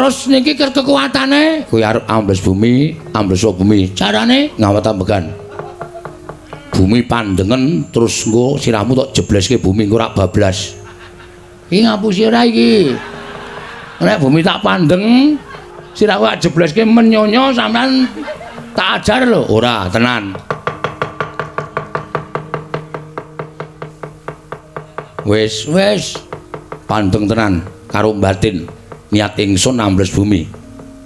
Terus niki kekuatane kowe arep ambles bumi, ambles bumi. Carane ngawat ambegan. Bumi pandengen terus engko sirahmu tok jebleske bumi engko rak bablas. Iki ngapusi ora iki? Nek bumi tak pandeng, sirahku tak jebleske menyonyo sampean tak ajar lho. Ora, tenan. Wis, wis. Pandeng tenan karo batin. Niat ingsun ambles bumi.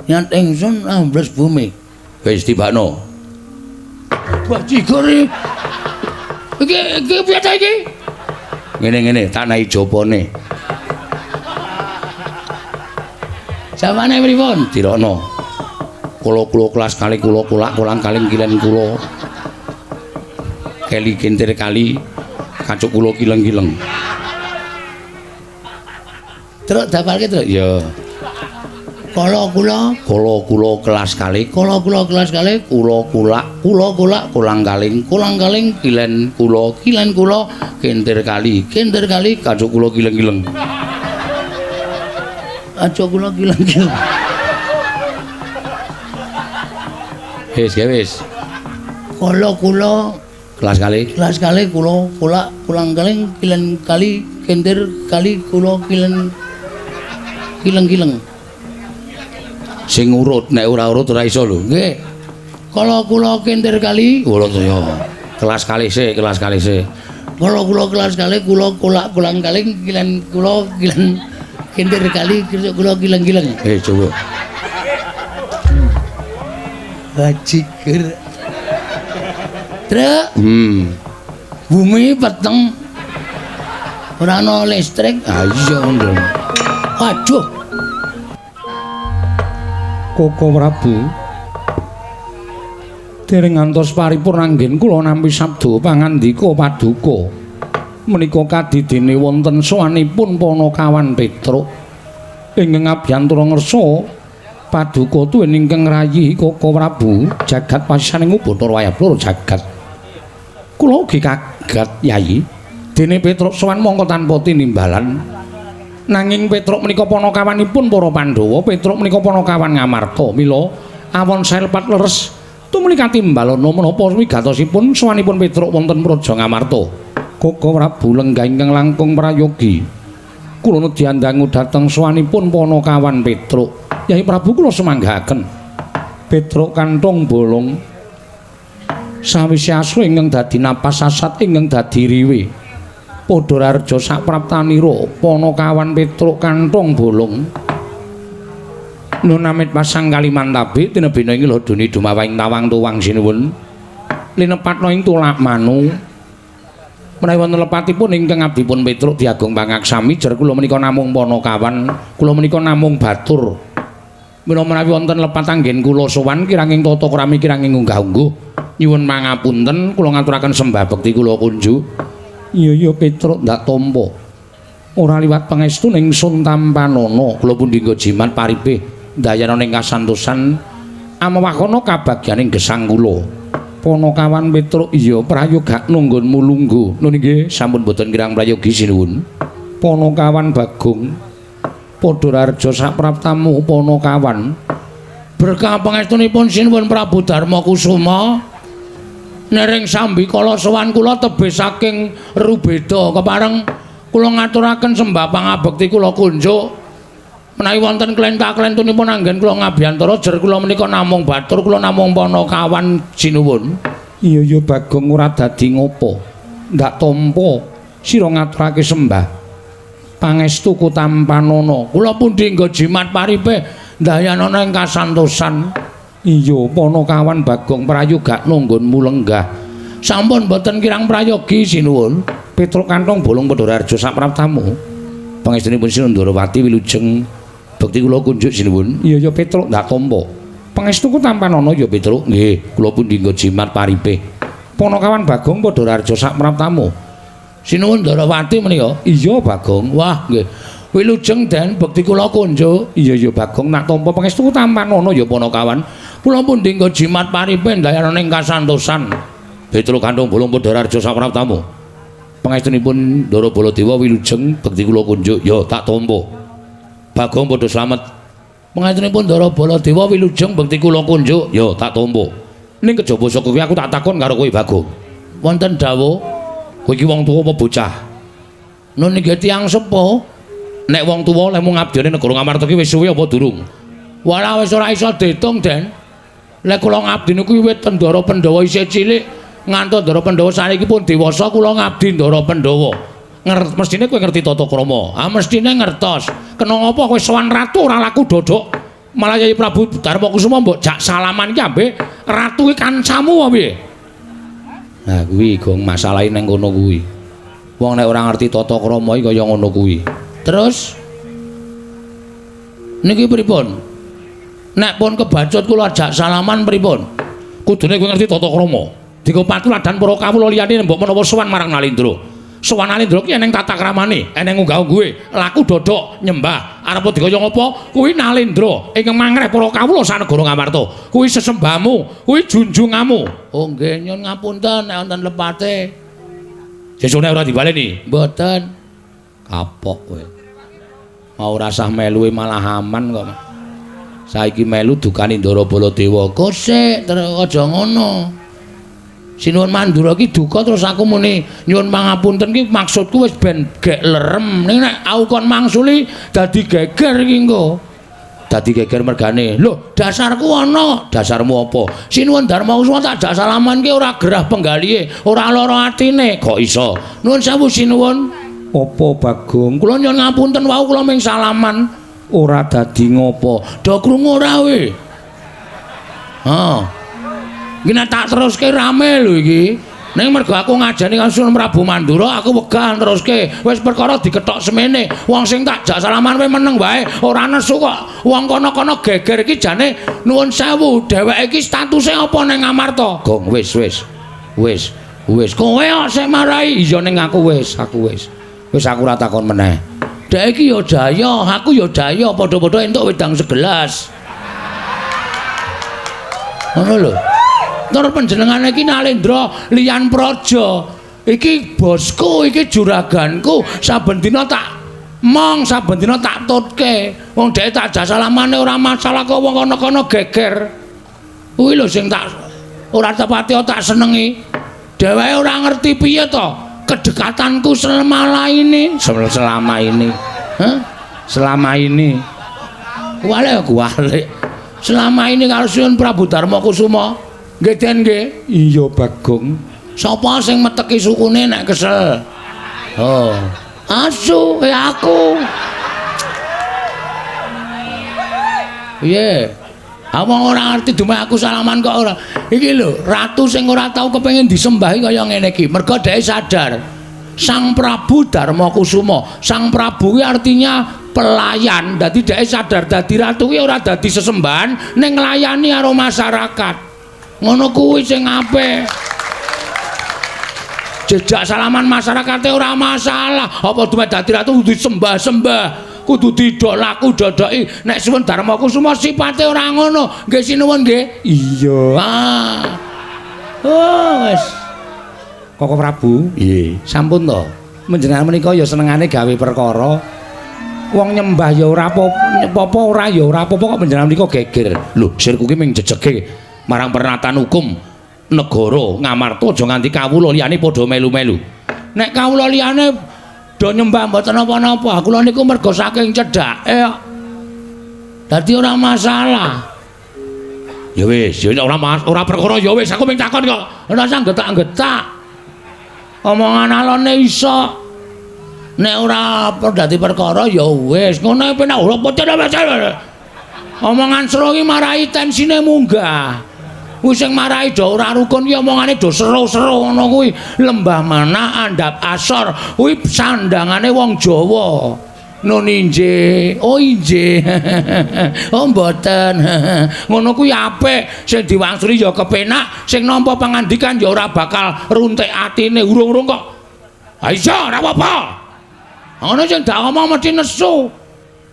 Niat ingsun ambles bumi. Wis tibakno. Bajigur iki. Iki iki piye ta iki? Ngene-ngene tak nahi jopone. Jawane pripun? Dirokno. Kula-kula kelas kali kula kulak kolang kaling kilen kula. Keli kintir kali kacuk kula kileng-kileng. Truk dapalke truk. Ya. Kala kula, kala kula kelas kali, kala kula kelas kali, kula kulak, kula kulak kolang kaling, kolang kaling kilen kula, kilen kula kintir kali, kintir kali kacuk kula kileng-kileng. Kacuk kula kileng-kileng. Wis, wis. Kala kula kelas kali, kelas kali kula kulak kolang kaling kilen kali kintir kali kula kilen kileng-kileng. Sing urut nek ora urut ora iso lho. Nggih. Kala kula kintir kali, kula ya. Kelas kali sik, kelas kali sik. Kala kula kelas kali kula kulak kolang kaling kilen kula kilen kintir kali kula kileng-kileng. Coba. Bajigur. Truk. Bumi peteng. Ora ana listrik. Ah iya ngono. Waduh. Koko Prabu dereng ngantos paripurna anggen kula nampi sabda pangandika paduka menika kadidene wonten sowanipun Panakawan Petruk ingkang abiyantara ngersa paduka tuwin ingkang rayi Koko Prabu jagat pasisaning Bathara Wayah Bathara jagat. Kula ugi kaget Yayi dene Petruk sowan mongko tanpa tinimbalan. Nanging Petruk menika panakawanipun para Pandhawa, Petruk menika panakawan Ngamarta. Mila awon sae lepat leres tumuli katimbalana menapa wigatosipun sowanipun Petruk wonten Praja Ngamarta. Koko Prabu lenggah ingkang langkung prayogi. Kula nedyandangu dhateng sowanipun panakawan Petruk. Yai Prabu kula semanggaken. Petruk kanthong bolong sawise asu ingkang dadi napas sasat ingkang dadi riwe. Padha rareja sapraptanira Panakawan Petruk kanthong bolong. Nun amit pasang Kalimantabe tinebina ing lodone dumawahing tawang tuwang sinuwun. Linepatna ing tulak manu. Menawi wonten lepatipun ingkang abdipun Petruk diagung pangaksami jer kula menika namung panakawan, kula menika namung batur. Mila menawi wonten lepat anggen kula sowan kiranging tata krami kiranging unggah-ungguh nyuwun pangapunten kula ngaturaken sembah bekti kula kunjuk. Iya iya Petruk ndak tampa. Ora liwat pangestu ning sun tampanana kula pundi nggo jimat paripih ndayana ning kasantosan amewakana kabagyaning gesang kula. Panakawan Petruk iya prayogakno nggonmu lungguh. Nun inggih sampun boten kirang prayogi sinuwun. Panakawan Bagong padha rareja sapraptamu Panakawan. Berkah pangestunipun sinuwun Prabu Darma Kusuma. Nering sambikala sowan kula tebih saking Rubeda kepareng kula ngaturaken sembah pangabekti kula kunjuk. Menawi wonten klenta-klentunipun anggen kula ngabiyantara jer kula menika namung batur kula namung panakawan sinuwun. Iya iya Bagong ora dadi ngopo. Ndak tampa sira ngaturake sembah pangestu ku tampanana. Kula pundi nggo jimat paripih ndayanana ing kasantosan. Iya Panakawan Bagong prayogakno nggonmu lenggah. Sampun boten kirang prayogi sinuwun. Petruk kanthong bolong padha rareja sapraptamu. Pangestunipun Sinuwun Ndorowati wilujeng bekti kula kunjuk sinuwun. Iya ya Petruk ndak tampa. Pangestuku tampanana ya Petruk. Nggih, kula pundi nggo jimat paripih. Panakawan Bagong padha rareja sapraptamu. Sinuwun Ndorowati menika. Iya Bagong. Wah nggih. Wilujeng den bekti kula kunjuk. Iya ya Bagong nak tampa pangestuku tampanana ya Panakawan. Kula pundi nggo jimat paripih ndayana ing kasantosan. Petruk kanthong bolong padha rareja sapraptamu. Pangestunipun Ndara Baladewa wilujeng bekti kula kunjuk. Ya tak tampa. Bagong padha slamet. Pangestunipun Ndara Baladewa wilujeng bekti kula kunjuk. Ya tak tampa. Ning kejaba saka kuwi aku tak takon karo kowe Bagong. Wonten dawuh, kowe iki wong tuwa apa bocah? Nun nggih tiyang sepuh. Nek wong tuwa lehmu ngabdi ning negara Ngamarta ki wis suwe apa durung? Walah wis ora iso diitung, Den. Lek kula ngabdi niku wiwit Ndara Pandhawa isih cilik ngantos Ndara Pandhawa saniki pun dewasa kula ngabdi Ndara Pandhawa. Mestine kowe ngerti tata krama. Ah mestine ngertos. Kena ngapa kowe sowan ratu ora laku dodok? Malah Yai Prabu Darma Kusuma mbok jak salaman ki ambe ratu ki kancamu apa piye? Nah kuwi gong masalahe nang kono kuwi. Wong nek ora ngerti tata krama iki kaya ngono kuwi. Terus niki pripun? Nek pun kebacut kula ajak salaman pripun? Kudune kowe ngerti tata krama. Dienggo patuladan para kawula liyane mbok menawa sowan marang Nalindra. Sowan Nalindra ki eneng tata kramane, eneng unggah-ungguhe, laku dodok nyembah. Arep dikaya ngapa? Kuwi Nalindra ingkang mangreh para kawula sanegara Ngamarta. Kuwi sesembahmu, kuwi junjunganmu. Oh nggih, nyuwun ngapunten nek wonten lepate. Sesune ora dibaleni? Mboten. Kapok kowe. Mau ora sah melu malah aman kok. Saiki melu dukani Ndara Baladewa. Kosek terus aja ngono. Sinuwun Mandura ki duka terus aku muni nyuwun pangapunten ki maksudku wis ben gek lerem. Ning nek aku kon mangsuli dadi geger iki engko. Dadi geger mergane. Lho, dasarku ana. Dasarmu apa? Sinuwun Darma Kusuma tak jak salaman ki ora gerah penggalihe, ora lara atine. Kok iso? Nuwun sewu sinuwun. Apa Bagong? Kula nyuwun ngapunten wau kula ming salaman. Ora dadi ngopo. Do krungu ora kowe? Ha. Iki nek tak teruske rame lho iki. Ning mergo aku ngajani karo Sunan Prabu Mandura, aku wegah teruske. Wis perkara dikethok semene. Wong sing tak jak salaman kowe meneng wae, ora nesu kok. Wong kono-kono geger iki jane nuwun sewu, dheweke iki statuse apa ning Ngamarta? Gong wis wis. Wis, wis. Kowe kok sing marai. Iya ning aku wis, aku wis. Wis aku ora takon meneh. Dhek iki ya jaya, aku ya jaya, padha-padha entuk wedang segelas. Ngono lho. Tur panjenengane iki Nalendra liyan praja. Iki bosku, iki juraganku, saben dina tak mong, saben dina tak tutke. Wong dhek tak jak salamane ora masalah kok wong kono-kono geger. Kuwi lho sing tak ora tepati tak senengi. Dheweke ora ngerti piye to kedekatanku selama ini, selama ini. Hah? Selama ini. Kuwale kuwale. Selama ini karo Sunan Prabu Darma Kusuma. Nggih Den nggih. Iya Bagong. Sapa sing meteki sukune nek kesel? Oh. Asu ya aku. Piye? Wong ora ngerti dumeh aku salaman kok ora. Iki lho, ratu sing ora tau kepengin disembahi kaya ngene iki. Mergo dhek sadar Sang Prabu Darma Kusuma. Sang Prabu kuwi artinya pelayan. Dadi dhek sadar dadi ratu kuwi ora dadi sesembahan ning nglayani karo masyarakat. Ngono kuwi sing apik. Jejak salaman masyarakate ora masalah. Apa dumeh dadi ratu kudu disembah-sembah, kudu didok laku dodoki. Nek Sunan Darma Kusuma sipate ora ngono. Nggih sinuwun nggih. Iya. Ah. Oh wis. Koko Prabu, Nggih. Sampun to. Panjenengan menika ya senengane gawe perkara. Wong nyembah ya ora apa-apa, ora ya ora apa-apa kok panjenengan menika geger. Lho, sirku ki ming jejege marang pernatan hukum negara Ngamarta aja nganti kawula liyane padha melu-melu. Nek kawula liyane do nyembah mboten napa-napa, kula niku mergo saking cedhake kok. Dadi ora masalah. Ya wis, ya ora perkara ya wis, aku ming takon kok. Ora usah getak-getak. Omongan alone iso. Nek ora dadi perkara ya wis, ngono penak ora pocah. Omongan seru iki marai tensine munggah. Kuwi sing marai do ora rukun ki omongane do seru-seru ngono kuwi. Lembah mana andhap asor kuwi sandangane wong Jawa. Nun injih, oh injih. Oh mboten. Ngono kuwi apik, sing diwangsuli ya kepenak, sing nampa pangandikan ya ora bakal runtik atine urung-urung kok. Ha iya ora apa-apa. Ngono sing dak ngomong mesti nesu.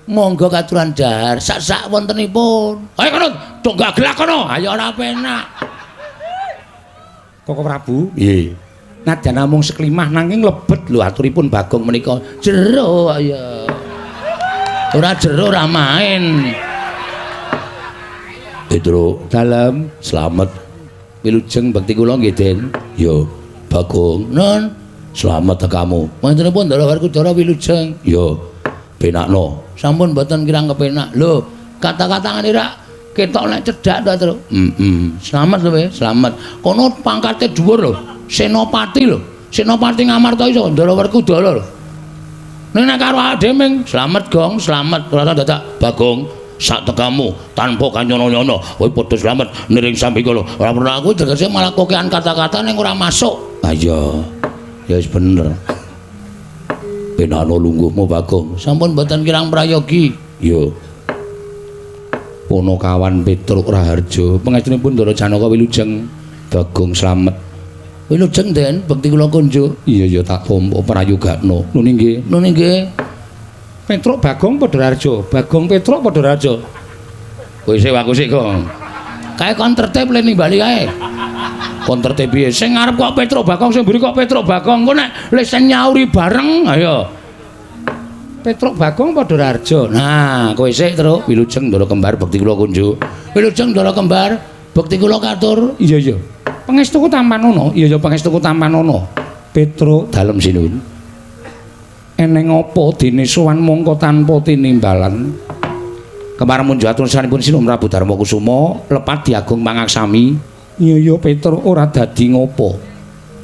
Monggo katuran dahar sak-sak wontenipun. Ayo kono, donggak gelak kono. Ayo ora penak. Koko Prabu, Nggih. Nadyan namung seklimah nanging lebet lho aturipun Bagong menika. Jero ya. Ora jero ora main. Petro dalem slamet. Wilujeng bekti kula nggih, Den. Yo, Bagong. Nun, slamet tekamu. Panjenenganipun Ndara Werkudara wilujeng. Yo, penakno. Sampun mboten kirang kepenak. Lho, kata-katane rak ketok nek cedhak ta, Tru. Heeh. Slamet lho, slamet. Kono pangkate dhuwur lho. Senopati lho. Senopati Ngamarta iso Ndara Werkudara lho. Ning nek karo awake dhewe ming slamet, Gong, slamet. Ora dadak Bagong. Sak tekamu tanpa kanyono-nyono kowe padha slamet niring sambikala. Ora perlu aku tegese malah kokean kata-kata ning ora masuk. Ha iya. Ya wis bener. Penakno lungguhmu Bagong. Sampun mboten kirang prayogi. Iya. Punakawan Petruk Raharja, pangestunipun Ndara Janaka wilujeng. Bagong slamet. Wilujeng, Den, bekti kula kunjuk. Iya ya tak tampa prayogakno. Nun inggih. Nun inggih. Petruk Bagong padha Raharja, Bagong Petruk padha Raharja. Kowe sik aku sik, Gong. Kae kon tertib le ning Bali kae. Kon tertib piye? Sing ngarep kok Petruk Bagong, sing mburi kok Petruk Bagong. Engko nek lesen nyauri bareng, ayo. Petruk Bagong padha Raharja. Nah, kowe sik, Truk. Wilujeng Ndara Kembar bekti kula kunjuk. Wilujeng Ndara Kembar bekti kula katur. Iya iya. Pangestuku tampanono. Iya iya pangestuku tampanono. Petruk dalem sinuwun. Eneng apa dene sowan mongko tanpa tinimbalan? Kembar munjuk atur saranipun Sinuwun Prabu Darma Kusuma lepat diagung pangaksami. Iya iya Petruk ora dadi ngopo.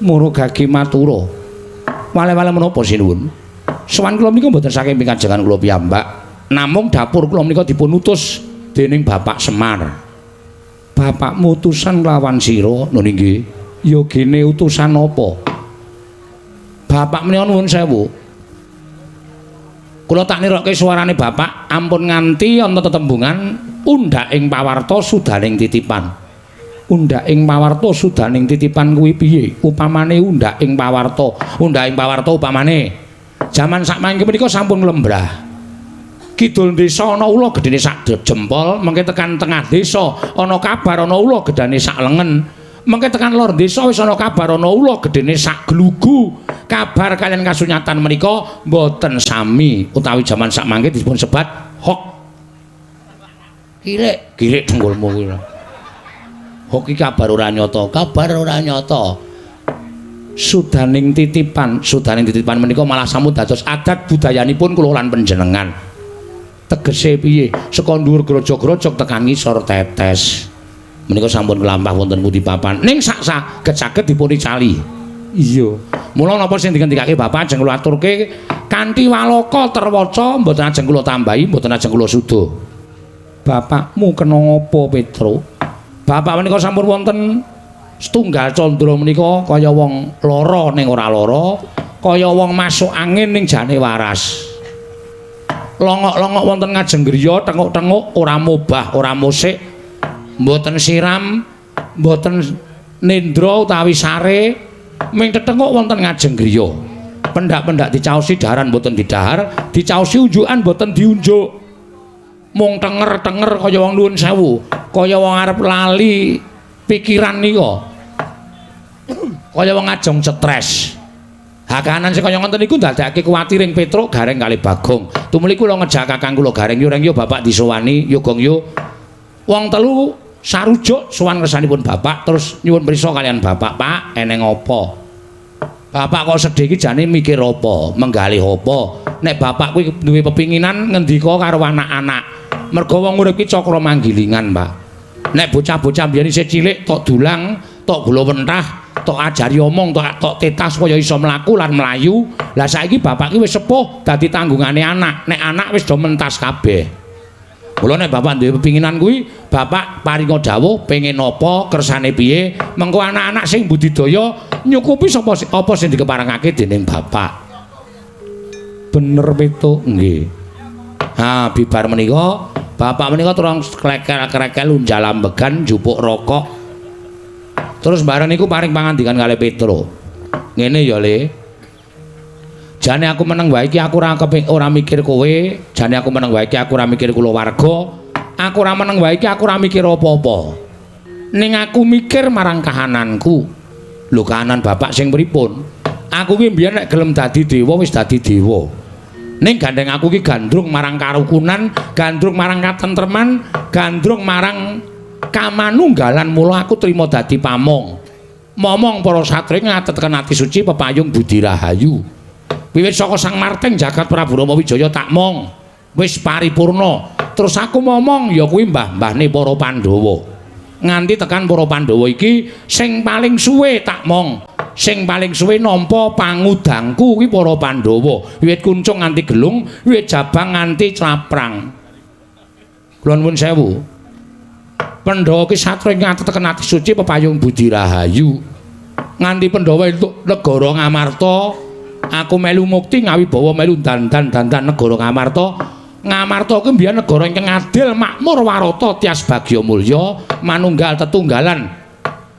Mara gage matura. Wale-wale menapa sinuwun? Sowan kula menika mboten saking pikajengan kula piyambak. Namung dapur kula menika dipun utus dening Bapak Semar. Bapakmu utusan lawan sira, nun inggih. Ya gene utusan apa? Bapak menika nuwun sewu. Kula tak nirokke suarane bapak, ampun nganti ana tetembungan undhak ing pawarta sudaning titipan. Undhak ing pawarta sudaning titipan kuwi piye? Upamane undhak ing pawarta, undhak ing pawarta upamane jaman sakmangke menika sampun lembrah. Kidul desa ana ula gedene sak jempol, mengke tekan tengah desa ana kabar ana ula gedane sak lengen. Mengke tekan lor desa wis ana kabar ana ula gedene sak glugu. Kabar kalian kasunyatan menika mboten sami utawi jaman sakmangke dipun sebat hok. Kirik, kirik dengkulmu kuwi. Hok iki kabar ora nyata, kabar ora nyata. Sudaning titipan, sudaning titipan menika malah sampun dados adat budayanipun kula lan panjenengan. Tegese piye? Saka dhuwur grojog-grojog tekan ngisor tetes. Menika sampun kelampah wonten pundi papan. Ning sak saged-saged dipun icali. Iya. Mula napa sing dingendikake bapak ajeng kula aturke kanthi waloka terwaca mboten ajeng kula tambahi, mboten ajeng kula suda. Bapakmu kena ngapa, Petruk? Bapak menika sampun wonten setunggal candra menika kaya wong lara ning ora lara, kaya wong masuk angin ning jane waras. Longok-longok wonten ngajeng griya, tenguk-tenguk ora mobah, ora musik, mboten siram, mboten nendra utawi sare, ming tetenguk wonten ngajeng griya. Pendak-pendak dicaosi daharan mboten didahar, dicaosi unjukan mboten diunjuk. Mung tenger-tenger kaya wong nuwun sewu, kaya wong arep lali pikiran nika. Kaya wong ajeng stres. Hakanan sing kaya ngoten niku ndadekake kuwatiring Petruk Gareng kali Bagong. Tumuli kula ngejak kakang kula Gareng, yo reng yo bapak disowani, yo gong yo. Wong telu sarujuk sowan ngersanipun bapak terus nyuwun prisa kalian bapak, Pak, eneng apa? Bapak kok sedih iki jane mikir apa, menggalih apa? Nek bapak kuwi duwe pepinginan ngendika karo anak-anak. Mergo wong urip iki cakra manggilingan, Pak. Nek bocah-bocah mbiyen isih cilik tok dulang, tok gula wentah, tok ajari omong, tok tetas supaya iso mlaku lan mlayu. Lah saiki bapak ki wis sepuh dadi tanggungane anak. Nek anak wis do mentas kabeh. Mula nek bapak duwe pepinginan kuwi, bapak paringa dawuh pengin apa, kersane piye, mengko anak-anak sing budidaya nyukupi sapa apa sing dikeparengake dening bapak. Bener Petruk? Nggih. Ha, bibar menika bapak menika terus klekel-klekel unjal ambegan njupuk rokok. Terus bareng niku paring pangandikan kalih Petruk. Ngene ya, Le. Jane aku meneng wae iki aku ora mikir kowe, jane aku meneng wae iki aku ora mikir kulawarga, aku ora meneng wae iki aku ora mikir apa-apa. Ning aku mikir marang kahananku. Lho kahanan bapak sing pripun? Aku ki mbiyen nek gelem dadi dewa wis dadi dewa. Ning gandeng aku ki gandrung marang karukunan, gandrung marang katentreman, gandrung marang Kamanunggalan mula aku trima dadi pamong. Momong para satriya ngatetken ati suci pepayung budi rahayu. Wiwit saka Sang Marting jagat Prabu Rama Wijaya tak mong. Wis paripurna. Terus aku momong ya kuwi mbah-mbahne para Pandhawa. Nganti tekan para Pandhawa iki sing paling suwe tak mong. Sing paling suwe nampa pangudangku kuwi para Pandhawa. Wiwit kuncung nganti gelung, wiwit jabang nganti claprang. Kula nuwun sewu. Pandhawa ki satriya ngateteken ati suci pepayung budi rahayu. Nganti Pandhawa entuk negara Ngamarta, aku melu mukti ngawibawa melu dandan-dandan negara Ngamarta. Ngamarta kuwi mbiyen negara ingkang adil, makmur, warata, tias bagya mulya, manunggal tetunggalan.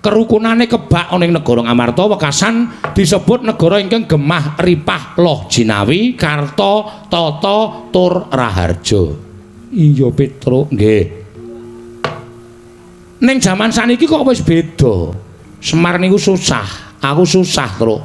Kerukunane kebak ana ing negara Ngamarta wekasan disebut negara ingkang gemah ripah loh jinawi, karta, tata, tur raharja. Iya Petruk, nggih. Ning jaman saniki kok wis beda. Semar niku susah, aku susah, Truk.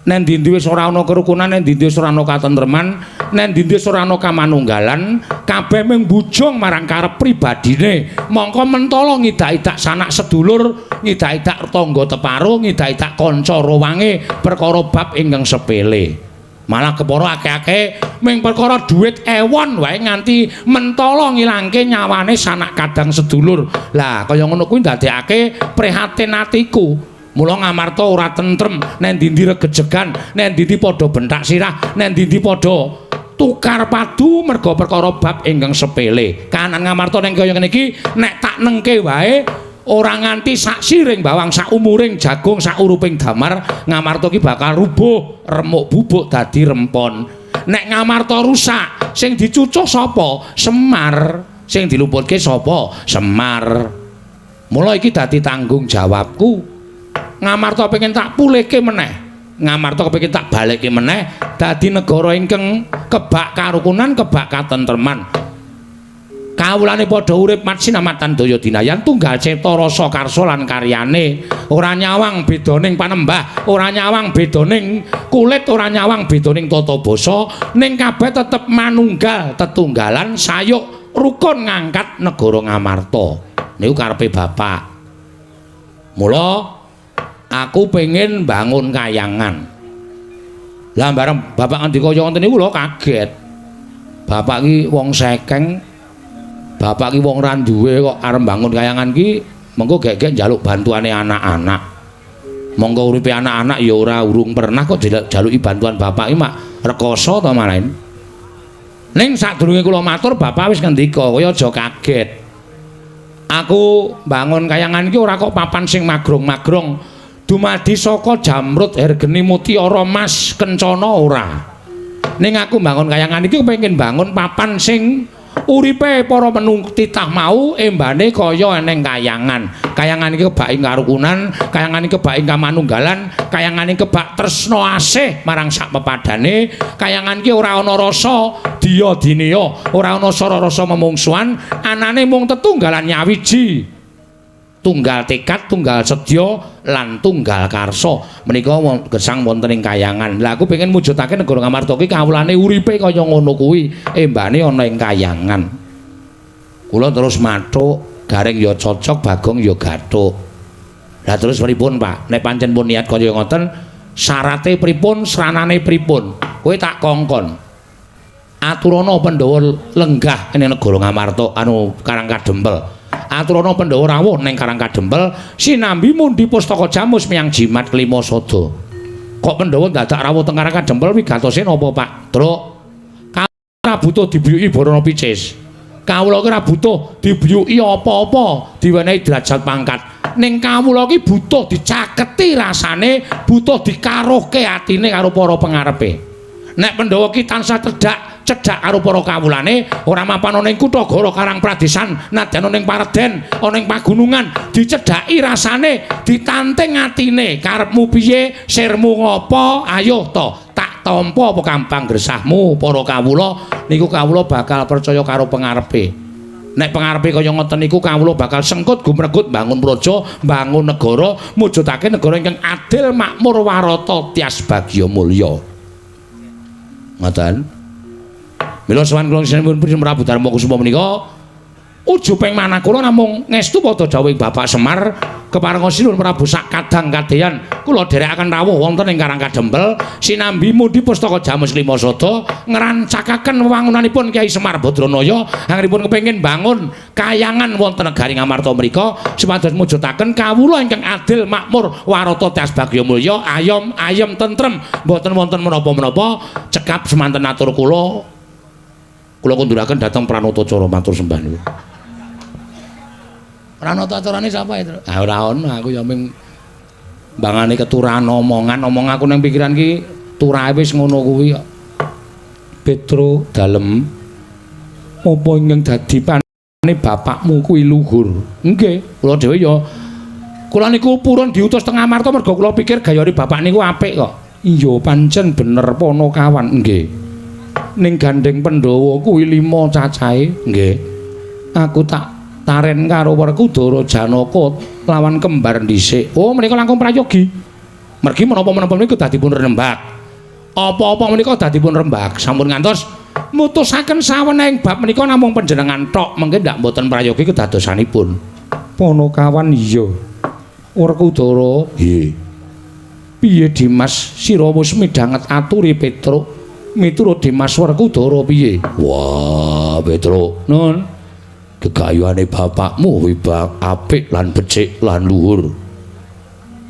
Nen ndi-ndi wis ora ana kerukunan, nen ndi-ndi wis ora ana katentreman, nen ndi-ndi wis ora ana kamanunggalan, kabeh mung bujung marang karep pribadine. Mongko mentala ngidak-idak sanak sedulur, ngidak-idak tangga teparo, ngidak-idak kanca rowange perkara bab ingkang sepele. Malah kepara akeh-akeh mung perkara dhuwit ewon wae nganti mentala ngilangke nyawane sanak kadang sedulur. Lah kaya ngono kuwi ndadekake prihatin atiku. Mula Ngamarta ora tentrem, nen ndi-ndi regejegan, nen ndi-ndi padha benthak sirah, nen ndi-ndi padha tukar padu merga perkara bab ingkang sepele. Kahanan Ngamarta ning kaya ngene iki nek tak nengke wae ora nganti sak siring bawang, sak umuring jagung, sak uruping damar, Ngamarta ki bakal rubuh, remuk bubuk dadi rempon. Nek Ngamarta rusak, sing dicucuh sapa? Semar. Sing dilumputke sapa? Semar. Mula iki dadi tanggung jawabku. Ngamarta pengen tak pulihke meneh. Ngamarta kepengin tak balekke meneh dadi negara ingkang kebak karukunan, kebak katentreman. Kawulane padha urip matsinamatan daya dinayan tunggal cipta rasa karsa lan karyane. Ora nyawang bedaning panembah, ora nyawang bedaning kulit, ora nyawang bedaning tata basa, ning kabeh tetep manunggal tetunggalan sayuk rukun ngangkat negara Ngamarta. Niku karepe bapak. Mula aku pengen bangun kayangan. Lah bareng bapak ngendika kaya ngoten niku lho kaget. Bapak ki wong sekeng, bapak ki wong ra duwe kok arep bangun kayangan ki mengko gek-gek njaluk bantuane anak-anak. Monggo uripe anak-anak ya ora urung pernah kok jaluki bantuan bapak ki mak rekoso ta malahin. Ning sadurunge kula matur bapak wis ngendika, kowe aja kaget. Aku bangun kayangan ki ora kok papan sing magrong-magrong. Dumadi saka jamrut hergeni mutiara mas kencana ora. Ning aku bangun kayangan iki kepengin bangun papan sing uripe para menung titah mau embane kaya eneng kayangan. Kayangan iki kebak ing karukunan, kayangan iki kebak ing kamanunggalan, kayangan iki kebak tresna asih marang sak pepadane, kayangan iki ora ana rasa diya dineya, ora ana sara rasa memungsuhan, anane mung tetunggalan nyawiji. Tunggal tekad, tunggal sedya lan tunggal karsa. Menika gesang wonten ing kayangan. Lah aku pengen mujudake negara Ngamarta ki kawulane uripe kaya ngono kuwi, embane ana ing kayangan. Kula terus mathuk, Gareng ya cocok, Bagong ya gathuk. Lah terus pripun, Pak? Nek pancen pun niat kaya ngoten, syarate pripun, sranane pripun? Kowe tak kongkon. Aturana Pandhawa lenggah ing negara Ngamarta anu Karang Kadempel. Aturana Pandhawa rawuh ning Karang Kadempel sinambi mundi pustaka jamus miyang jimat kelima sada. Kok Pandhawa dadak rawuh teng Karang Kadempel wigatose napa, Pak? Truk. Kawula ora butuh dibiyuki Barana Picis. Kawula ki ora butuh dibiyuki apa-apa, diwenehi derajat pangkat. Ning kawula ki butuh dicaketi rasane, butuh dikaruhke atine karo para pengarepe. Nek Pandhawa ki tansah cedhak karo para kawulane, ora mapan ana ing kutha Goro Karang Pradesan, nadyan ana ing pareden, ana ing pagunungan, dicedhaki rasane, ditanting atine, karepmu piye, sirmu ngopo, ayo to, tak tampa apa gampang gresahmu para kawula, niku kawula bakal percaya karo pengarepe. Nek pengarepe kaya ngoten niku kawula bakal sengkut gumregut bangun praja, bangun negara, mujudake negara ingkang adil, makmur, warata, tias bagya mulya. Ngoten. Mila sowan kula sinipun Prabu Darma Kusuma menika Ujuping manah kula namung ngestu padha dawuhing Bapak Semar keparenga Sinuwun Prabu sak kadang kadeyan kula dherekaken rawuh wonten ing Karang Kadempel sinambi mundhi pustaka Jamus Lima Sada ngrancakaken wewangunanipun Kyai Semar Badranaya anggenipun kepengin bangun kayangan wonten negari Ngamarta mriku supados mujudaken kawula ingkang adil makmur warata tias bagya mulya ayom ayem tentrem mboten wonten menapa-menapa. Cekap semanten atur kula, kula kunduraken dhateng Pranatacara matur sembah nuwun. Pranata acarane sapa itu? Ah ora ono, aku ya ming mbangane keturahan omongan, omong aku ning pikiran ki turahe wis ngono kuwi kok. Petro dalem apa ingkang dadi pane bapakmu kuwi luhur? Nggih, kula dhewe ya kula niku purun diutus teng Amarta mergo kula pikir gayane bapak niku apik kok. Iya pancen bener Panakawan. Nggih. Ning gandeng Pandhawa kuwi 5 cacahe. Nggih. Aku tak taren karo Werkudara Janaka lawan kembar dhisik. Oh, menika langkung prayogi. Mergi menapa-menapa menika dadi pun rembag. Apa-apa menika dadi pun rembag. Sampun ngantos mutusaken sawenehing bab menika namung panjenengan tok, mengke ndak mboten prayogi kedadosanipun. Panakawan iya. Werkudara, nggih. Piye Dimas sira wis midhanget aturi Petruk? Miturut Dimas Werkudara piye? Wah, Petruk. Nun. Gegayuhane bapakmu wibak apik lan becik lan luhur.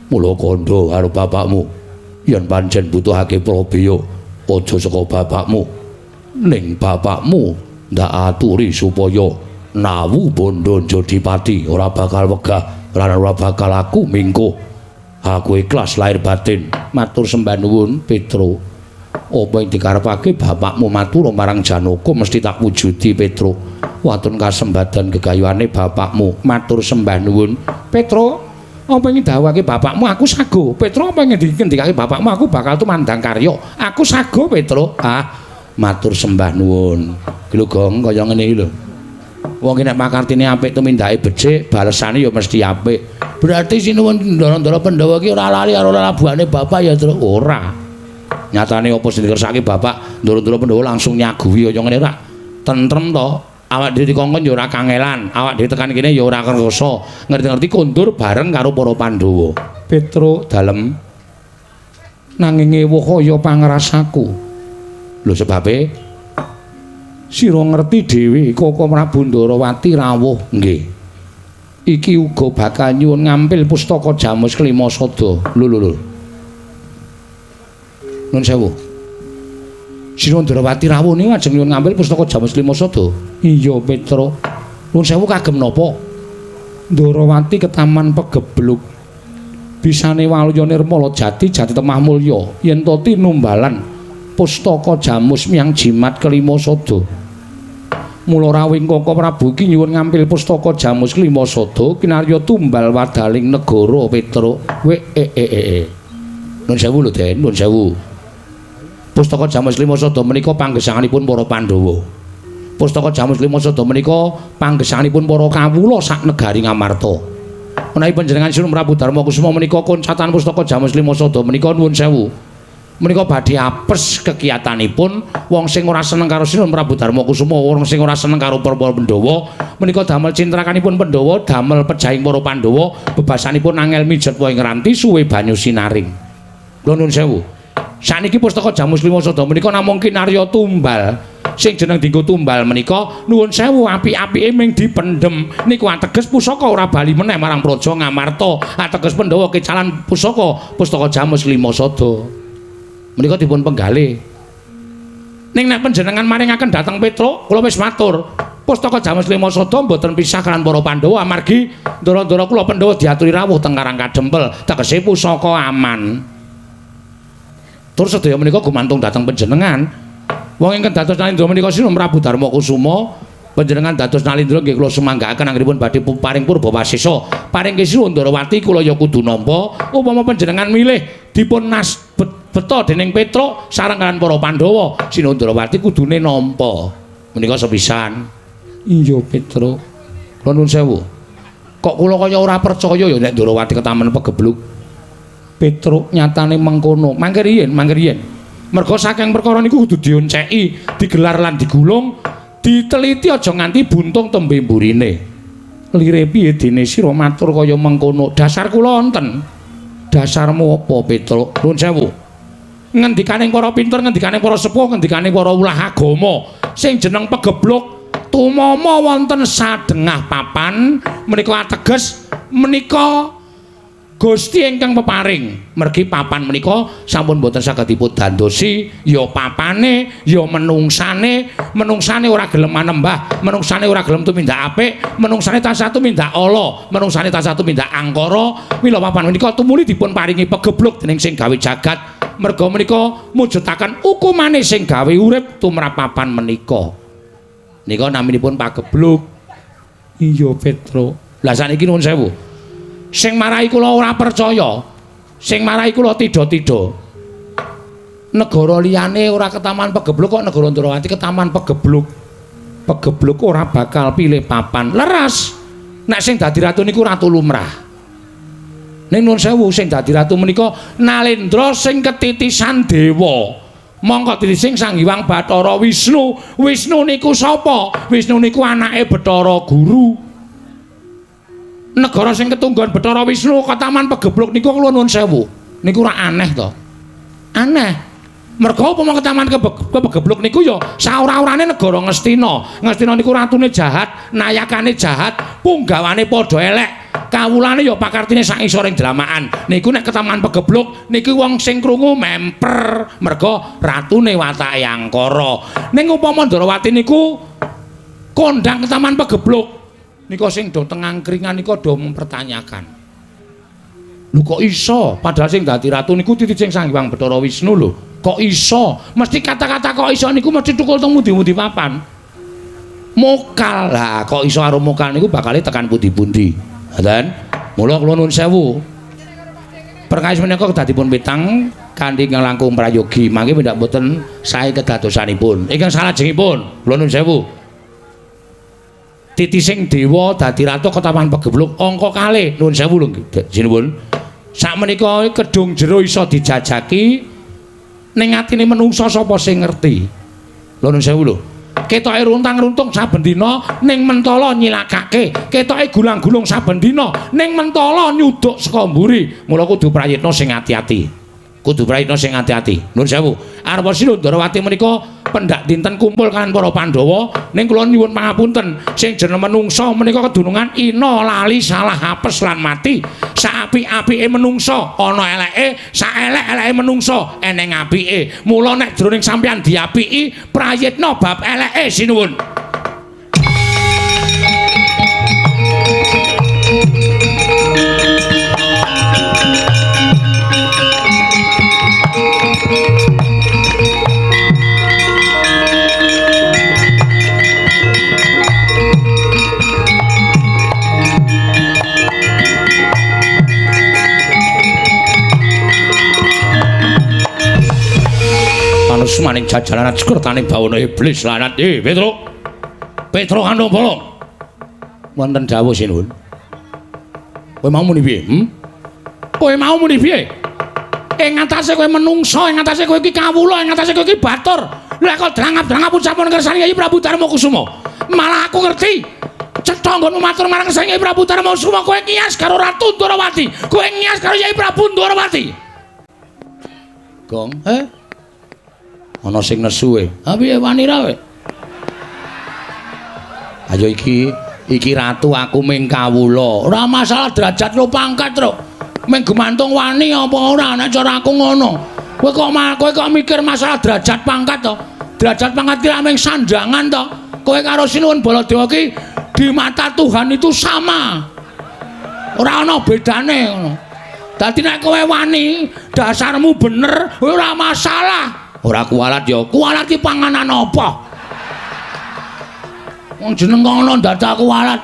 Mula kandha karo bapakmu yen pancen butuhake prabeya aja saka bapakmu. Ning bapakmu ndak aturi supaya nawu bondo Jodipati ora bakal wegah lan ora bakal aku mingkuh. Aku ikhlas lahir batin. Matur sembah nuwun Petro. Apa ing dikarepake bapakmu matur marang Janaka mesti tak wujudi Petro. Watun kasembadan gegayuhane bapakmu matur sembah nuwun Petro. Apa ing dawuhake bapakmu aku sago Petro. Apa ing ngendikake bapakmu aku bakal tumandang karya aku sago Petro. Ah matur sembah nuwun. Iki lho Gong kaya ngene iki lho. Wong ki nek pakartine apik tumindake becik balesane ya mesti apik. Berarti sinuwun ndara-ndara Pandhawa ki ora lali karo lalabuhane bapak ya Tru? Ora. Nyatane apa sing dikersake bapak ndara-ndara Pandhawa langsung nyaguhi kaya ngene ora tentrem to. Awak dhewe dikongkon ya ora kangelan, awak dhewe tekan kene ya ora kerasa. Ngerti-ngerti kondur bareng karo para Pandhawa. Petro dalem nanging ewuh kaya pangrasaku. Lho sebabe sira ngerti dhewe Koko Prabu Ndarawati rawuh. Nggih. Iki uga bakal nyuwun ngampil pustaka Jamus Kelima Sada. Lho lho lho. Nun sewu. Sinuwun Ndarawati rawuh niku ajeng nyuwun ngambil pustaka Jamus Lima Sada. Iya Petro. Nun sewu kagem napa? Ndarawati ketaman pegebluk. Bisane waluya nirmala jati jati temah mulya yen to tinumbalan pustaka Jamus miyang jimat kelima sada. Mula rawuhing Koko Prabu iki nyuwun ngampil pustaka Jamus Kelima Sada kinarya tumbal wadaling negara Petro. We e e e. Nun sewu lho Den, nun sewu. Pustaka Jamus Lima Sada menika panggesanganipun para Pandhawa. Pustaka Jamus Lima Sada menika panggesanganipun para kawula sak negari Ngamarta. Menawi panjenengan Sinuwun Prabu Darma Kusuma menika koncatan pustaka Jamus Lima Sada menika nuwun sewu. Menika badhe apes kekiyatanipun wong sing ora seneng karo Sinuwun Prabu Darma Kusuma, wong sing ora seneng karo para Pandhawa, menika damel cintrakanipun Pandhawa, damel pejahing para Pandhawa, bebasanipun angel mijet ing ranti suwe banyu sinaring. Kula nuwun sewu. Saniki pustaka Jamus Lima Sada menika namung kinarya tumbal. Sing jeneng dienggo tumbal menika nuwun sewu apik-apike ming dipendhem. Niku ateges pusaka ora bali meneh marang Praja Ngamarta. Ateges Pandhawa kecalan pusaka pustaka Jamus Lima Sada. Menika dipun penggalih. Ning nek panjenengan maringaken dhateng Petro, kula wis matur. Pustaka Jamus Lima Sada mboten pisah kaliyan para Pandhawa amargi ndara-ndara kula Pandhawa diaturi rawuh teng Karang Kadempel, tegese pusaka aman. Tur sedaya menika gumantung dhateng panjenengan. Wong ingkang dados Nalindra menika Sinuwun Prabu Darma Kusuma, panjenengan dados Nalindra nggih kula sumanggaaken anggenipun badhe paring purba wasesa. Paring Sinuwun Ndarawati kula ya kudu nampa. Upama panjenengan milih dipun nas beta dening Petruk sareng kaliyan para Pandhawa, Sinuwun Ndarawati kudune nampa. Menika sepisan. Iya Petruk. Kula nuwun sewu. Kok kula kaya ora percaya ya nek Ndarawati ketamen pegebluk. Petruk nyatane mengkono. Mangke riyin, mangke riyin. Merga saking perkara niku kudu dionceki, digelar lan digulung, Diteliti aja nganti buntung tembe mburine. Lire piye dene sira matur kaya mengkono? Dasar kula wonten. Dasarmu apa, Petruk? Nuwun sewu. Ngendikane para pinter, ngendikane para sepuh, ngendikane para ulah agama, sing jeneng pegebluk tumama wonten sadengah papan menika ateges menika Gusti ingkang peparing. Mergi papan menika sampun boten saged dipun dandosi, ya papane, ya menungsane, menungsane ora gelem manembah, menungsane ora gelem tumindak apik, menungsane tansah tumindak ala, menungsane tansah tumindak angkara. Mila papan menika tumuli dipun paringi pegebluk dening sing gawe jagat. Merga menika mujudaken hukumane sing gawe urip tumrap papan menika. Nika naminipun pagebluk. Iya, Petruk. Lah saniki nuwun sewu. Sing marai kula ora percaya, sing marai kula tidha-tidha. Negara liyane ora ketaman pegebluk kok negara Ndrawati ketaman pegebluk. Pegebluk ora bakal pilih papan. Leres. Nek sing dadi ratu niku ratu lumrah. Ning nuwun sewu sing dadi ratu menika Nalendra sing ketitisan dewa. Mongko titising Sang Hyang Bathara Wisnu. Wisnu niku sapa? Wisnu niku anake Bathara Guru. Negara sing ketunggon Bathara Wisnu ketaman pegebluk niku kula nuwun sewu. Niku ora aneh to? Aneh. Merga upama ketaman kepegebluk niku ya saora-orane negara Ngastina. Ngastina niku ratune jahat, nayakane jahat, punggawane padha elek. Kawulane ya pakartine sak isoring dramakan. Niku nek ketaman pegebluk niki wong sing krungu memper merga ratune watake angkara. Ning upama Ndrawati niku kondang ketaman pegebluk nika sing do teng angkringan nika do mempertanyakan. Lho kok iso? Padahal sing dadi ratu niku titising Sang Hyang Bathara Wisnu lho. Kok iso? Mesti kata-kata kok iso niku mesti tukul teng pundi-pundi papan. Mokal. Lah kok iso karo mokal niku bakale tekan pundi-pundi. Ngoten. Mula kula nuwun sewu. Perkawis menika kedah dipun pitang kanthi ingkang langkung prayogi. Mangke pendak mboten sae kedadosanipun. Ingkang salajengipun kula nuwun sewu. Titising dewa dadi ratu ketaman pegebluk angka kalih nuwun sewu lho sinuwun. Sakmenika kedung jero iso dijajaki ning atine menungsa sapa sing ngerti. Lho nuwun sewu lho. Ketoke runtang-runtung saben dina ning mentala nyilakake, ketoke gulang-gulung saben dina ning mentala nyuduk saka mburi. Mula kudu prayitna sing ati-ati. Kudu prayitna sing ati-ati. Nuwun sewu. Arpa Sila Ndrawati menika pendak dinten kumpul kalian para Pandhawa ning kula nyuwun pangapunten sing jeneng menungsa menika kedunungan ina lali salah apes lan mati. Saapik-apike menungsa ana eleke, saelek-eleke menungsa eneng apike. Mula nek jroning sampeyan diapiki prayitna bab eleke sinuwun. Maning jajaran sekertane bawana iblis lanat. Petruk. Petruk kandung bolong. Wonten dawuh sinuwun. Kowe mau muni piye? Kowe mau muni piye? Ing ngatasé kowe menungsa, ing ngatasé kowe iki kawula, ing ngatasé kowe iki batur. Lah kok drangap-drangap ucapan kersane Kyai Prabu Darma Kusuma. Malah aku ngerti. Cetha nggonmu matur marang kersane Kyai Prabu Darma Kusuma, kowe ngiyas karo Ratu Ndrawati. Kowe ngiyas karo Kyai Prabu Ndrawati. Gong, Ana sing nesu e. Ha piye wani ra kowe? Ayo iki ratu aku ming kawula. Ora masalah derajat lo pangkat, Truk. Ming gumantung wani apa ora nek cara aku ngono. Kowe kok mikir masalah derajat pangkat to? Derajat pangkat ki ming sandangan to. Kowe karo Sinuwun Baladewa ki di mata Tuhan itu sama. Ora ana bedane ngono. Dadi nek kowe wani, dasarmu bener, ora masalah. Ora kualat ya. Kualat ki panganan apa? Wong jeneng kok ngono dadak kualat.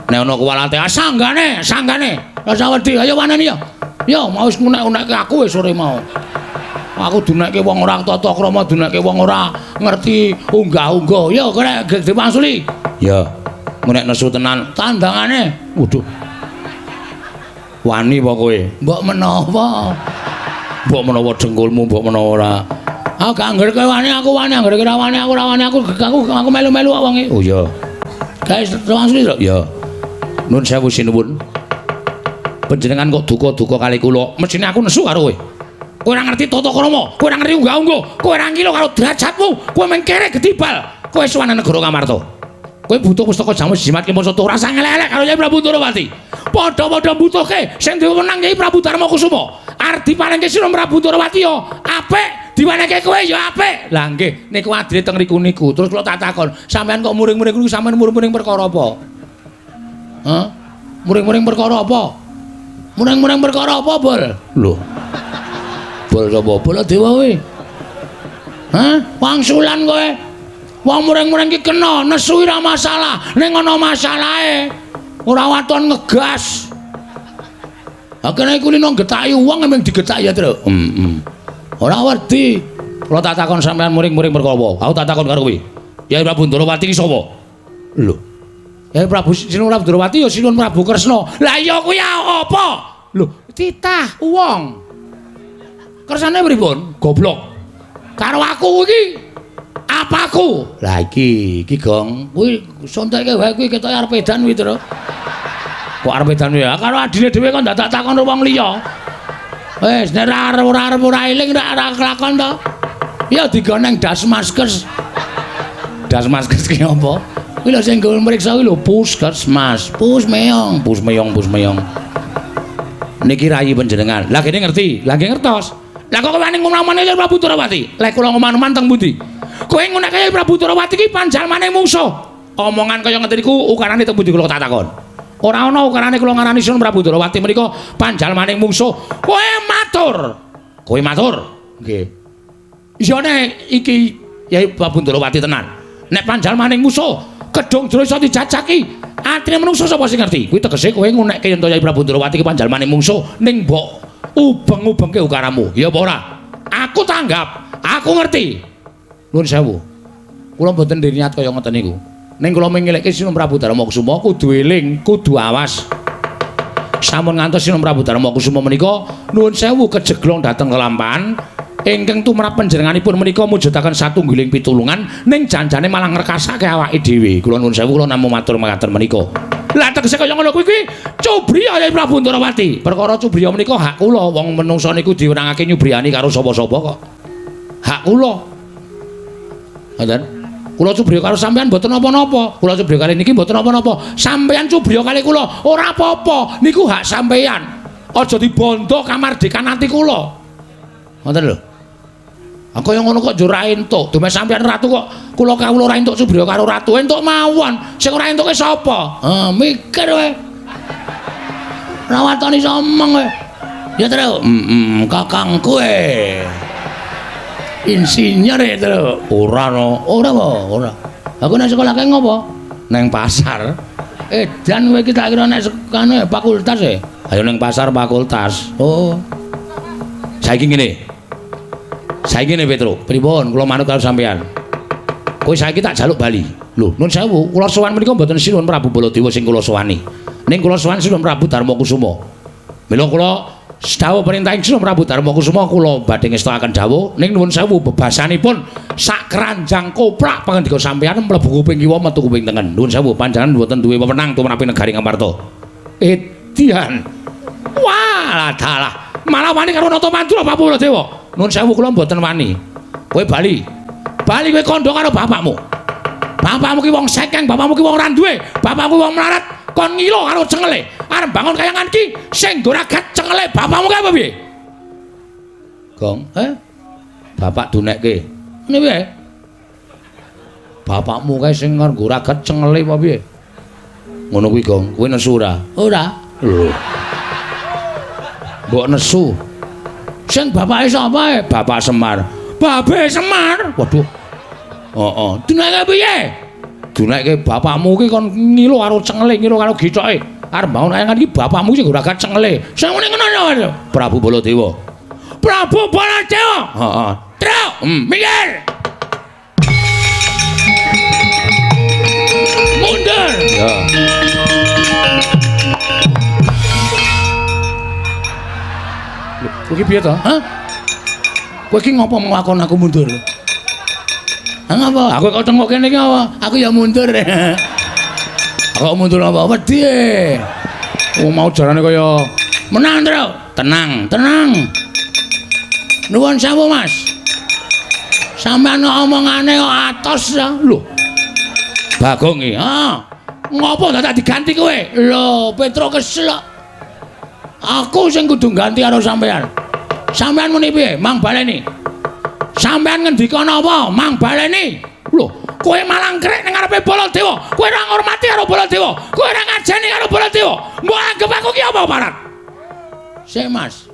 Nek ana kualate sanggane, sanggane. Rasa wedi, ayo waneni ya. Ya mau wis ngunek-unekke aku wis sore mau. Aku dunekke wong ora tata krama, dunekke wong ora ngerti unggah-ungguh. Ya kowe nek diwangsuli. Ya, nek nesu tenan tandangane. Waduh. Wani apa kowe? Mbok menawa. Mbok menawa dengkulmu, mbok menawa ora. Aku gak angger kowe wani, aku wani, angger kowe ora wani, aku ora wani, aku melu-melu kok wonge. Oh iya. Guys, langsung lho. Ya. Nun sewu sinuwun. Panjenengan kok duka-duka kali kula. Mesthine aku nesu karo kowe. Kowe ora ngerti tata krama, kowe ora ngerti unggah-ungguh, kowe ora ngilo karo derajatmu, kowe mung kere gedibal. Kowe sowan negara Ngamarta. Kowe butuh pustaka jamus jimat Ki Sata ora usah ngelek-elek karo Kyai Prabu Ndorowati. Padha-padha mbutuhke sing duwe wenang Kyai Prabu Darma Kusuma. Arep diparengke Sira Prabu Ndorowati ya apik, diwenehke kowe ya apik. Lah nggih, niku adile teng riku niku. Terus kula tak takon, sampean kok muring-muring niku sampean muring-muring perkara apa? Hah? Muring-muring perkara apa? Muring-muring perkara apa, Bol? Lho. Bol sapa? Baladewa kowe. Hah? Wangsulan kowe. Wong muring-muring ki kena nesu ora masalah, ning ana masalahe. Ora waton ngegas. Ha kene iku lino getaki wong emang digetaki ya, Tru. Heeh. Ora wedi. Kula tak takon sampean muring-muring perkara apa? Aku tak takon karo kowe. Kyai Prabu Ndorowati ki sapa? Lho. Kyai Prabu Sinuwun Prabu Ndorowati ya Sinuwun Prabu Kresna. Lah iya kuwi apa? Lho, titah wong. Kersane pripun? Goblok. Karo aku iki apaku? Lah iki, iki Gong. Kuwi sontekke wae kuwi ketoke arep edan kuwi, Tru. Kok arep edan ya? Karo adine dhewe kok dadak takon wong liya. Wis nek ora arep ora eling ora kelakon to. Ya digoneng Dasmaskes. Dasmaskes ki apa? Kuwi lho sing nggo mriksa kuwi lho Puskesmas. Pus meong, pus meong, pus meong. Niki rayi panjenengan. Lah kene ngerti, lah nggih ngertos. Lah kok wani ngomong-omongane Kyai Prabu Ndorowati? Lek kula ngomong-omongan teng pundi? Kowe nguneke Kyai Prabu Ndorowati ki panjalmane mungsuh. Omongan kaya ngeten niku ukarane teng pundi kula tak takon. Ora ana ukarane kula ngarani Sinuwun Prabu Ndorowati menika panjalmane mungsuh. Kowe matur. Kowe matur. Nggih. Isone iki Kyai Prabu Ndorowati tenan. Nek panjalmane mungsuh, kedung jero iso dijajaki. Atine menungso sapa sing ngerti? Kuwi tegese kowe ngunekke yen to Kyai Prabu Ndorowati ki panjalmane mungsuh ning mbok ubeng-ubengke ukaramu. Ya apa ora? Aku tanggap, aku ngerti. Nuwun sewu. Kula mboten niat kaya ngoten niku. Ning kula mengelekke Sinuwun Prabu Darma Kusuma kudu eling, kudu awas. Sampun ngantos Sinuwun Prabu Darma Kusuma menika nuwun sewu kejeglong dhateng lelampahan ingkang tumrap panjenenganipun menika mujudaken satunggiling pitulungan ning janjane malah ngrekasake awake dhewe. Kula nuwun sewu kula namung matur mekaten menika. Lah tegese kaya ngono kuwi kuwi cubriya Kyai Prabu Ndorowati. Perkara cubriya menika hak kula, wong menungsa niku diwenangake nyubriyani karo sapa-sapa kok. Hak kula. Ngoten. Kula cubriya karo sampean mboten napa-napa. Kula cubriya kali niki mboten napa-napa. Sampean cubriya kali kula ora apa-apa. Niku hak sampean. Aja dibondo kamardikan ati kula. Ngoten lho. Aku yang ngono kok yo ora entuk. Dume sampean ratu kok kula kawula ora entuk cubriya karo ratu. Entuk mawon. Sing ora entuke sapa? Ha, mikir kowe. Ora waton iso omong kowe. Ya Tru. Heeh, kakangku e. Insinyur e, Tru. Ora no. Ora apa? Ora. Aku nek sekolah kae ngopo? Neng pasar. Edan kowe iki tak kira nek kane fakultas e. Ayo neng pasar fakultas. Oh. Saiki ngene. Saiki ngene Petro, pripun kula manut karo sampean. Kowe saiki tak jaluk bali. Lho, nun sewu, kula sowan menika mboten Sinuwun Prabu Baladewa sing kula sowani. Ning kula sowan Sinuwun Prabu Darma Kusuma. Mila kula dawuh perintahing Sinuwun Prabu Darma Kusuma kula badhe ngestokaken dawuh ning nuwun sewu bebasanipun sak keranjang koplak pangandika sampean mlebu kuping kiwa metu kuping tengen. Nuwun sewu panjenengan mboten duwe wewenang tumrap negari Ngamarta. Edian. Wah, dalah. Malah wani karo Nata Mandura Prabu Baladewa. Nuwun sewu kula mboten wani. Kowe bali. Bali kowe kandha karo bapakmu. Bapakmu ki wong sekeng, bapakmu ki wong ora duwe, bapakmu wong melarat, kon ngilo karo cengele. Arep bangun kayangan ki sing nggo ragat cengele bapakmu ki apa piye? Gong, eh? Bapak dunekke. Ngene piye? Bapakmu kae sing nggo ragat cengele apa piye? Ngono kuwi, Gong. Kowe nesu ora? Ora. Lho. Mbok nesu. Sing bapake sapa e? Bapak Semar. Babe Semar. Waduh. Heeh. Duneke piye? Duneke bapakmu ki kon ngilo karo cengele, ngilo karo githoke. Arep bangun kayangan iki bapakmu sing ora cengele. Sing ngene ngono. Prabu Baladewa. Prabu Baladewa. Heeh. Truk, minggir. Mundur. Ya. Iki piye to? Hah? Kowe iki ngopo nglakon aku mundur? Ha ngapa? Aku kok tengok kene iki apa? Aku ya mundur. Aku mundur apa? Wedi. Wong mau jarane kaya menang, Tru. Tenang, tenang. Nuwun sewu, Mas. Sampeyan omongane kok atos ya. Lho. Bagong iki. Ha. Ngopo dadak diganti kowe? Lho, Petro kesel. Aku sing kudu ganti karo sampeyan. Sampeyan muni piye? Mang baleni. Sampeyan ngendika napa? Mang baleni. Lho, kowe malah ngrek ning ngarepe Baladewa. Kowe ora ngurmati karo Baladewa. Kowe ora ngajeni karo Baladewa. Mbok anggep aku ki apa, Parat? Sik, Mas.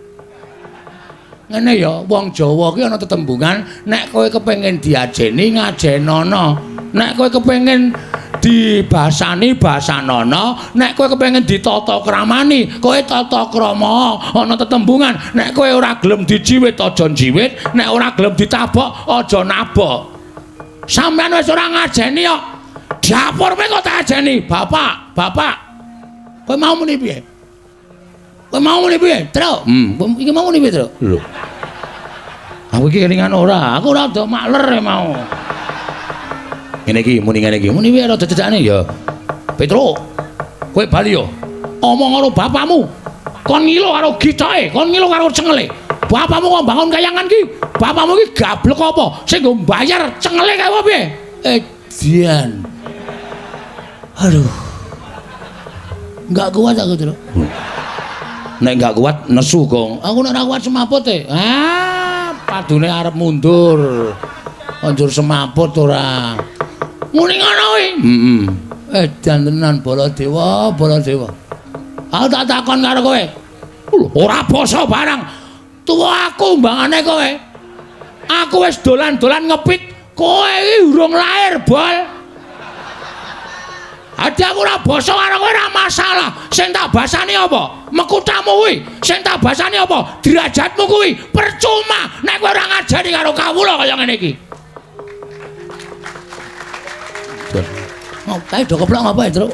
Ngene ya, wong Jawa ki ana tetembungan, nek kowe kepengin diajeni ngajenono. Nek kowe kepengin dibasani basanono, nek kowe kepengin ditata kramani, kowe tata krama. Ana tetembungan, nek kowe ora gelem dijiwit aja njiwit, nek ora gelem ditabok aja nabok. Sampeyan wis ora ngajeni kok. Dapurmu kok tak ajeni, Bapak, Bapak. Kowe mau muni piye? Kowe mau muni piye, Tru? Iki mau muni piye, Tru? Lho. Aku iki kelingan ora, aku ora do makler mau. Ngene iki muni ngene iki. Muni piye rada cecakane ya. Petro, kowe bali yo. Omong karo bapakmu. Kon ngilo karo gitoke, kon ngilo karo cengele. Bapakmu kok bangun kayangan ki? Bapakmu ki gablek apa? Sing nggo mbayar cengele kae apa piye? Edian. Aduh. Enggak kuat aku, Tru. Nek enggak kuat nesu, Gong. Aku nek ora kuat semaput e. Ah, padune arep mundur. Anjur semaput ora. Muni ngono kuwi. Heeh. Edan tenan Baladewa, Baladewa. Aku tak takon karo kowe. Lho, ora basa barang. Tuwa aku mbangane kowe. Aku wis dolan-dolan ngepit, kowe iki urung lahir, Bol. Adi aku ora basa karo kowe ora masalah. Sing tak basani apa? Mekutamu kuwi. Sing tak basani apa? Derajatmu kuwi. Percuma nek kowe ora ngajari karo kawula kaya ngene iki. Kae do keplok ngapa, Tru?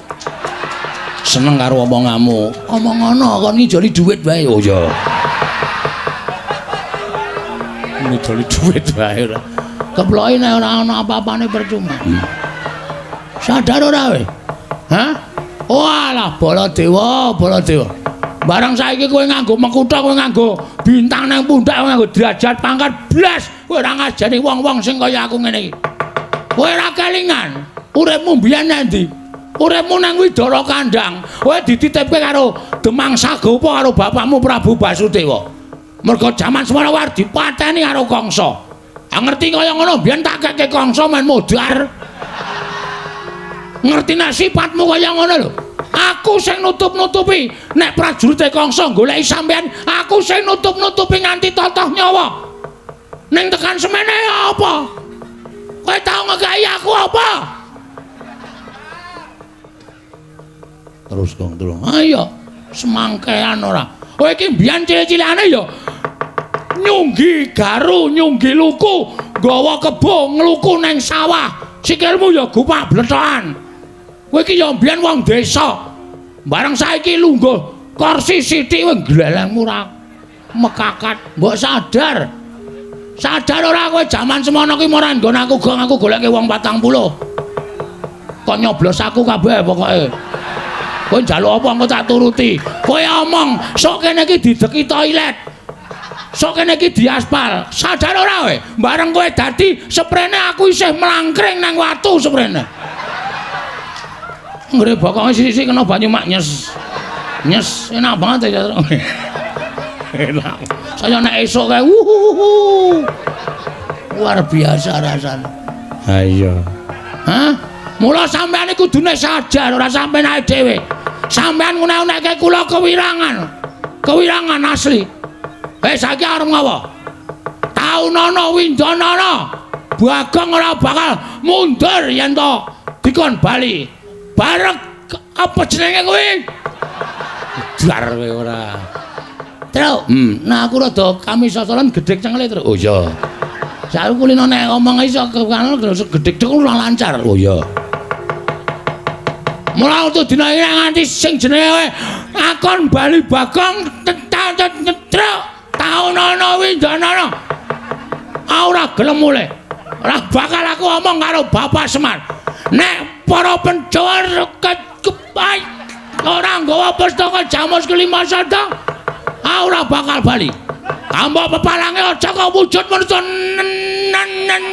Seneng karo omonganmu. Omong ngono kon ngijoli dhuwit wae. Oh iya. Ngijoli dhuwit wae ora. Keploke nek ora ana apa-apane percuma. Sadar ora kowe? Hah? Walah Baladewa, Baladewa. Barang saiki kowe nganggo mekutha, kowe nganggo bintang nang pundak, kowe nganggo derajat pangkat blas, kowe ora ngajeni wong-wong sing kaya aku ngene iki. Kowe ora kelingan. Uripmu mbiyen nang ndi? Uripmu nang Widara Kandang. Kowe dititipke karo Demang Sagopa karo bapakmu Prabu Basudewa. Mergo jaman semono kowe arep dipateni karo Kangsa. Ah ngerti kaya ngono mbiyen tak keke Kangsa men modar. Ngerti nek sifatmu kaya ngono lho. Aku sing nutup-nutupi nek prajurite Kangsa goleki sampean, aku sing nutup-nutupi nganti totoh nyawa. Ning tekan semene apa? Kowe tau ngekai aku apa? Terus Gong, terus. Ayo, semangkean ora. Kowe iki mbiyen cilik-cilikane ya nyunggi garu, nyunggi luku, nggawa kebo ngluku nang sawah. Sikilmu ya gupak blethokan. Kowe iki ya mbiyen wong desa. Bareng saiki lungguh kursi sithik kowe glelengmu ora mekakat. Mbok sadar. Sadar ora kowe jaman semono ki ora nggon aku gong, aku goleke wong 40. Kok nyoblos aku kabeh pokoke. Kowe njaluk apa engko tak turuti. Kowe omong sok kene iki dideki toilet. Sok kene iki diaspal. Sadar ora kowe? Bareng kowe dadi seprene aku isih mlangkring nang watu seprene. Nggre bokonge sisih kena banyu mak nyes. Nyes, enak banget ya. Enak. Saya nek esuk kae wuhuhuhu. Luar biasa rasane. Ha iya. Hah? Mula sampean iku kudune sadar ora sampean ae dhewe. Sampean ngene-ngene kula kewirangan. Kewirangan asli. Saiki arep ngapa? Taunana windanana. Bagong ora bakal mundur yen to dikon bali. Bareng apa jenenge kuwi? Dar kowe ora. Tru. Nah aku rada kamisosolan gedhek cengele, Tru. Oh iya. Saiki kulino nek omong iso kekano gedhek ora lancar. Oh iya. Mula untuk dina iki nganti sing jenenge akon bali Bagong tetruk taunana windanana. Ora gelem mulih. Ora bakal aku omong karo Bapak Semar. Nek para Pandhawa ora nggawa pustaka Jamus kelima sada, ora bakal bali. Tambah pepalange aja kok wujud manusa nen.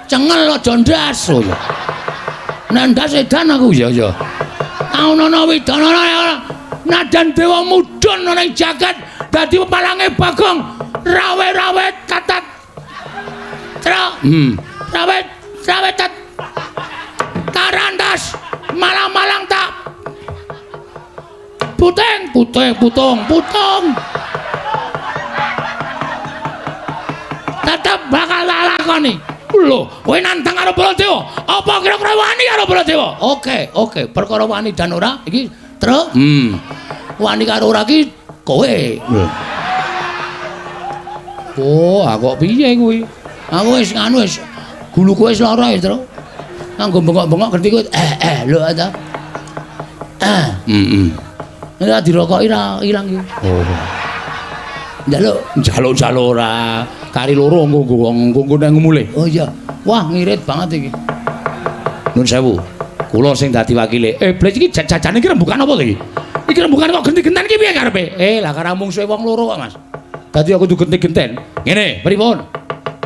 Cengel aja ndas. Oh ya. Nek ndas edan aku ya ya. Taunana widana nadan dewa mudhun ana ing jagat dadi pepalange Bagong rawe-rawe tatat. Tra. Rawe rawe tat. Tarantas malang-malang tak puting puting putung putung. Tetep bakal lakoni. Lho, kowe nantang karo Baladewa. Apa kira-kira wani karo Baladewa? Oke, oke. Perkara wani dan ora iki, Truk. Wani karo ora iki kowe. Oh, aku kok piye kuwi? Aku wis nganu wis guluku wis lara wis, Truk. Nganggo bengok-bengok ngerti kowe. Lho ta. Nek dirokoki ra ilang iki. Oh. Njaluk, njaluk-njaluk ora. Kari loro nggo nggo nang mulih. Oh iya. Wah, ngirit banget iki. Nun sewu. Kula sing dadi wakile. Blek iki jajane iki rembukan apa to iki? Iki rembukan kok genti-genten iki piye karepe? Lah karo mungsuhe wong loro kok, Mas. Dadi aku kudu genti-genten. Ngene, pripun?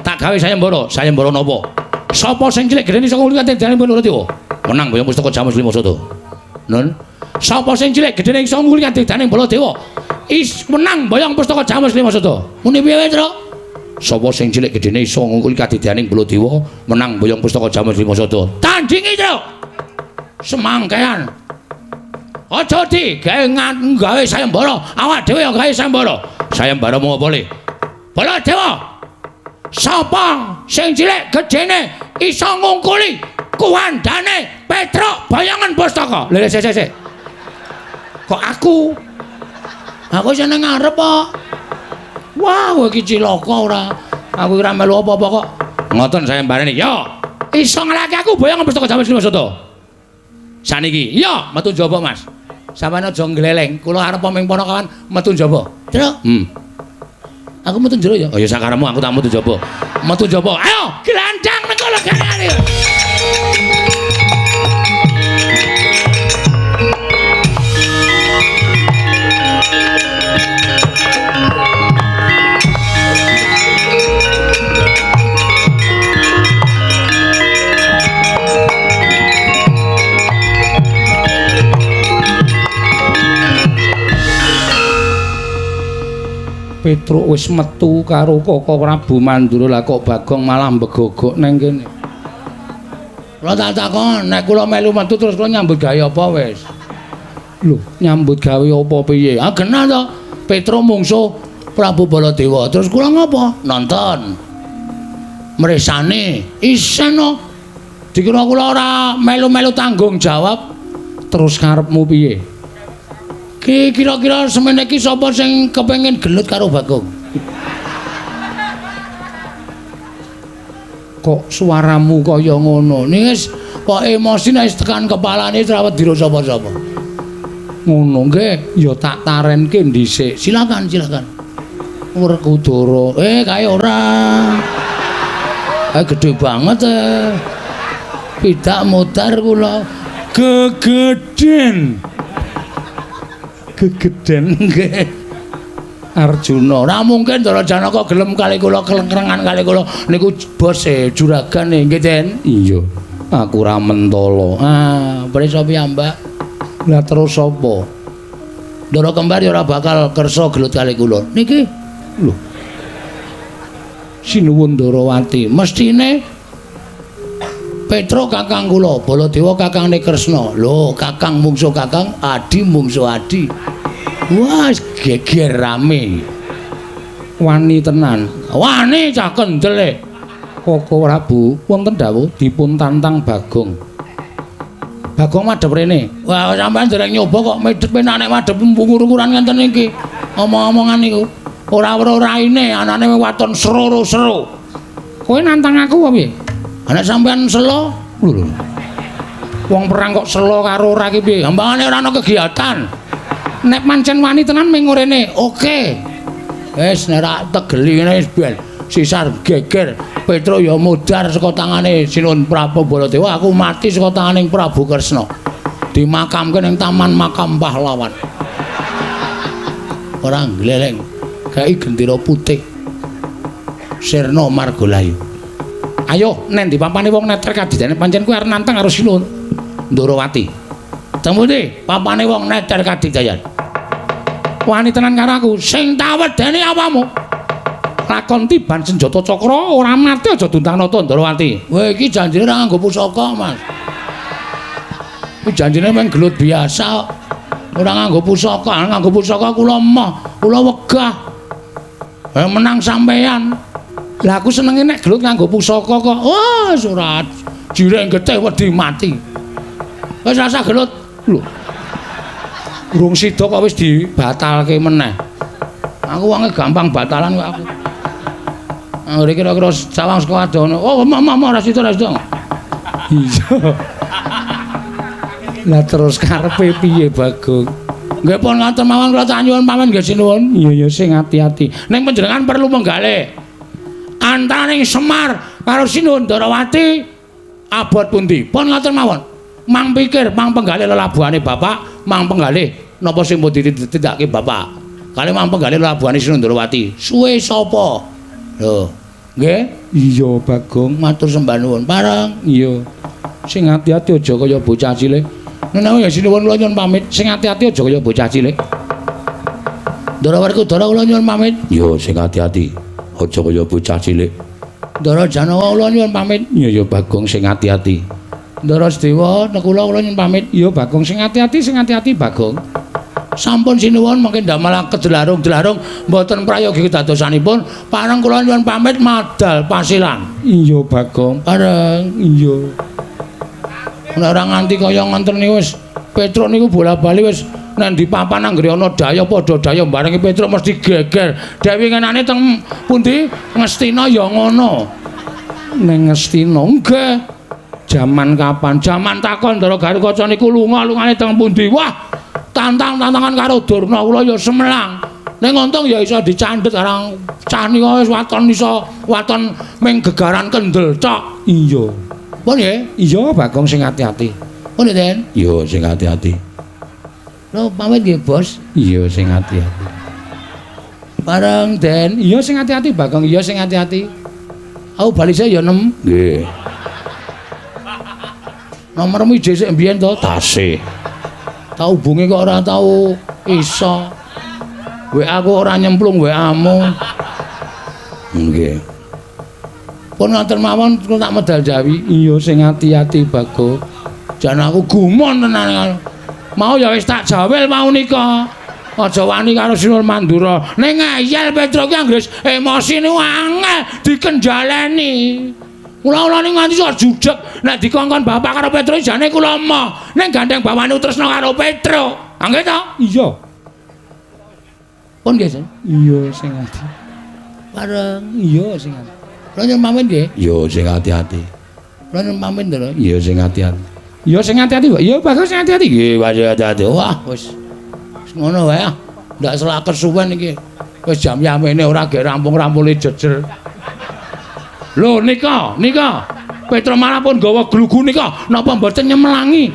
Tak gawe sayembara. Sayembara napa? Sapa sing cilik gedene iso nguli kadene Baladewa? Menang boyong pustaka Jamus Lima Sada. Nun. Sapa sing cilik gedene iso nguli kadene Baladewa? Is menang boyong pustaka Jamus Lima Sada. Muni piye wae, Truk? Sapa sing cilik gedene iso ngungkuli kadedaning Baladewa menang boyong pustaka Jamus Lima Sada. Tandingi, Truk. Semangkean. Aja di gawe gawe sayembara, awak dhewe ya gawe sayembara. Sayembara mung apa le? Baladewa. Sapa sing cilik gedene iso ngungkuli kuwandane Petruk boyongan pustaka? Lha sik sik sik. Kok aku? Aku seneng ngarep kok. Wah, kowe iki cilaka ora. Aku ora melu apa-apa kok. Ngoten sayembarane. Yo, iso nglaki aku boyongan pustaka Jamus Lima Sada. Saniki. Yo, metu njaba, Mas. Sampeyan aja ngleleng. Kula arep ming Panakawan metu njaba. Truk. Aku metu njero ya. Oh ya sakarepmu aku tak metu njaba. Metu njaba. Ayo, gelandang nang kono gane. Petruk wis metu karo Koko Prabu Mandura, lah kok Bagong malah mbegogok nang kene. Kula tak takon, nek kula melu metu terus kula nyambut gawe apa wis? Lho, nyambut gawe apa piye? Ah genah to, Petruk mungsuh Prabu Baladewa. Terus kula ngopo? Nonton. Mresane isen no. Dikira kula ora melu-melu tanggung jawab. Terus karepmu piye? Ki kira-kira semene iki sapa sing kepengin gelut karo Bagong? Kok suaramu kaya ngono? Ning wis kok emosi nek tekan kepalane ora wedi sapa-sapa. Ngono nggih, ya tak tarenke dhisik. Silakan, silakan. Werkudara. Kae ora. Kae gedhe banget. Pidak modar kula. Gegeden. Gegeden nggih. Arjuna, ora mungkin Ndara Janaka gelem kali kula kelengkrengan kali kula niku bose juragane nggih, Den. Iya. Aku ora mentala. Ah, prisa piyambak. Lah terus sapa? Ndara kembar ya ora bakal kersa gelut kali kula. Niki lho. Sinuwun Ndarawati, mestine Petruk kakang kula, Baladewa kakangne Kresna. Lho, kakang mungsuh kakang, adi mungsuh adi. Wah, geger rame. Wani tenan. Wani cah kendele. Koko Prabu, wonten dawuh dipun tantang Bagong. Bagong madhep rene. Wah, sampean dereng nyoba kok medhep penak nek madhep ngukur-ukuran ngenten iki. Omong-omongan niku ora weruh raine, anane waton sero-sero. Kowe nantang aku apa piye? Nek sampean selo, lho lho. Wong perang kok selo karo ora ki piye? Gampangane ora ana kegiatan. Nek pancen wani tenan ming rene, oke. Wis nek ra tegeli ngene wis ben. Sisar geger, Petruk ya mudhar saka tangane Sinuwun Prabu Baladewa, aku mati saka tangane Prabu Kresna. Dimakamke ning Taman Makam Pahlawan. Ora gleleng, gawe gendera putih. Sirna Margalayu. Ayo nen di papane wong neter kadidane pancen kuwi arep nantang karo Sinuwun Ndorowati. Temune papane wong neter kadidayan. Wani tenan karo aku, sing tak wedeni awamu. Lakon tiban senjata cakra ora mati aja duntang nata Ndorowati. Kowe iki janjine ora nganggo pusaka, Mas. Kuwi janjine mung gelut biasa. Ora nganggo pusaka, nganggo pusaka kula emoh, kula wegah. Menang sampean. Lah aku senenge nek gelut nganggo pusaka kok. Wah, ora jireng getih wedi mati. Wis rasa gelut. Lho. Urung sida kok wis dibatalke meneh. Aku wonge gampang batalan kok aku. Anggere kira-kira sawang saka adoh. Oh, mama ora sida, ora sida. Iya. Lah terus karepe piye, Bagong? Nggih pun ngaten mawon kula tak nyuwun pamit nggih sinuwun. Iya ya sing ati-ati. Ning panjenengan perlu menggalih. Antaraning Semar karo Sinuwun Ndorowati abot pundi? Pun ngaten mawon. Mang pikir, mang penggalih lelabuhane bapak, mang penggalih napa sing pun ditindakake bapak. Kali mang penggalih lelabuhane Sinuwun Ndorowati. Suwe sapa? Lho, nggih? Iya, Bagong, matur sembah nuwun. Pareng. Iya. Sing ati-ati aja kaya bocah cilik. Menawi ya sinuwun kula nyuwun pamit. Sing ati-ati aja kaya bocah cilik. Ndara Werkudara kula nyuwun pamit. Iya, sing ati-ati aja kaya bocah cilik. Ndara Janawa kula nyuwun pamit. Iya ya Bagong sing ati-ati. Ndara Sedewa nekula kula nyuwun pamit. Iya Bagong sing ati-ati, sing ati-ati Bagong. Sampun sinuwun mangke ndamel kedelarung-delarung mboten prayogi kedadosanipun. Pareng kula nyuwun pamit madal pasilan. Iya Bagong, pareng. Iya. Nek ora nganti kaya ngoten niku wis Petruk niku bola-bali wis nek di papan anggere ana daya padha daya barengi Petruk mesti geger. Dewi ngenane teng pundi Ngastina ya ngono. Ning Ngastina nggih. Jaman kapan? Jaman takon Ndara Garukaca niku lunga lungane teng pundi? Wah, tantang-tantangan karo Durna kula ya semelang. Ning untung ya iso dicandhet karang cah nika wis waton iso waton ming gegaran kendel tok. Iya. Pun nggih? Iya, Bagong sing ati-ati. Pun nggih, Den? Iya, sing ati-ati. Lho, pamit nggih, Bos. Iya, sing ati-ati. Bareng, Den. Iya, sing ati-ati, Bagong. Iya, sing ati-ati. Aku bali saya ya 6. Nggih. Nomormu ijek sik mbiyen to? Tasih. Tau hubungi kok ora tau iso. WA aku ora nyemplung WA-mu. Nggih. Pun ngoten mawon kula tak medal Jawi. Iya sing ati-ati Bagong. Jan aku gumun tenan. Mau ya wis tak jawel mau nika. Aja wani karo Sinuwun Mandura. Ning ngeyel Petruk ki anggere emosi niku angel dikenjaleni. Kula-kula niku nganti sok jujeg nek dikongkon bapak karo Petruk jane kula emoh. Ning gandeng bawane tresna karo Petruk. Nggih to? Iya. Pun nggih, Sen? Iya sing ati. Bareng. Iya sing ati. Kula nyuwun pamit nggih. Iya sing ati-ati. Kula nyuwun pamit lho. Iya sing ati-ati. Iya sing ati-ati, Pak. Iya bagus sing ati-ati. Nggih, ati-ati. Wah, wis. Wis ngono wae ah. Ndak selak kesuwen iki. Wis jam yamene ora gek rampung-rampule jejer. Lho nika, nika. Petruk malah pun gawa glugu nika. Napa mboten nyemelangi?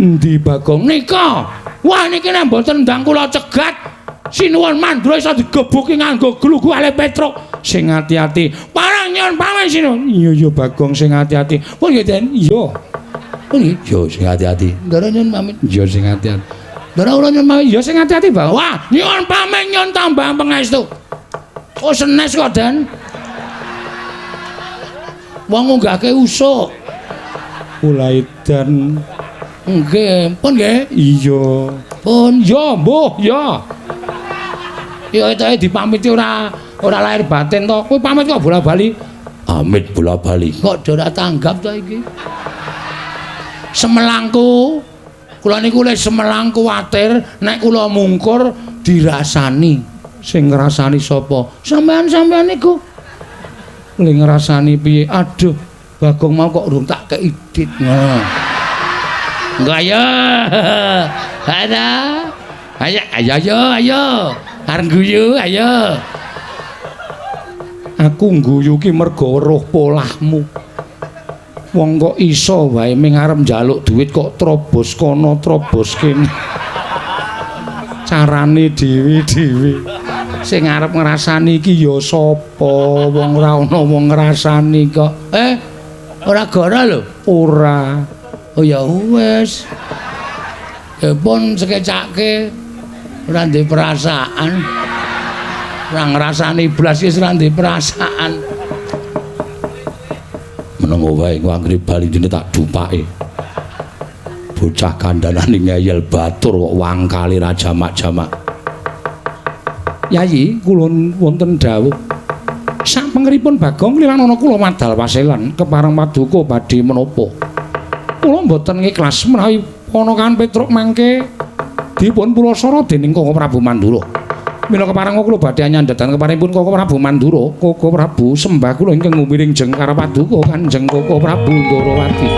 Endi Bagong nika? Wah niki nek mboten ndang kula cegat. Sinuwun Mandura iso digebuki nganggo glugu ale Petruk. Sing ati-ati. Parang nyuwun pamit sinuwun. Iya iya Bagong sing ati-ati. Pun nggih Den. Iya. Pun nggih. Iya sing ati-ati. Ndara nyuwun pamit. Iya sing ati-ati. Ndara kula nyuwun pamit. Iya sing ati-ati Bagong. Wah, nyuwun pamit nyuwun tambah pangestu. Oh senes kok Den. Wong ngunggahke usuk. Ulaidan. Nggih, pun nggih. Iya. Pun ya mbuh ya. Ya etoke dipamiti ora lahir batin to. Kowe pamit kok bola-bali? Amit bola-bali. Kok ora tanggap to iki? Semelangku. Kula niku le semelang kuwatir nek kula mungkur dirasani. Sing ngrasani sapa? Sampean-sampean niku. Le ngrasani piye? Aduh, Bagong mau kok urung tak kei dit. Ngono. Enggak ayo. Ada. Ayo ayo ayo ayo. Arep guyu ayo. Aku ngguyu ki merga weruh polahmu. Wong kok iso wae ming arep njaluk duit kok trobos kono trobos kene. Carane dhewe-dhewe. Sing arep ngrasani iki ya sapa? Wong ora ana wong ngrasani kok. Ora goro lho. Ora. Oh ya wis. Ya pun sekecake ora ndek perasaan. Ora ngrasani blas wis ora ndek perasaan. Menengo wae engko anggere bali dene tak dupake. Bocah kandhanane ngeyel batur kok wangkale ra jamak-jamak. Yayi, kula wonten dawuh. Sapengeripun Bagong lilanana kula madal paselan kepareng paduka badhe menapa. Kula mboten ngikhlas menawi Ponokawan Petruk mangke dipun pulasara dening Koko Prabu Mandura. Mila kepareng kula badhe nyandhatan keparengipun Koko Prabu Mandura, Koko Prabu sembah kula ingkang ngumiring jengkar paduka Kanjeng Koko Prabu Ndorowati.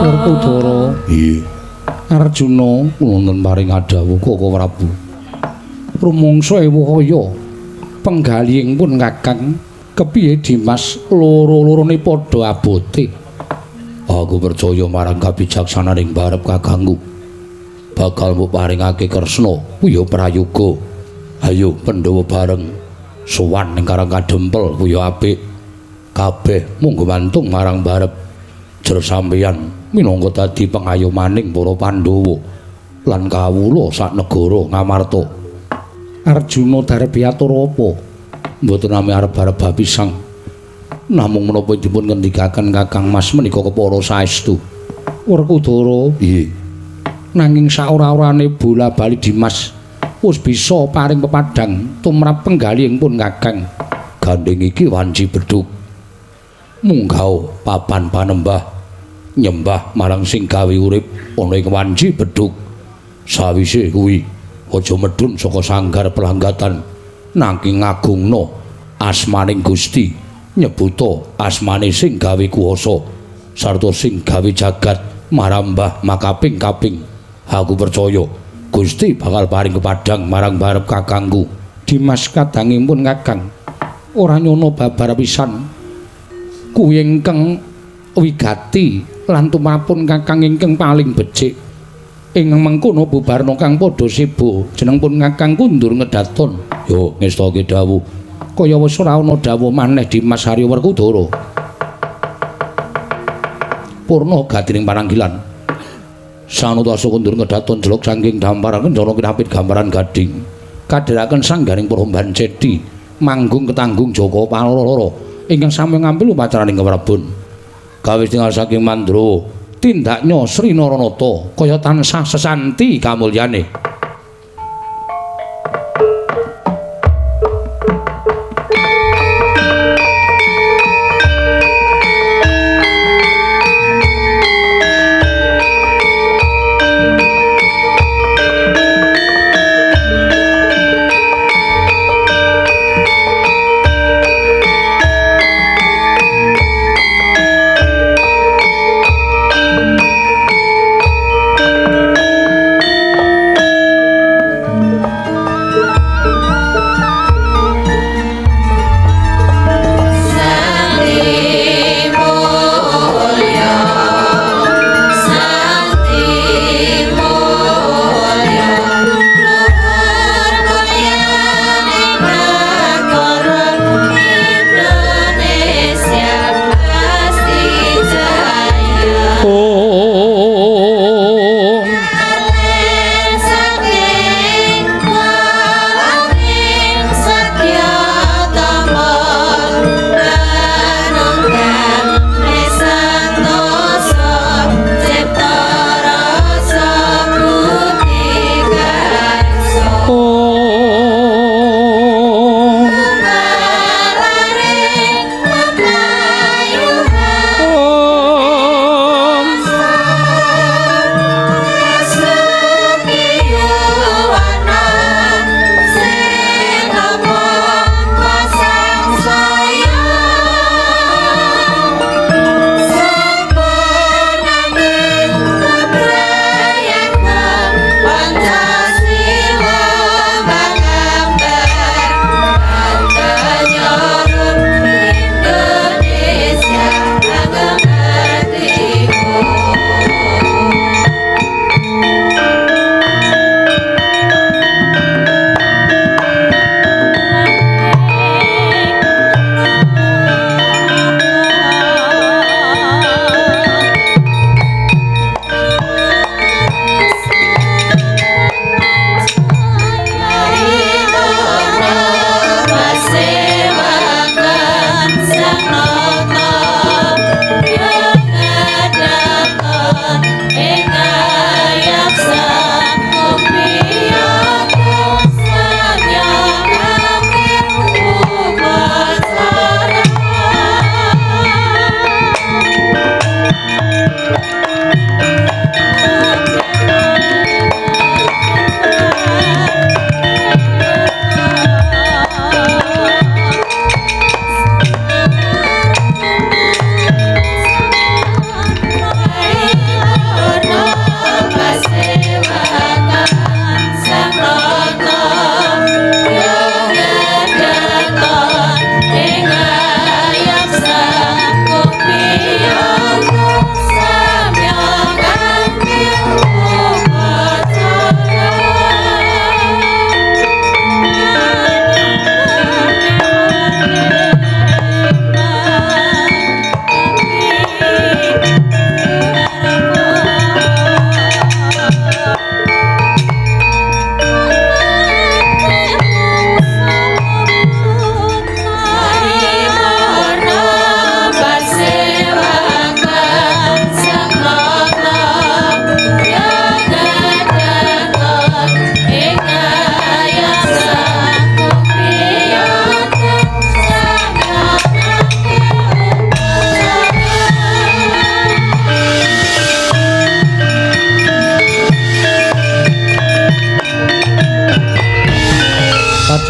Werkudara. Nggih. Arjuna wonten paring adhawuh Koko Prabu. Rumangsa ewuh kaya penggalihing pun Kakang kepiye Dimas loro-lorone padha abote. Aku percaya marang kabijaksananing barep kakangku. Bakal mbok paringake Kresna kuya prayoga. Ayo Pandhawa bareng sowan ning Karang Kadempel kuya apik. Kabeh munggo mantung marang barep. Jer sampeyan minangka dadi pengayomaning para Pandhawa lan kawula sak negara Ngamarta. Arjuna darep atur apa? Mboten nami arep-arep bapisang. Namung menapa dipun ngendikaken Kakang Mas menika kepara saestu. Werkudara. Nggih. Nanging saora-orane bola-bali Dimas wis bisa paring pepadang tumrap penggalihing pun Kakang. Gandeng iki wanci bedhug. Munggah papan panembah nyembah marang sing gawe urip ana ing wanci bedhug. Sawise kuwi aja medhun saka sanggar pelanggatan nanging ngagungna asmaning Gusti, nyebuta asmane sing gawe kuwasa sarta sing gawe jagat marambah makaping-kaping. Aku percaya Gusti bakal paring kepadang marang barep kakangku. Dimas kadangipun Kakang ora nyono babar pisan. Kuwi ingkang wigati lan tumrapun Kakang ingkang paling becik. Ing mengkono bubarna kang padha seba, jenengpun Kakang kundur ngedaton. Yo ngestake dawuh. Kaya wis ora ana dawuh maneh Dimas Arya Werkudara. Purna gatining pananggilan. Sanutasa kundur ngedaton jelok saking damparan kencana kinapit gambaran gading. Kadheraken sanggaring Promban Ceti manggung ketanggung Jaka Paloro ingkang sami ngambil upacaraning keprabon. Gawe tinggal saking Mandra tindaknya Sri Naranata kaya tansah sesanti kamulyane.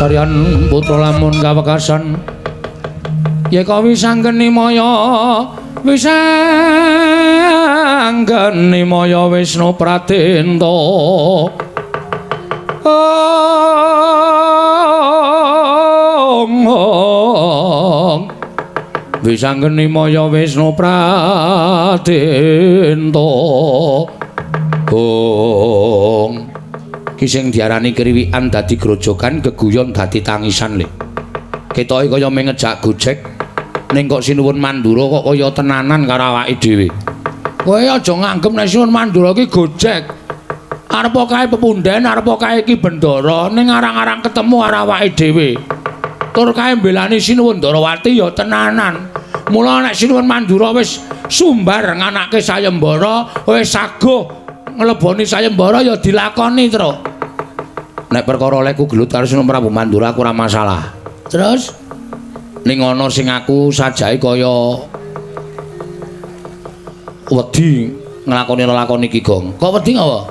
Saryan putra lamun kawekasan yeka wisanggeni maya wisanggeni maya Wisnu Pradenta. Ong wisanggeni maya Wisnu Pradenta. Ong ki sing diarani kriwikan dadi grojogan, geguyon dadi tangisan le. Ketoke kaya mung ngejak gojek, ning kok Sinuwun Mandura kok kaya tenanan karo awake dhewe. Kowe aja nganggep nek Sinuwun Mandura ki gojek. Arep kae pepunden, arep kae Ki Bendara, ning arang-arang ketemu karo awake dhewe. Tur kae mbelani Sinuwun Ndarawati ya tenanan. Mula nek Sinuwun Mandura wis sumbar nganake sayembara, wis saguh ngleboni sayembara ya dilakoni, Tru. Nek perkara olehku gelut karo Sinuwun Prabu Mandura aku ora masalah. Terus ning ana sing aku sajae kaya wedi nglakoni lelakon iki, Gong. Kok wedi ngapa?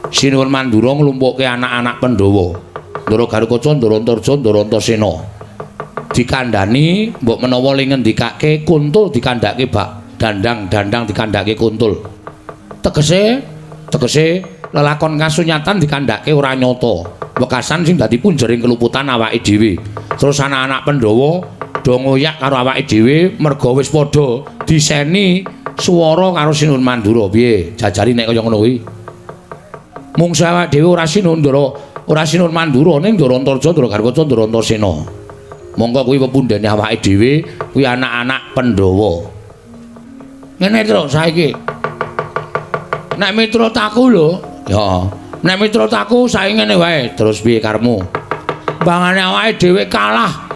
Sinuwun Mandura nglumpukke anak-anak Pandhawa. Ndara Garukaca, Ndara Antarja, Ndara Antasena. Dikandhani mbok menawa le ngendikake kuntul dikandhake bak dandang, dandang dikandhake kuntul. Tegese, tegese lelakon kasunyatan dikandhake ora nyata. Wekasan sing dadi punjering keluputan awake dhewe. Terus anak-anak Pandhawa do ngoyak karo awake dhewe merga wis padha diseni swara karo Sinuwun Mandura. Piye jajari nek kaya ngono kuwi? Mungsu awake dhewe ora Sinuwun Ndara, ora Sinuwun Mandura ning Ndara Antarja, Ndara Garukaca, Ndara Antasena. Monggo kuwi pepundhene awake dhewe, kuwi anak-anak Pandhawa. Ngene terus saiki. Nek miturut aku lho, ya. Nek miturut aku saiki ngene wae, terus piye karepmu? Bangane awake dhewe kalah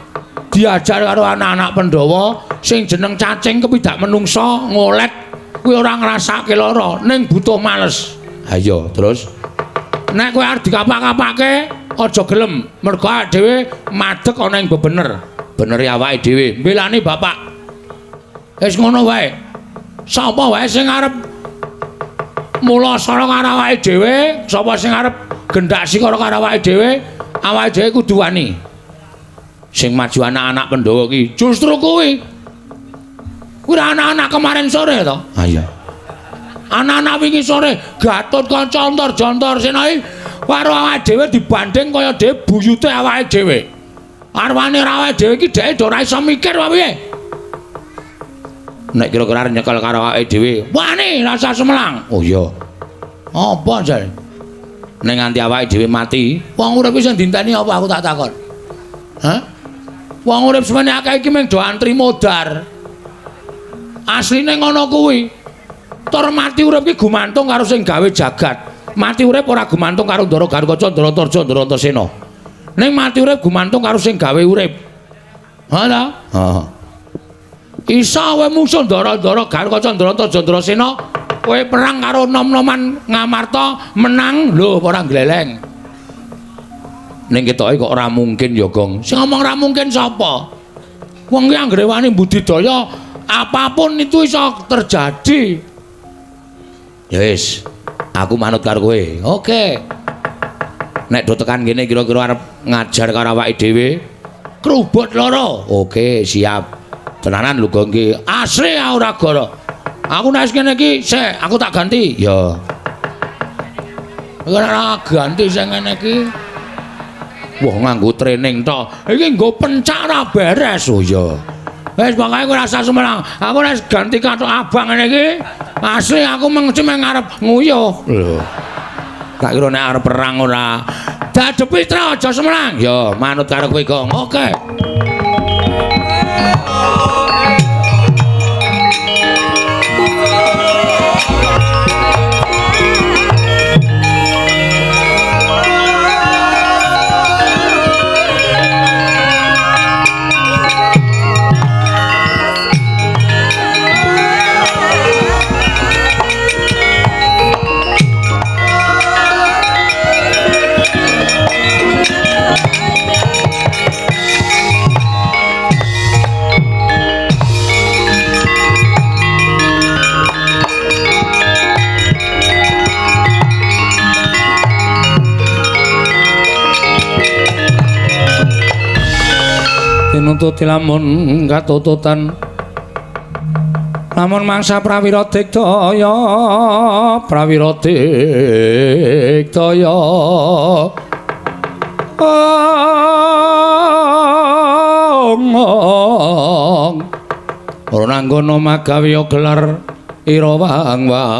diajar karo anak-anak Pandhawa sing jeneng cacing kepidak menungsa ngolet kuwi ora ngrasake lara ning butuh males. Ha iya, terus nek kowe arep dikapak-kapake aja gelem, mergo awake dhewe madeg ana ing bebener. Benere awake dhewe mbelani bapak. Wis ngono wae. Sapa wae sing arep mula sara karo awake dhewe, sapa sing arep gendak sikara karo awake dhewe, awake dhewe kudu wani. Sing maju anak-anak Pandhawa ki justru kuwi. Kuwi anak-anak kemarin sore to? Ha iya. Anak-anak wingi sore Gatotkaca Antarja Antasena iki karo awake dhewe dibanding kaya dhewe buyute awake dhewe. Arwane awake dhewe iki dheke ora iso mikir apa piye. Nek kira-kira arep nyekel karo awake dhewe, wani rasa semelang. Oh iya. Apa jare? Nek nganti awake dhewe mati, wong urip sing dinteni apa aku tak takon. Hah? Wong urip semene akeh iki mung do antri modar. Asline ngono kuwi. Tur mati urip iki gumantung karo sing gawe jagat. Mati urip ora gumantung karo Ndara Garukaca, Ndara Antarja, Ndara Antasena. Ning mati urip gumantung karo sing gawe urip. Ha ta? Heeh. Isa kowe mungsuh Ndara-ndara Garukaca, Ndara Antarja, Ndara Sena, kowe perang karo nom-noman Ngamarta menang lho ora gleleng. Ning ketoke kok ora mungkin ya, Gong. Sing ngomong ora mungkin sapa? Wong ki anggere wani budidaya apapun itu iso terjadi. Ya wis, aku manut karo kowe. Oke. Nek do tekan kene kira-kira arep ngajar karo awake dhewe, krubut loro. Oke, siap. Tenanan lho Gong ki. Asli ora goro. Aku nek ngene iki, sik aku tak ganti. Ya. Ora ganti sing ngene iki. Wah, nganggo training tok. Iki nggo pencak ora beres. Oh iya. Wis pokoke kowe rasa semelang. Aku nek ganti kathok abang ngene iki, asli aku mengci meng arep nguyuh. Lho. Tak kira nek arep perang ora. Dadepi tra aja semelang. Ya, manut karo kowe, Gong. Oke. Nututi lamun katututan lamun mangsa prawira digdaya, prawira digdaya. Ora nanggono magawe gelar ira wang wang.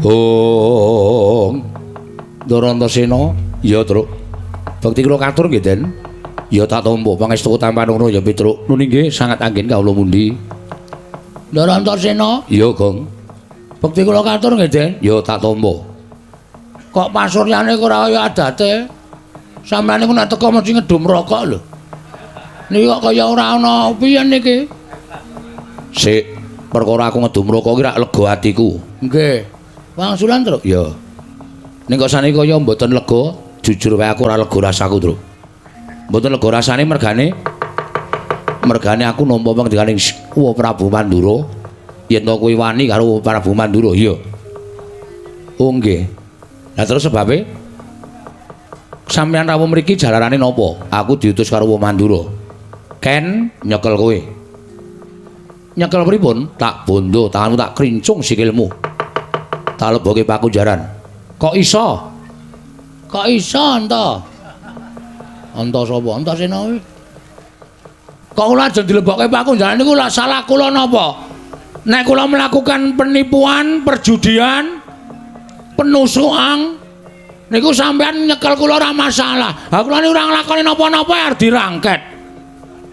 Hong Ndara Antasena, ya Truk. Bekti kula katur nggih, Den. Ya tak tampa pangestu tampan ngono ya Petruk. Nun inggih sangat anggen kawula mundi. Ndara Antasena, ya Gong. Bekti kula katur nggih, Den. Ya tak tampa. Kok pasuryane ora kaya adate? Sampeyan niku nek teko mesti ngedum rokok lho. Niki kok kaya ora ana piye niki? Sik, perkara aku ngedum rokok iki rak lega atiku. Nggih. Wangsulan, Truk? Ya. Ning kok saniki kaya mboten lega, jujur wae aku ora lega rasaku, Truk. Mboten lega rasane mergane aku nampa pangendikaning Wa Prabu Mandura yen to kowe wani karo Prabu Mandura. Iya. Oh nggih. Lah terus sebabe sampeyan rawuh mriki jalarane napa? Aku diutus karo Wa Mandura. Ken nyekel kowe. Nyekel pripun? Tak bondo tanganmu, tak krincung sikilmu. Tak leboke pakunjaran. Kok iso? Kok iso enta? Enta sapa? Antasena kuwi. Kok kula ajeng dilebokke pakunjaran niku lak salah kula napa? Nek kula melakukan penipuan, perjudian, penusukan niku sampean nyekel kula ora masalah. Ha kula niku ora nglakoni napa-napa arep dirangket.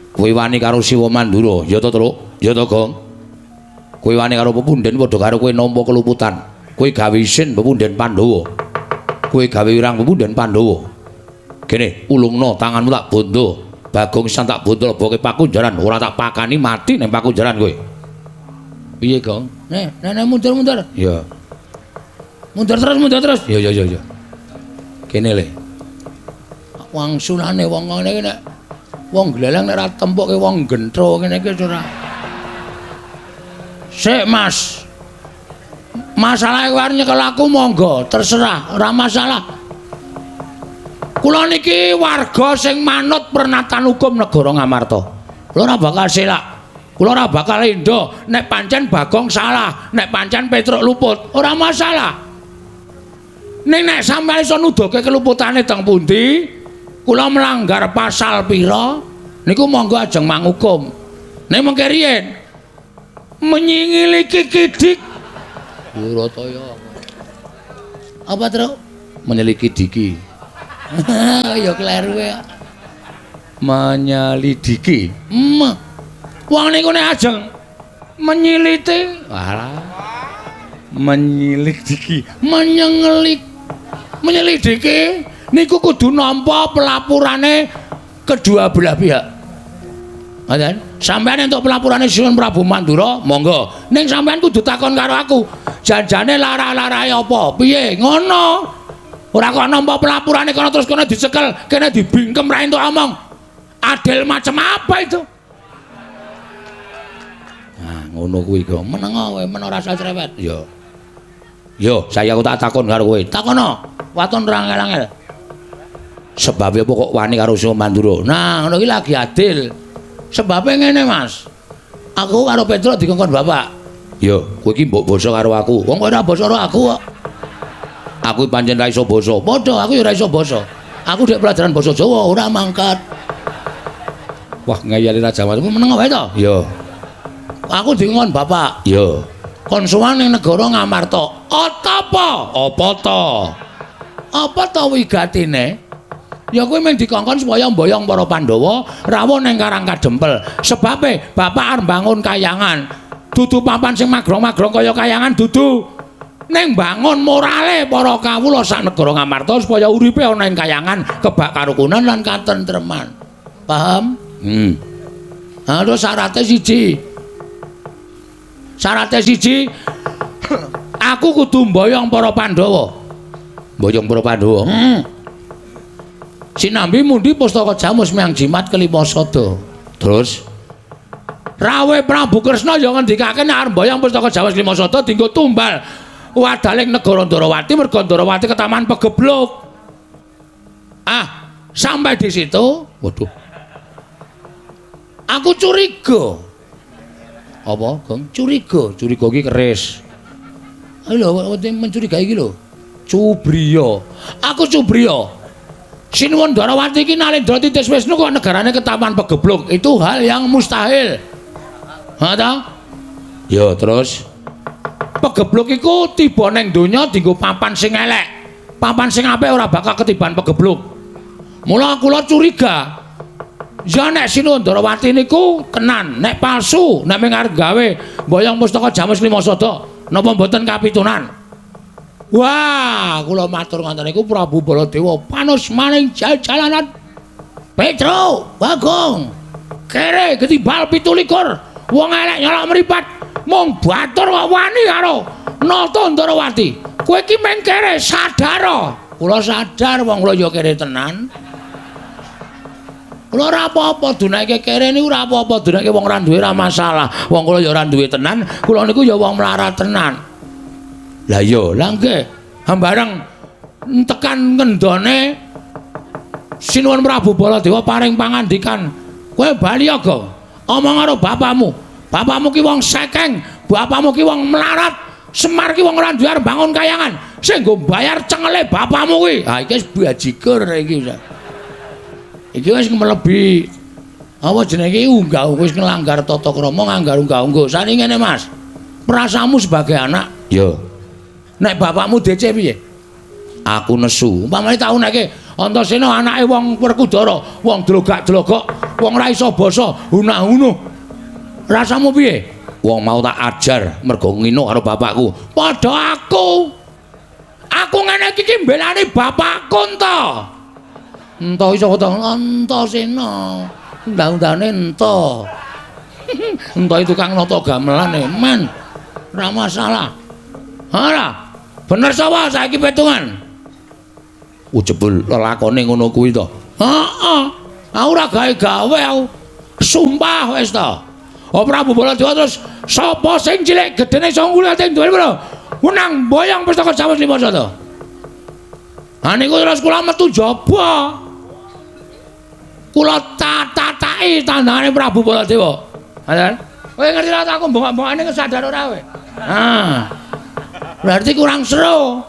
Kowe wani karo Siwa Mandura, ya to, Truk? Ya to, Gong? Kowe wani karo pepunden padha karo kowe nampa keluputan. Kowe gawe isin pepunden Pandhawa. Kowe gawe wirang pepunden Pandhawa. Kene, ulungno tanganmu tak bondo. Bagong sisan tak bondo leboke pakunjaran, ora tak pakani mati ning pakunjaran kowe. Piye, Gong? Nih, nih mundur-mundur. Ya. Mundur terus, mundur terus. Ya ya ya ya. Kene le. Wangsulane wong ngene iki nek wong gleleng nek ora tempukke wong gentro ngene iki ora. Sik, Mas. Masalahe kowe arep nyekel aku monggo, terserah, ora masalah. Kula niki warga sing manut pernatan hukum negara Ngamarta. Kula ora bakal selak. Kula ora bakal endo nek pancen Bagong salah, nek pancen Petruk luput, ora masalah. Ning nek sampeyan iso nuduhke keluputane teng pundi, kula melanggar pasal pira, niku monggo ajeng mangukum. Ning mengke riyen menyingiliki kidik Durataya. Apa, Truk? Menyeliki diki. Ya kleru ya. Menyelidiki. Wong niku nek ajeng menyiliti, walah. Menyelidiki, menyengelik. Menyelidiki niku kudu nampa pelapurane kedua belah pihak. Ngoten? Sampeyan entuk pelapurane Sinuwun Prabu Mandura, monggo. Ning sampeyan kudu takon karo aku. Janjane lara-larae apa? Piye? Ngono. Ora kok nampa pelapurane kono terus kono dicekel, kene dibingkem ra entuk omong. Adil macam apa itu? Nah, ngono kuwi kok. Meneng kowe, men ora usah cerewet. Ya. Yo, saya aku tak takon karo kowe. Takono. Waton ora angel-angel. Sebabe apa kok wani karo Sinuwun Mandura? Nah, ngono iki lagi adil. Sebabe ngene, Mas. Aku karo Petruk dikongkon bapak. Yo, kowe iki mbok basa karo aku. Wong kowe ora basa karo aku kok. Aku pancen ra iso basa. Padha, aku ya ora iso basa. Aku dhek pelajaran basa Jawa ora mangkat. Wah, ngeyeli Raja Mas. Meneng wae to? Yo. Aku dikongkon bapak. Yo. Kon sowan ning negara Ngamarta. Apa? Apa to? Apa to wigatine? Ya kowe mung dikongkon supaya mboyong para Pandhawa rawuh ning Karang Kadempel. Sebabe bapak arep mbangun kayangan. Dudu papan sing magrong-magrong kaya kayangan dudu. Ning mbangun morale para kawula sak negara Ngamarta supaya uripe ana ing kayangan kebak karukunan lan katentreman. Paham? Ha terus syarate siji. Syarate siji, aku kudu mboyong para Pandhawa. Mboyong para Pandhawa. Sinambi mundi pustaka jamus miang jimat kelima sada. Terus Rawe Prabu Kresna ya ngendikake nek arep mboyong pustaka jamus kelima sada dienggo tumbal wadaling negara Ndarawati merga Ndarawati ketaman pegebluk. Ah, Sampai di situ, waduh. Aku curiga. Apa, Gong? Curiga, curiga iki keris. Ayo lho, mencurigai iki lho. Cubriya. Aku cubriya. Sinuwun Dwarawati iki Nalendra Titis Wisnu kok negarane ketaman pegebluk. Itu hal yang mustahil. Ha ta? Ya, terus pegebluk iku tiba ning donya dienggo papan sing elek. Papan sing apik ora bakal ketiban pegebluk. Mula kula curiga. Ya nek Sinuwun Dwarawati niku tenan, nek palsu, nek mung arep gawe mboyong pustaka Jamus Lima Sada, napa mboten kapitunan? Wah, kula matur ngoten niku Prabu Baladewa panus maning jalanan. Petro, Bagong. Kere ketibal 27. Wong elek nyolok mripat. Mung batur kok wani karo Nata Ndrawati. Kowe iki mung kere sadar. Kula sadar wong kula ya kere tenan. Kula ora apa-apa dunake kere niku ora apa-apa, dunake wong ora duwe ora masalah. Wong kula ya ora duwe tenan, kula niku ya wong melarat tenan. Lah iya, lah nggih. Hambareng tekan ngendone Sinuwun Prabu Baladewa paring pangandikan, "Kowe bali ya, Gong. Omong karo bapakmu. Bapakmu ki wong sekeng, bapakmu ki wong melarat, Semar ki wong ora duwe arep bangun kayangan. Sing nggo bayar cengele bapakmu kuwi." Ha iki wis bajigur iki. Iki wis mlebi apa jenenge iki unggah wis nglanggar tata krama, nganggar unggah-ungguh. Sani ngene, Mas. Perasaanmu sebagai anak, ya. Nek bapakmu DC piye? Aku nesu. Umpamane tau neke Antasena anake wong Werkudara, wong dlogak-dlogok, wong ora iso basa, hunah-hunuh. Rasamu piye? Wong mau tak ajar mergo ngino karo bapakku. Padha aku. Aku ngene iki ki mbelani bapakku ento. Ento iso to Antasena. Undang-undane ento. Ento itu tukang nata gamelan e, men. Ora masalah. Ora. Bener sapa saiki petungan? Jebul lelakone ngono kuwi to. Heeh. Aku ora gawe-gawe aku. Sumpah wis to. Oh Prabu Baladewa terus sapa sing cilik gedene iso ngulate duwe lho. Menang boyong pustaka Jamus Lima Sada. Ha niku terus kula metu jaba. Kula tatataki tandangane Prabu Baladewa. Ngoten. Kowe ngerti ra aku bongok-bongokane sadar ora kowe? Ah. Berarti kurang seru.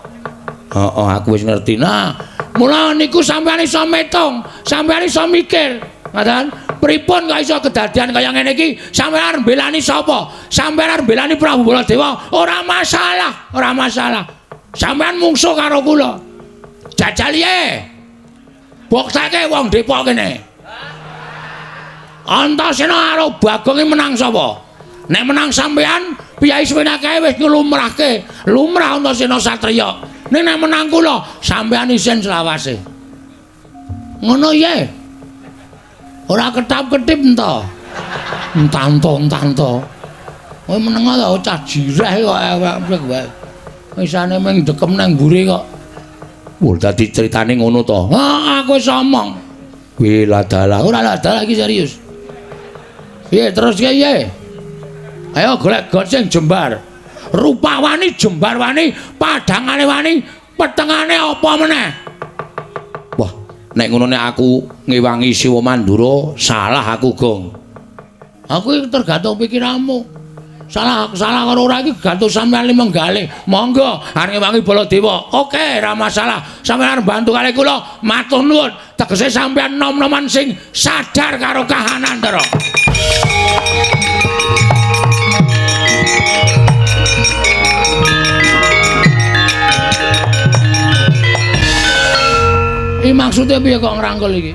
Heeh, aku wis ngerti. Nah, mula niku sampeyan iso metung, sampeyan iso mikir. Ngoten. Pripun kok iso kedadian kaya ngene iki? Sampeyan arep mbelani sapa? Sampeyan arep mbelani Prabu Baladewa? Ora masalah, ora masalah. Sampeyan mungsuh karo kula. Jajal ye. Boksake wong Depok kene. Antasena karo Bagong menang sapa? Nek menang sampeyan, piyai sewenake wis nglumrahke, lumrah Antasena satriya. Ning nek menang kula, sampeyan isin selawase. Ngono ye. Ora ketap-ketip ento. Entanto-entanto. Kowe meneng ta cah jireh kok ewek wae. Isane mung dekem nang mburi kok. Wah, dadi critane ngono to. Ha, aku wis omong. Kuwi ladalah. Ora ladalah iki serius. Piye terus piye? Ayo golek got sing jembar. Rupa wani, jembar wani, padhangane wani, petengane apa meneh? Wah, nek ngono nek aku ngewangi Siwa Mandura, salah aku, Gong. Aku iki tergantung pikiranmu. Salah salah karo ora iki gantung sampeyan limenggalih. Monggo arep ngewangi Baladewa. Oke, ora masalah. Sampeyan arep bantu kali kula, matur nuwun. Tegese sampeyan nom-noman sing sadar karo kahanan, Ndara. Iki maksudnya piye kok ngrangkul iki?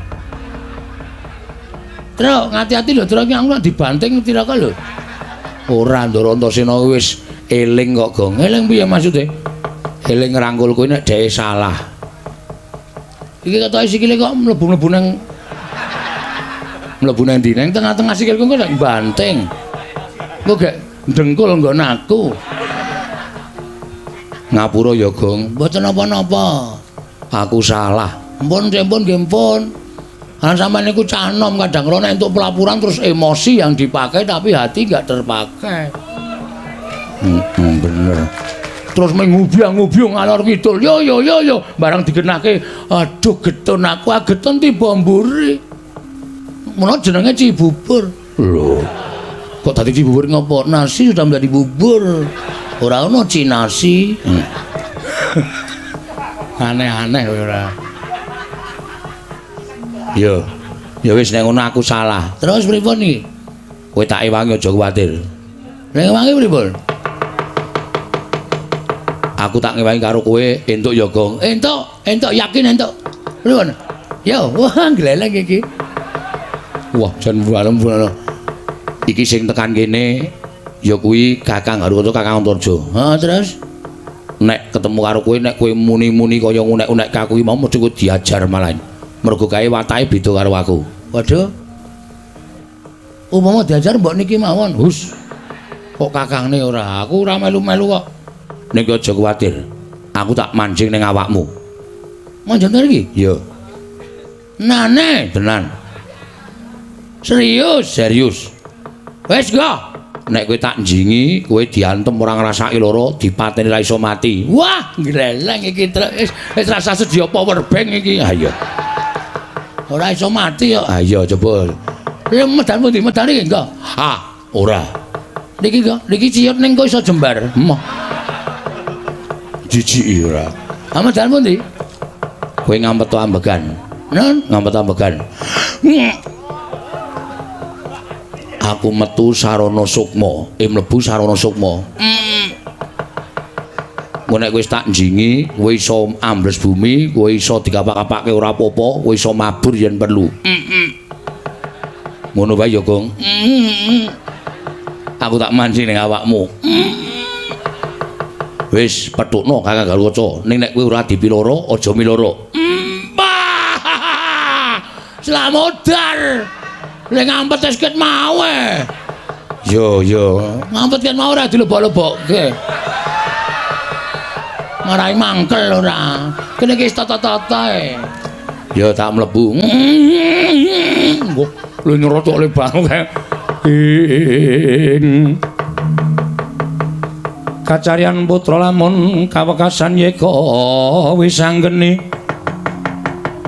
Truk, ngati-ati lho, Truk, iki aku nek dibanting tiraka lho. Ora, Ndara Antasena wis eling kok, Gong. Eling piye maksude? Eling ngrangkul kuwi nek dheke salah. Iki ketoke sikile kok mlebu-mlebu nang mlebu nang ndi? Nang tengah-tengah sikilku kok nek banting. Kok gek dengkul nggon aku. Ngapura ya, Gong. Mboten napa-napa. Aku salah. Ampun, ampun, nggih ampun. Kan sampeyan niku cah nom kadang kala nek entuk pelaporan terus emosi yang dipakai tapi hati enggak terpakai. Bener. Terus mengubyang-ubyung ngalor ngidul. Yo yo yo yo, barang digenahke, aduh getun aku, getun tiba mburi. Mula jenenge Cibubur. Lho. Kok dadi Cibubur ngopo? Nasi sudah menjadi bubur. Ora ono cinasi. Aneh-aneh kowe ora. Yo. Ya wis nek ngono aku salah. Terus pripun iki? Kowe tak ewangi aja kuwatir. Nek ewangi pripun? Aku tak ngewangi karo kowe entuk ya, Gong. Entuk, entuk yakin entuk. Pripun? Yo, wah gleleng iki. Wah, jan warem ngono. Iki sing tekan kene ya kuwi Kakang Harukaca, Kakang Antarja. Ha, terus nek ketemu karo kowe, nek kowe muni-muni kaya ngunek-unek aku mau mesti kowe diajar malah. Mergo kae watake beda karo aku. Waduh. Umpama diajar mbok niki mawon. Hus. Kok kakangne ora? Aku ora melu-melu kok. Ning aja kuwatir. Aku tak mancing ning awakmu. Manjing iki? Iya. Nane, tenan. Serius, serius. Wis go. Nek kowe tak njingi, kowe diantem ora ngrasake lara, dipateni ra iso mati. Wah, ngleleng iki wis wis rasa sedia power bank iki. Ha iya. Ora iso mati kok. Ha iya coba. Lha medan pundi? Medan iki enggak? Ha, ora. Niki enggak, niki ciyut ning kok iso jembar. Emoh. Jijiki ora. Ha medan pundi? Kowe ngampet ambegan. Nun, ngampet ambegan. Aku metu sarana sukma, mlebu sarana sukma. Engko nek wis tak njingi, kowe iso ambles bumi, kowe iso dikapak-kapake ora apa-apa, kowe iso mabur yen perlu. Ngono wae ya, Gong. Aku tak mancing ning awakmu. Wis petukno Kakang Garukaca, ning nek kowe ora dipiloro, aja miloro. Slamodar. Lek ngampet wis ket mau e. Yo yo, ngampet ket mau ora dilebok-lebokke. Marai mangkel ora. Kene iki wis tata-tata e. Ya tak mlebu. Wah, lho nyerocok le banget. Ing kacaryan putra lamun kawekasan yeka wis anggeni.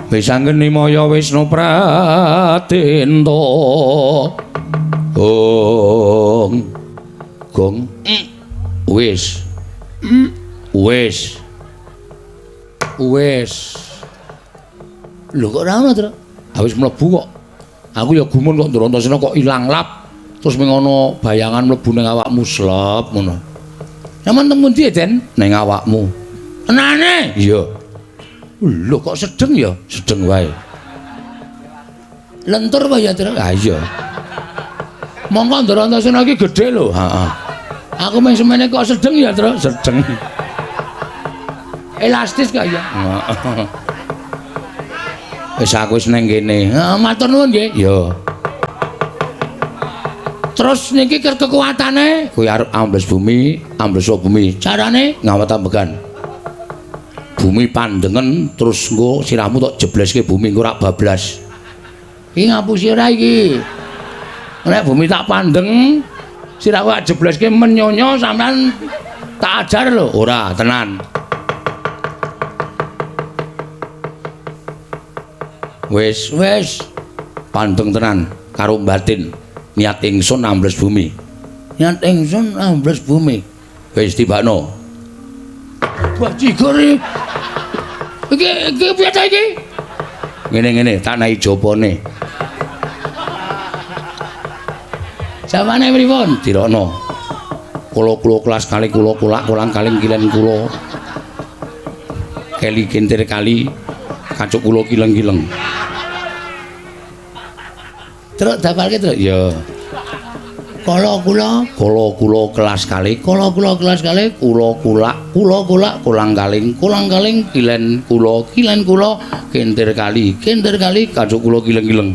Wis anggeni maya Wisnu Pratenta. Gong. Gong. Wis. Wis. Wis. Lho kok ora ono, Tru? Ha wis mlebu kok. Aku ya gumun kok Ndrantasena kok ilang lap. Terus ming ana bayangan mlebu ning awakmu slep ngono. Sampeyan teng pundi, Den? Ning awakmu. Tenane? Iya. Lho kok sedeng ya? Sedeng wae. Lentur wae ya, Tru? Ha iya. Mongko Ndrantasena iki gedhe lho. Heeh. Aku mung semene kok sedeng ya, Tru? Sedeng. Elastis kok ya. Heeh. Wis aku wis ning kene. Heeh, matur nuwun nggih. Iya. Terus niki kekuatane kuwi arep ambles bumi, ambles bumi. Carane ngawet ambegan. Bumi pandengen terus engko sirahmu tok jebleske bumi engko rak bablas. Iki ngapusi ora iki? Nek bumi tak pandeng, sirahku tak jebleske menyonyo sampean tak ajar lho. Ora, tenan. Wis, wis. Pandeng tenan karo batin. Niat ingsun ambles bumi. Niat ingsun ambles bumi. Wis tibakno. Wah, jigur iki. Iki iki piye ta iki? Ngene-ngene, tak naik jopone. Jawane pripun? Dirokno. Kula-kula kelas kali kula kulak kulang kaling kilen kula. Keli kintir kali kacuk kula kileng-kileng. Truk dapalke, Truk? Ya. Kala kula, kala kula kelas kali, kala kula kelas kali, kula kulak, kula kulak, kulang kaling, kulang kaling, kilen kula, kilen kula, kintir kali, kintir kali, kacuk kula kileng-kileng.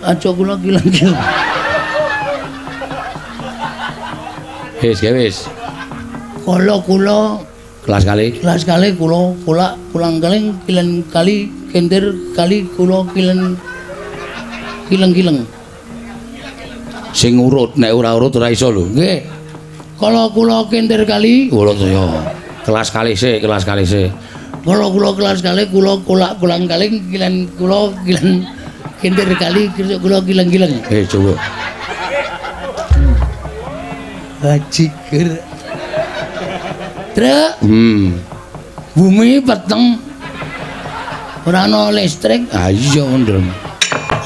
Kacuk kula kileng-kileng. Wis, wis. Kala kula kelas kali, kelas kali, kula kulak, kulang kaling, kilen kali, kintir kali, kula kilen kileng-kileng. Sing urut, nek ora urut ora iso lho. Nggih. Kala kula kintir kali, kula ya. Kelas kalih sik, kelas kalih sik. Kala kula kelas kalih kula kulak kulang kaling kilen kula kilen kintir kali kula kileng-kileng. Eh, coba. Bajiger. Truk. Bumi peteng. Ora ana listrik. Ah iya ndel.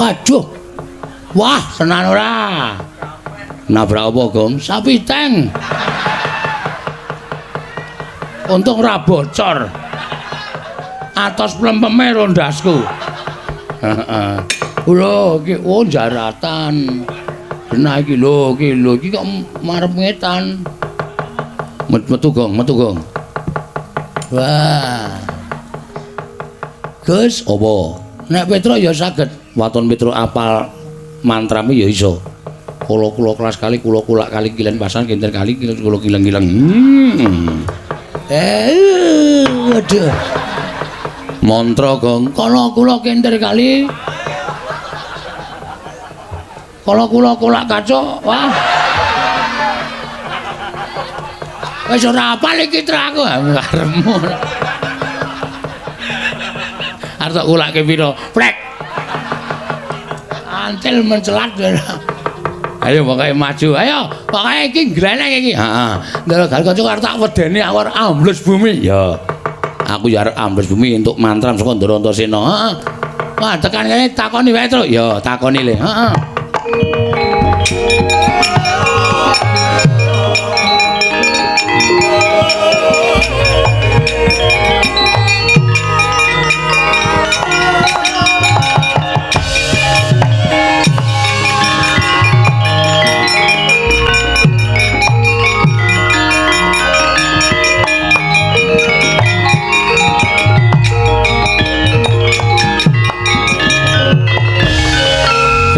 Aduh. Wah, tenan ora. Nabrak apa, Gong? Sapi tank. Untung ora bocor. Atos plempeme rondasku. Heeh. Lho iki oh jaratan. Genah iki lho, iki lho iki kok marep ngetan. Metu Gong, metu Gong. Wah. Gus, apa? Nek Petro ya saged. Waton Petro apal mantrame ya iso. Kula kula kelas kali kula kulak kali kilen pasan kintir kali kula kileng-kileng. Waduh. Mantra Gong. Kala kula kintir kali. Kala kula kulak kaca. Wah. Wis ora apal iki tra aku karepmu. Arep tak kulake pira? Plek. Antil mencelat. Ayo pokoke maju. Ayo, pokoke iki glenek iki. Heeh. Ndara Gatotkaca arep tak wedeni aku arep ambles bumi. Ya. Aku ya arep ambles bumi entuk mantram saka Ndara Antasena. Heeh. Wah, tekan kene takoni wae, Truk. Ya, takoni le. Heeh.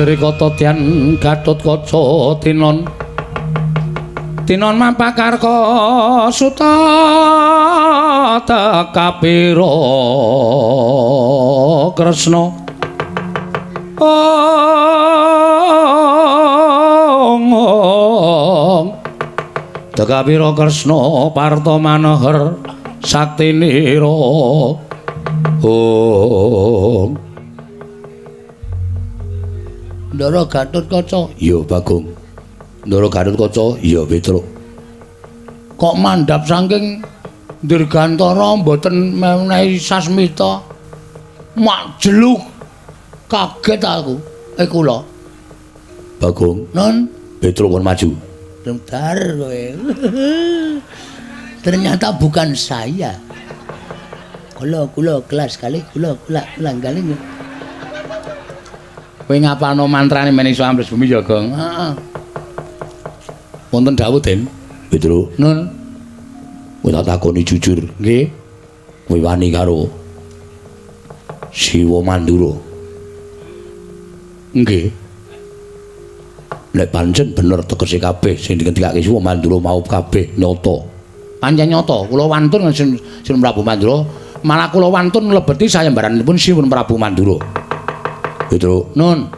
Rikata Dian Gatotkaca tinon tinon mapakarka suta tekapira Kresna ong tekapira Kresna parta manohar saktinira ong. Ndara Gatotkaca. Iya, Bagong. Ndara Gatotkaca, iya Petruk. Kok mandhap saking Dirgantara mboten menehi sasmita. Mak jeluk. Kaget aku. Kula. Bagong. Non, Petruk kon maju. Bentar kowe. Ternyata bukan saya. Kula kula kelas kali kula kula ulang kali. Kowe ngapalno mantrane men iso ambles bumi ya, Gong? Heeh. Wonten dawuh, Den. Petruk. Nun. Kowe tak takoni jujur, nggih. Kowe wani karo Siwa Mandura? Nggih. Nek pancen bener tegese kabeh sing dingendikake Siwa Mandura mau kabeh nyata. Pancen nyata, kula wantun Sinuwun Prabu Mandura, malah kula wantun mlebeti sayembaranipun Sinuwun Prabu Mandura. Petruk. Nun.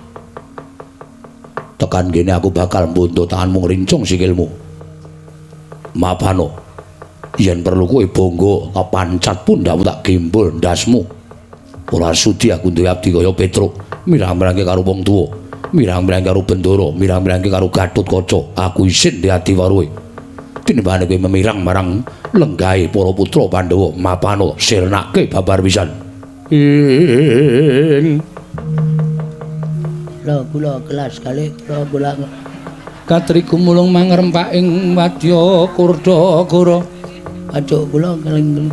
Tekan kene aku bakal mbuntu tanganmu ngrincung sikilmu. Mapano. Yen perlu kowe bangga tak pancat pundhakmu tak gembul ndasmu. Ora sudi aku duwe abdi kaya Petruk, mirang-mirangke karo wong tuwa, mirang-mirangke karo Bendara, mirang-mirangke karo Gatotkaca. Aku isin di ati waruhe. Tinimbangane kowe memirang marang lenggahe para putra Pandhawa, mapano sirnake babar pisan. Ing Kula kula kelas kali kula kula katri gumulung mangrempak ing wadya Kurdagara. Aduh kula keling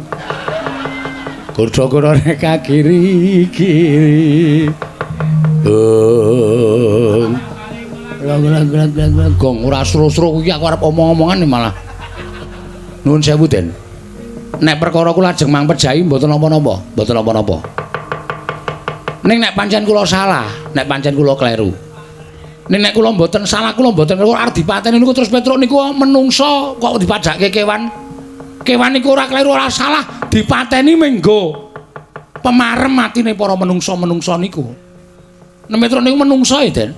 Kurdagara nek kiri-kiri. Ong. Kula kula kula kula Gong ora sro-sro kuwi aku arep omong-omongan malah. Nuwun sewu, Den. Nek perkara kula ajeng mangpejahi mboten napa-napa, mboten napa-napa. Ning nek pancen kula salah, nek pancen kula kleru. Ning nek kula mboten salah, kula mboten kleru arep dipateni niku terus Petruk niku menungso kok dipadhakke kewan. Kewan niku ora kleru ora salah, dipateni menggo pemarem atine para menungso-menungso niku. Nek Petruk niku menungso e, Den.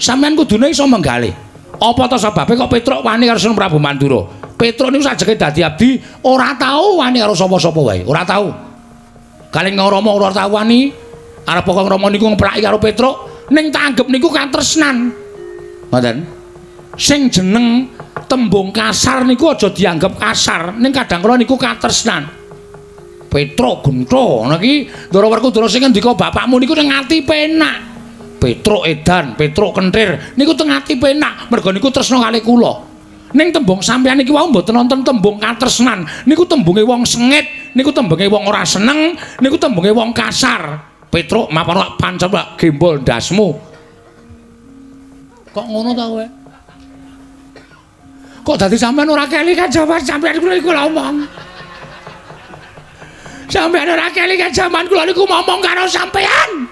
Sampeyan kudune iso menggalih. Apa ta sebabe kok Petruk wani karo Sunan Prabu Mandura? Petruk niku sajeke dadi abdi ora tau wani karo sapa-sapa wae, ora tau. Kalih Rama ora tau wani. Arep kok Rama niku ngeplaki karo Petruk, ning tanggep niku katresnan. Ngoten. Sing jeneng tembung kasar niku aja dianggep kasar, ning kadang kala niku katresnan. Petruk gentho ngono iki Ndara Werkudara sing ngendika bapakmu niku ning ati penak. Petruk edan, Petruk kentir niku teng ati penak, merga niku tresna kalih kula. Ning tembung sampeyan iki wau mboten wonten tembung katresnan, niku tembunge wong sengit, niku tembunge wong ora seneng, niku tembunge wong kasar. Petruk mapan pancet gembol ndasmu. Kok ngono ta kowe? Kok dadi sampeyan ora kelingan jaman sampeyan kula iku ngomong. Sampeyan ora kelingan jaman kula niku ngomong karo sampeyan.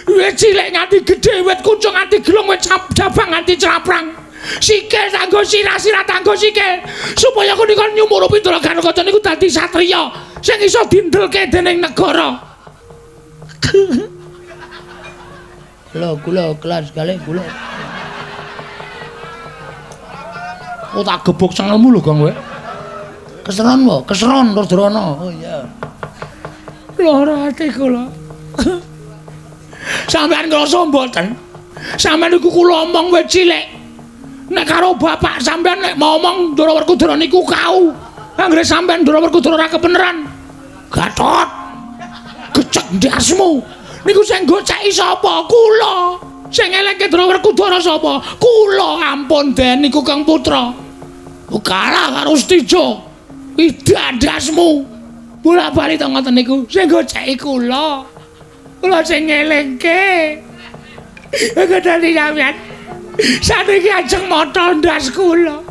Wit cilik nganti gedhe, wit kuncung nganti gelung, wit jabang nganti craprang. Sikil tanggo sirah, sirah tanggo sikil. Supaya kunika nyumurupi Ndara Gatotkaca niku dadi satriya sing iso dindelke dening negara. Lho kula kelas kalih kula. Oh tak gebuk cengelmu lho Gong kowe. Keseron wae, keseron Rajrana. Oh iya. Lara ati kula. Sampeyan ngrasa mboten? Sampeyan niku kula omong wit cilik. Nek karo bapak sampeyan nek ngomong Ndara Werkudara niku kau. Anggere sampeyan Ndara Werkudara ora kebeneran. Gatot. Gecek ndasmu. Niku sing goceki sapa? Kula. Sing eleke Ndara Werkudara sapa? Kula. Ampun Den niku Kang Putra. Kalah karo Setija. Idak ndasmu. Bola-bali to ngoten niku. Sing goceki kula. Kula sing ngelingke. Gedhe sampeyan. Saniki ajeng motol ndas kula.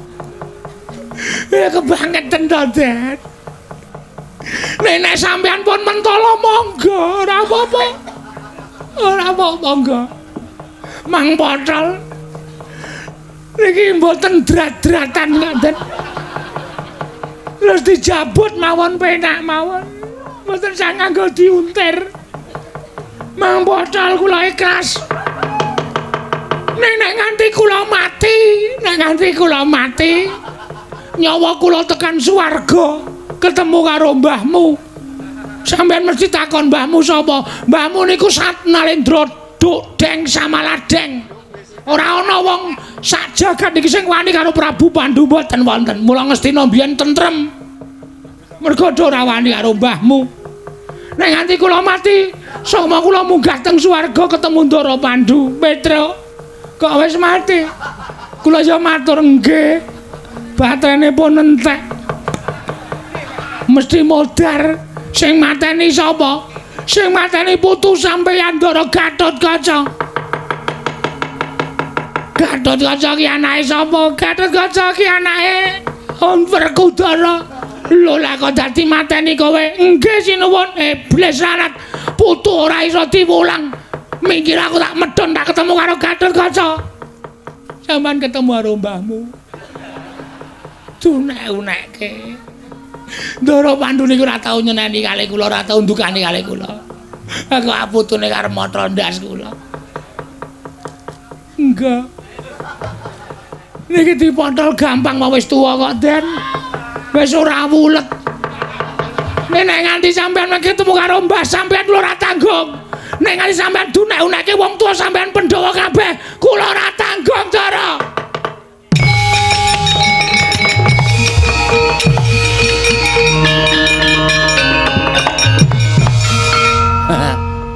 Kebangeten to, Den. Nek sampeyan pun mentolo monggo, ora apa-apa. Ora apa-apa monggo. Mang potol. Niki mboten drat-dratan ngoten. Terus dijabut mawon penak mawon. Mboten sang nganggo diuntir. Mang potol kula ikhlas. Nek nganti kula mati, nek nganti kula mati, nyawa kula tekan swarga, ketemu karo mbahmu. Sampeyan mesti takon mbahmu sapa? Mbahmu niku Sat Nalendra Duk Deng Samaladeng. Ora ana wong sak jagat niki sing wani karo Prabu Pandu mboten wonten. Mula Ngastina mbiyen tentrem. Mergo ora wani karo mbahmu. Nek nganti kula mati, soma kula munggah teng swarga ketemu Ndara Pandu. Petruk kok wis mati? Kula ya matur nggih. Batrene pun entek. Mesti modar. Sing mateni sapa? Sing mateni putu sampeyan Ndara Gatotkaca. Gatotkaca ki anake sapa? Gatotkaca ki anake Werkudara. Lho lah kok dadi mateni kowe? Nggih sinuwun. Iblis larat. Putu ora iso diwulang. Minggir aku tak medhon tak ketemu karo Gatotkaca. Sampeyan ketemu karo mbahmu. Dunek-unekke. Ndara Pandu niku ora tau nyeneni kalih kula, ora tau ndukani kalih kula. Aku putune karo motol ndas kula. Enggak. Niki dipotol gampang wae wis tuwa kok, Den. Wis ora wulet. Nek nganti sampeyan ketemu karo mbah sampeyan kula ora tanggung. Nek nganti sampeyan dunek-uneke wong tuwa sampeyan Pandhawa kabeh, kula ora tanggung, Ndara.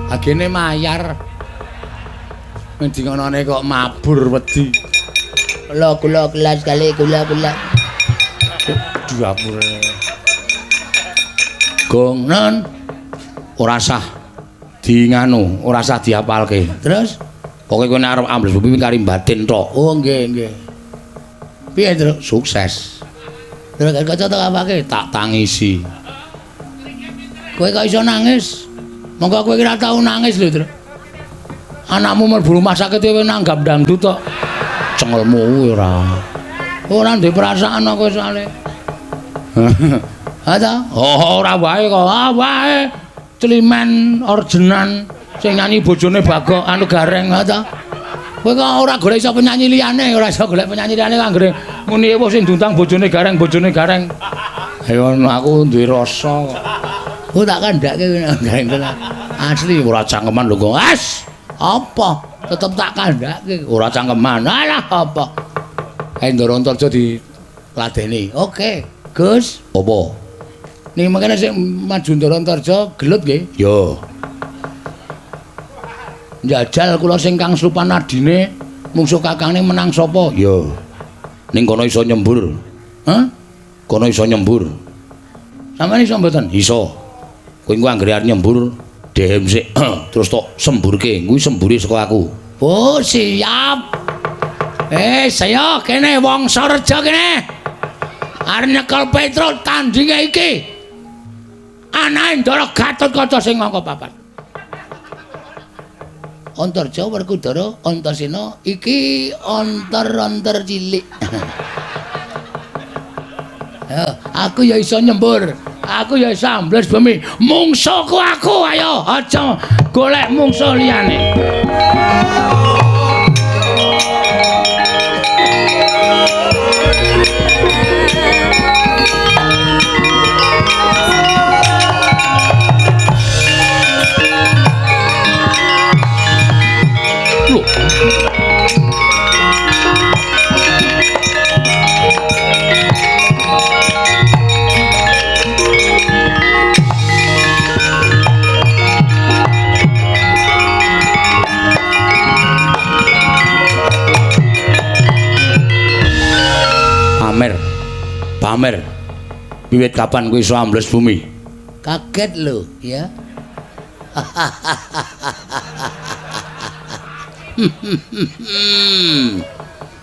Agene mayar. Ngendi ngonone kok mabur wedi. Kula kula kelas kali kula kula. Dapure. Gong non ora sah di nganu, ora sah diapalke. Terus pokoke kowe nek arep ambles bumi kari batin tok. Oh nggih nggih. Piye, Truk? Sukses. Terus kaca tak apake? Tak tangisi. Kowe kok iso nangis? Monggo kowe ora tau nangis lho, Truk. Anakmu mlebu rumah sakit kowe nanggap dangdut tok. Cengelmu ora. Ora ndek perasaan kowe soalé. Ha ta? Oh, ora wae kok. Ah wae. Celimen orjenan sing nyanyi bojone Bagong anu Gareng ha ta. Kowe kok ora golek iso penyanyi liyane, ora iso golek penyanyi liyane anggere muni ewo sing diundang bojone gareng, bojone gareng. Ayo aku duwe rasa kok. Oh tak kandhake gareng tenan. Asli ora cangkeman lho kok. As, apa? Tetep tak kandhake. Ora cangkeman. Alah apa? Kae Ndara Antarja diladeni. Oke, Gus. Apa? Ning mangkene sing maju Ndara Antarja gelut nggih? Ya. Njajal kula sing kang slupan adine mungsuh kakangne menang sapa? Ya. Ning kono iso nyembur. Hah? Kono iso nyembur. Sampeyan iso mboten? Iso. Kowe engko anggere arep nyembur dehem sik terus tok semburke. Kuwi sembure saka aku. Oh, siap. Saya kene Wangsareja kene. Arep nyekel Petruk tandinge iki. Anake Ndara Gatotkaca sing angka papat. Antarja Werkudara Antasena iki antar-antar cilik. Aku ya iso nyembur, aku ya iso ambles bumi. Mungsuhku aku, ayo aja golek mungsuh liyane. Lho. Pamer. Pamer. Wiwit kapan kowe iso ambles bumi? Kaget lho, ya.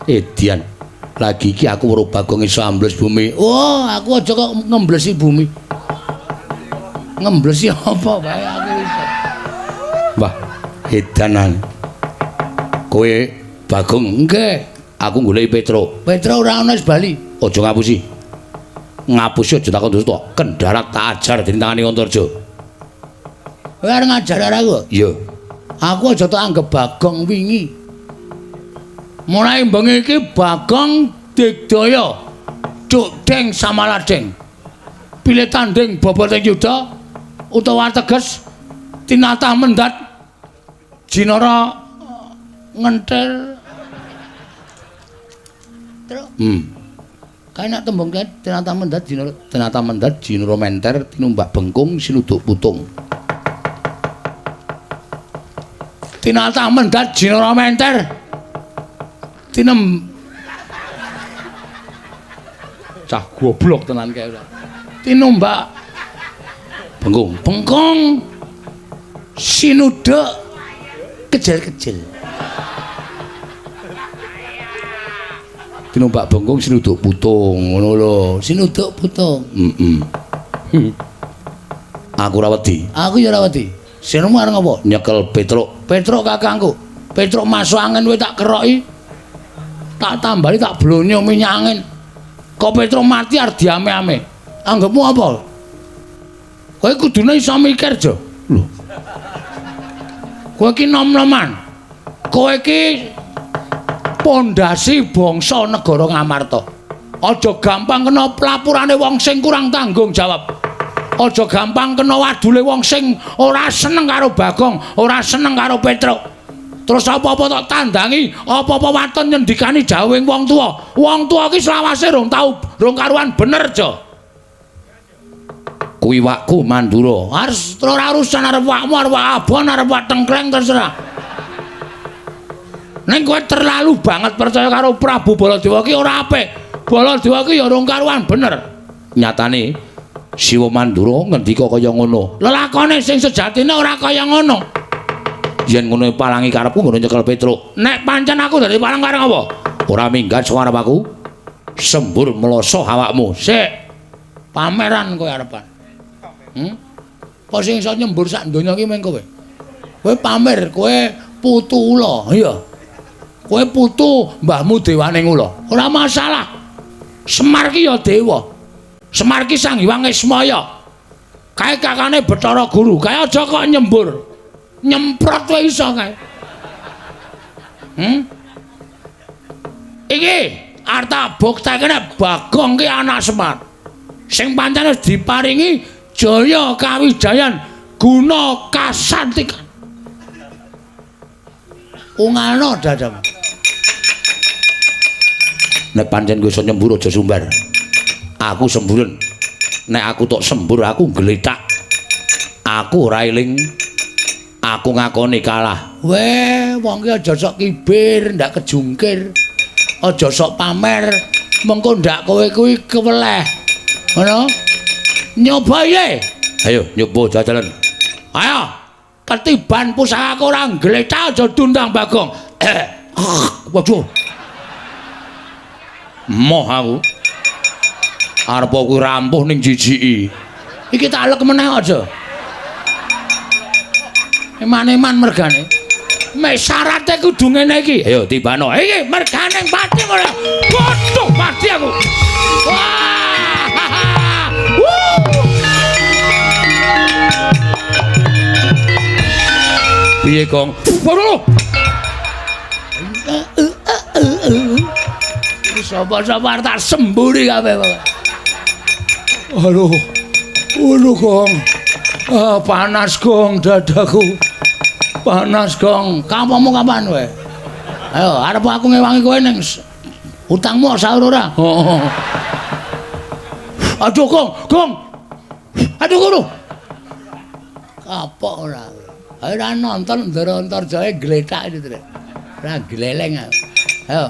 Edian, lagi iki aku weruh Bagong iso ambles bumi. Oh, aku aja kok ngemblesi bumi. Ngemblesi apa wae aku iso. Wah, edanan. Kowe Bagong, nggih, aku goleki Petruk. Petruk ora ana wis bali. Aja ngapusi. Ngapusi aja takon dosa. Kendharat tak ajar dening tangane Antarja. Kowe arep ngajar aku? Iya. Aku aja tak anggap Bagong wingi. Mulai bengi iki Bagong digdaya. Duk deng samaladeng. Pilih tanding boboting yuda utawa teges tinatah mendat jinara ngentel. Truk. Kae nek tembung kae tinatah mendat jinara, tinatah mendat jinara menter tinumbak bengkung sinuduk putung. Tinatah mendat jinara menter tinem cah goblok tenan kae ora. Tinumbak bengkung, bengkung sinuduk kejel-kejel. Tinumbak bengkung sinuduk putung ngono lho. Sinuduk putung. Heeh. Aku ora wedi. Aku ya ora wedi. Sinemu arep ngopo? Nyekel Petruk. Petruk kakangku. Petruk masuk angin kowe tak keroki. Tak tambali tak blonyo minyak angin. Kok Petruk mati arep diame-ame. Anggepmu apa? Kowe kudune iso mikir, Jo. Lho. Kowe iki nom-noman. Kowe iki pondasi bangsa negara Ngamarta. Aja gampang kena pelapurane wong sing kurang tanggung jawab. Aja gampang kena wadule wong sing ora seneng karo Bagong, ora seneng karo Petruk. Terus apa-apa tok tandangi, apa-apa waton nyendikani jawing wong tuwa. Wong tuwa iki selawase rong tau, rong karuan bener, Jo. Kuwi wakku Mandura. Harus ora urusan arep wakmu, arep wak abon, arep wak tengkleng terserah. Ning kowe terlalu banget percaya karo Prabu Baladewa ki ora apik. Baladewa ki ya rong karuan bener. Nyatane Siwa Mandura ngendika kaya ngono. Lelakone sing sejatine ora kaya ngono. Yen ngono palangi karepku ngono nyekel Petruk. Nek pancen aku dadi palang karep apa? Ora minggat saka arep aku. Sembur mloso awakmu. Sik. Pameran kowe arepan. Apa sing iso nyembur sak donya iki meng kowe? Kowe pamer, kowe putu ula, iya. Kowe putu mbahmu dewane ula. Ora masalah. Semar ki ya dewa. Semar ki Sang Hyang Ismaya. Kae kakane Bathara Guru. Kae aja kok nyembur. Nyemprot wae iso kae. Iki arep tak buktekne Bagong ki anak Semar. Sing pancen wis diparingi jaya kawijayan guna kasantikan. Ungalno dadamu. Nek pancen kowe iso nyembur aja sumbar. Aku semburen. Nek aku tok sembur aku gletak. Aku ora eling. Aku ngakoni kalah. Weh, wong ki aja sok kibir, ndak kejungkir. Aja sok pamer, mengko ndak kowe kuwi keweleh. Ngono? Nyoba ye. Ayo nyoba jajalan. Ayo. Ketiban pusakaku ora gletak aja dundang Bagong. Waduh. Moh aku. Arep kuwi rampuh ning jijiki. Iki tak alek meneh aja. Eman-eman mergane. Mek syarate kudu ngene iki. Ayo tibano. Iki mergane pati ora. Waduh, mati aku. Wah. Piye, Gong? Waduh. Sapa-sapa tak semburi kabeh. Aduh. Aduh, Gong. Ah, panas, Gong, dadaku. Panas, Gong. Kapamu kapan kowe? Ayo, arep aku ngewangi kowe ning utangmu sahur ora? Heeh. Aduh, Gong, Gong. Aduh, kono. Kapok ora. Ayo ora nonton Ndara Antarjaya gletak itu, Trek. Ora gleleng aku. Ayo.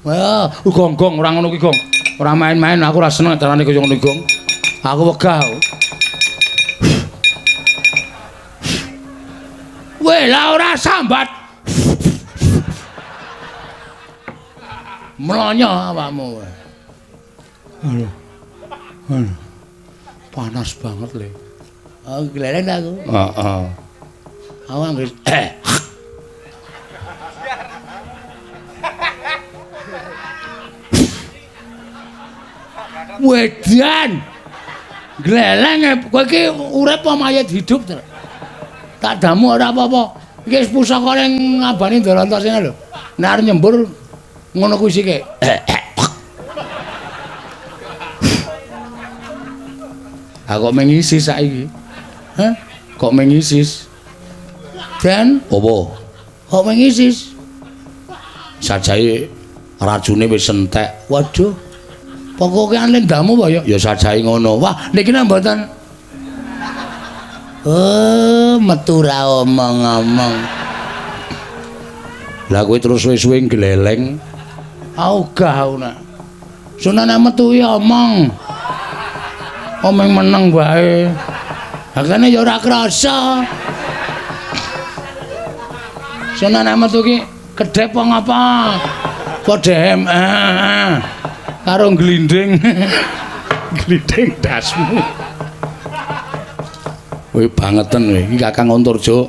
Wah, Gong, Gong, ora ngono kuwi, Gong. Ora main-main, aku ora seneng carane kaya ngono, Gong. Aku wegah aku. Weh, lah ora sambat. Mlonyo awakmu. Aduh. Aduh. Panas banget, Le. Oh, gleleng aku. Heeh. Aku anggere Wedan. Gleleng kowe iki urip apa mayit hidup, Trek? Tak damu ora apa-apa. Iki wis pusaka ning ngabani Ndara Antasena lho. Nek arep nyembur ngono kuwi sike. Aku kok mengisis saiki. Hah? Kok mengisis? Den, Apa? kok mengisis? Sajae racune wis entek. Waduh. Pokoke lendamu apa ya? Ya sajae ngono. Wah, niki nek mboten. Oh, metu ra omong-omong. Lah kowe terus suwe-suwe gleleng. Ogah aku nak. Sunane metu ya omong. Omong meneng wae. Ha kene ya ora krasa. Sunane metu ki kedhep apa ngapa? Padha karo glinding. Glinding dasmu. Kowe bangeten kowe. Iki Kakang Antarja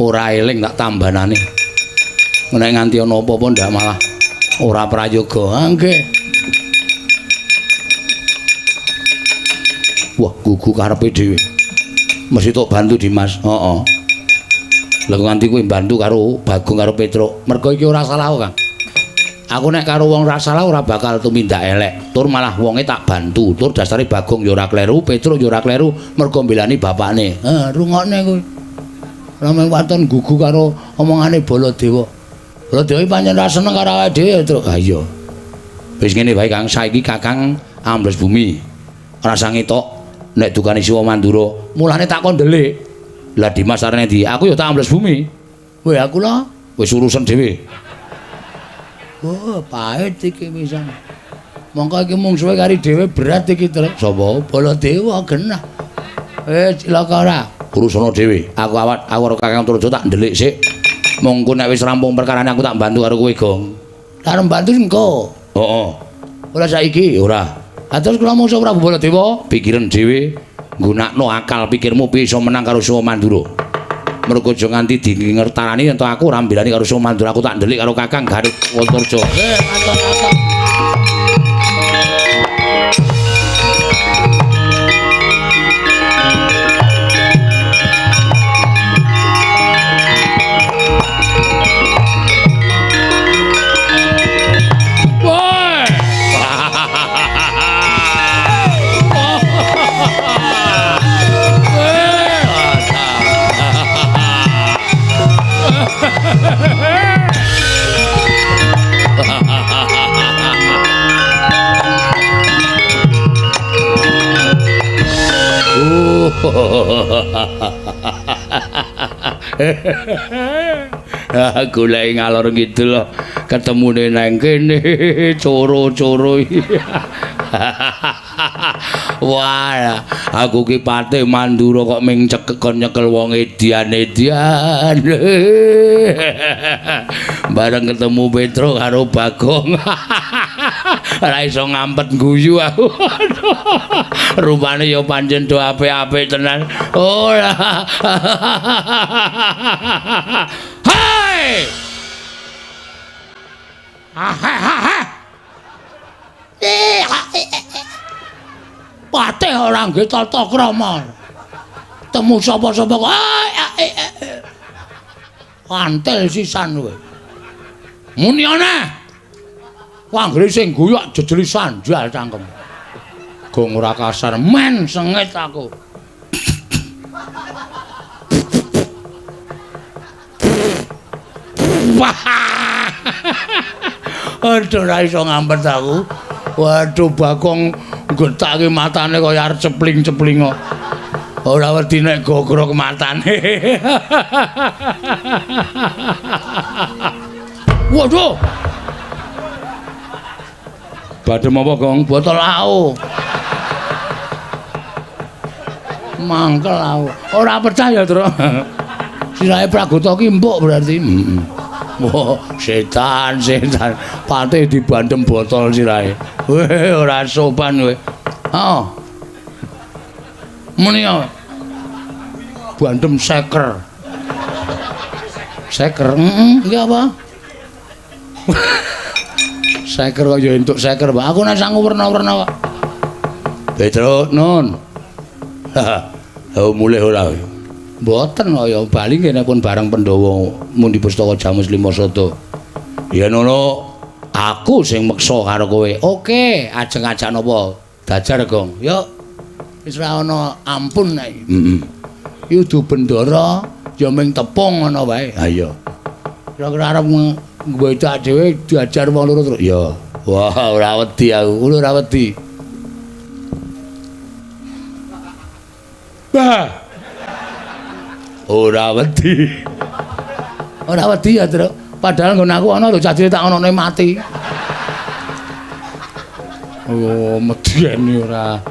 ora eling tak tambanane. Nek nganti ana apa-apa ndak malah ora prayoga. Ha nggih. Wah, gugu karepe dhewe. Mesti tok bantu Dimas. Heeh. Lah nganti kowe bantu karo Bagong karo Petruk. Mergo iki ora salah, Kang. Aku nek karo wong ora salah ora bakal tumindak elek. Tur malah wonge tak bantu. Tur dasare Bagong ya ora kleru, Petruk ya ora kleru, mergo mbelani bapakne. Ha, rungokne kuwi. Rame waton gugu karo omongane Baladewa. Baladewa iki pancen ora seneng karo awake dhewe, Truk. Ha iya. Wis ngene wae, Kang, saiki Kakang ambles bumi. Ora usah ngetok nek dukane Siwa Mandura. Mulane tak kon ndelik. Lah Dimas arene ndi? Aku ya tak ambles bumi. Weh, aku lho wis urusan dhewe. Oh, pahit iki pisan. Mongko iki mungsuhe kari dhewe berat iki, Truk. Sapa? Baladewa genah. Cilaka ora? Urusana dhewe. Aku awat aku karo Kakang Antarja tak ndelik sik. Mongko nek wis rampung perkarane aku tak bantu karo kowe, Gong. Arep bantu engko. Heeh. Ora saiki? Ora. Ha terus kula mungsuh Prabu Baladewa? Pikiran dhewe, nggunakno akal pikirmu piye iso menang karo Siwa Mandura. Mergo aja nganti dingertarani yen to aku ora mbelani karo Siwa Mandura, aku tak ndelik karo Kakang Garut Antarja. Atos-atos. Goleki ngalor ngidul ketemune nang kene coro-coro. Wah, aku ki patih Mandura kok ming cekekon nyekel wong edian-edian. Bareng ketemu Petruk karo Bagong. Ora iso ngampet guyu aku. Rupane ya pancen do apik-apik tenan. Ora. Hai. Patih ora nggih tata krama. Temu sapa-sapa kok pantel sisan kowe. Muni ana. Anggere sing guyu jejeli sanjal cangkem. Gong ora kasar men sengit aku. Wah. Aduh ora iso ngampet aku. Waduh Bagong getake matane kaya arep cepling-cepling kok. Ora wedi nek gogrok matane. Waduh. Badhe apa, Gong? Botol au. Mangkel aku. Ora percaya, Truk. Sirahe Pragota ki empuk berarti. Heeh. Wah, setan, setan. Patih dibandem botol sirahe. Weh, ora sopan kowe. Heeh. Muni apa? Bandem seker. Seker, heeh, iki apa? Seker kok ya entuk seker, Pak. Aku nek sangu werna-werna kok. Petruk, nun. Ha, mulih ora. Mboten kaya bali kene pun bareng Pandhawa mundi pustaka Jamus Lima Sada. Ya ngono, aku sing meksa karo kowe. Oke, ajeng ajak napa? Dajar, Gong. Yo. Wis ora ana ampun nek. Heeh. Iki udu bendara ya ming tepung ngono wae. Ha iya. Kira-kira arep ngwedak dhewe diajar wong loro terus. Ya. Wah, ora wedi aku. Kulo ora wedi. Bah. Ora wedi. Ora wedi ya, Truk. Padahal nggon aku ana lho cah cilik tak onone mati. Oh, medeni ora.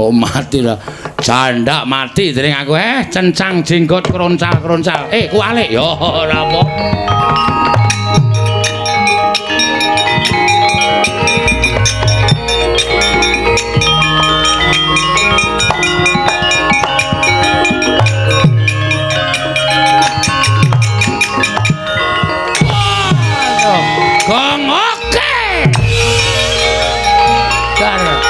Oh, mati lah. Jandak mati dening aku cencang jenggot kroncal-kroncal. Kualik ya ora apa. Gong oke. Dar.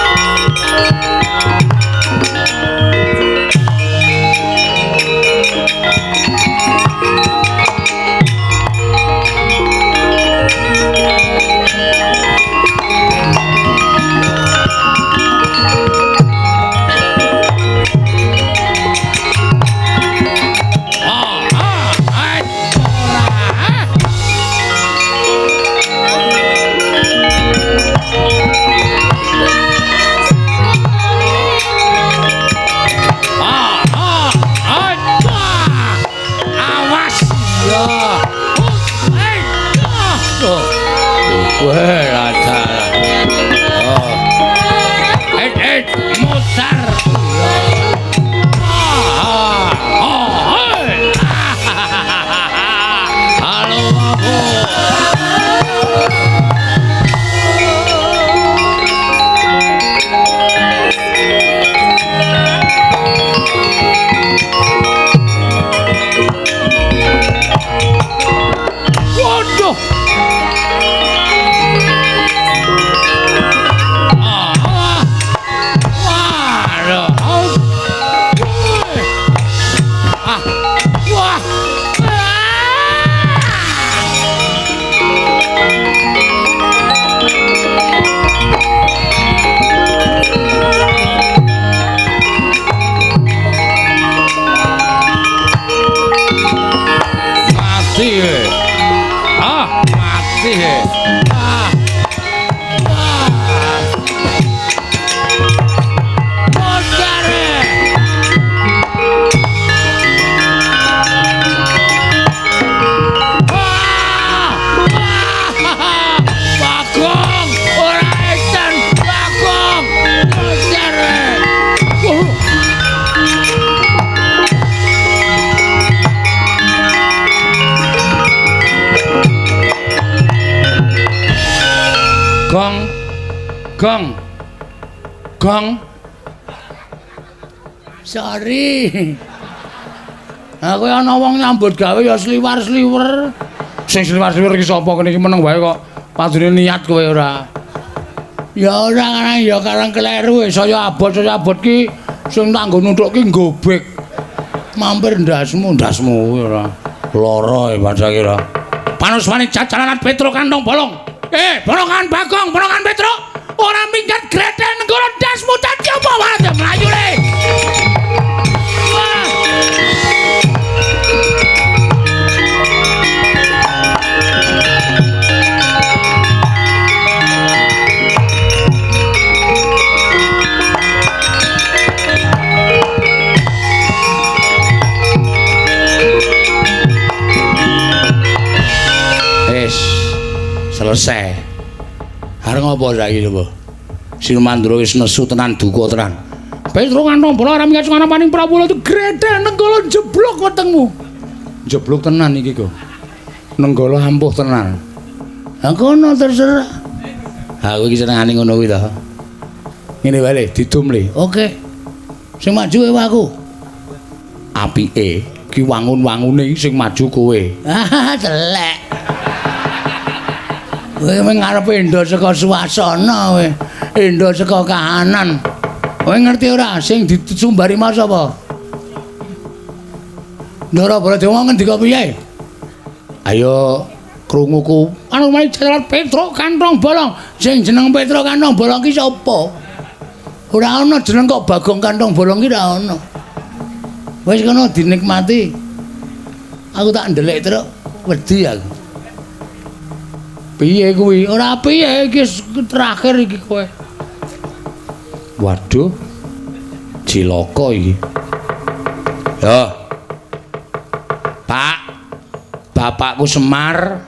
Gong. Gong. Gong. Sorry. Aku ana wong nyambut gawe ya sliwar-sliwer. Sing sliwar-sliwer iki sapa kene iki meneng wae kok. Padune niat kowe ora. Ya ora karang ya karang kleru saya abot ki sing tak nggo nuthuk ki nggobek. Mampir ndasmu, ndasmu ora. Lara e padha kira. Panuswane jajalan Petruk kantong bolong. Ponokan Bagong, ponokan Petruk. Ora minggat grethel nenggala ndasmu dadi apa wae mlayu le. Wah. Selesai. Arep ngopo saiki coba? Sinumandra wis nesu tenan duka tenan. Petruk kantong bola ora minggat sing Prabu itu grethel nenggala jeblok wetengmu. Jeblok tenan iki kok. Nenggala ampuh tenan. Ha kono terserah. Ha kowe iki senengane ngono kuwi to. Ngene wae le, didum le. Oke. Sing maju ewa aku. Apike ki wangun-wangune sing maju kowe. Ah, telek. Kowe ngarepe endo saka suasana kowe, endo saka kahanan. Kowe ngerti ora sing disumbari mau sapa? Ndara Baladewa ngendika piye? Ayo krunguku. Anu mari jalan Petruk kantong bolong. Sing jeneng Petruk kantong bolong ki sapa? Ora ana jeneng kok Bagong kantong bolong ki ora ana. Wis kono dinikmati. Aku tak ndelik truk, wedi aku. Piye kuwi? Ora piye iki terakhir iki kowe. Waduh. Cilaka iki. Yo. Pak, bapakku Semar.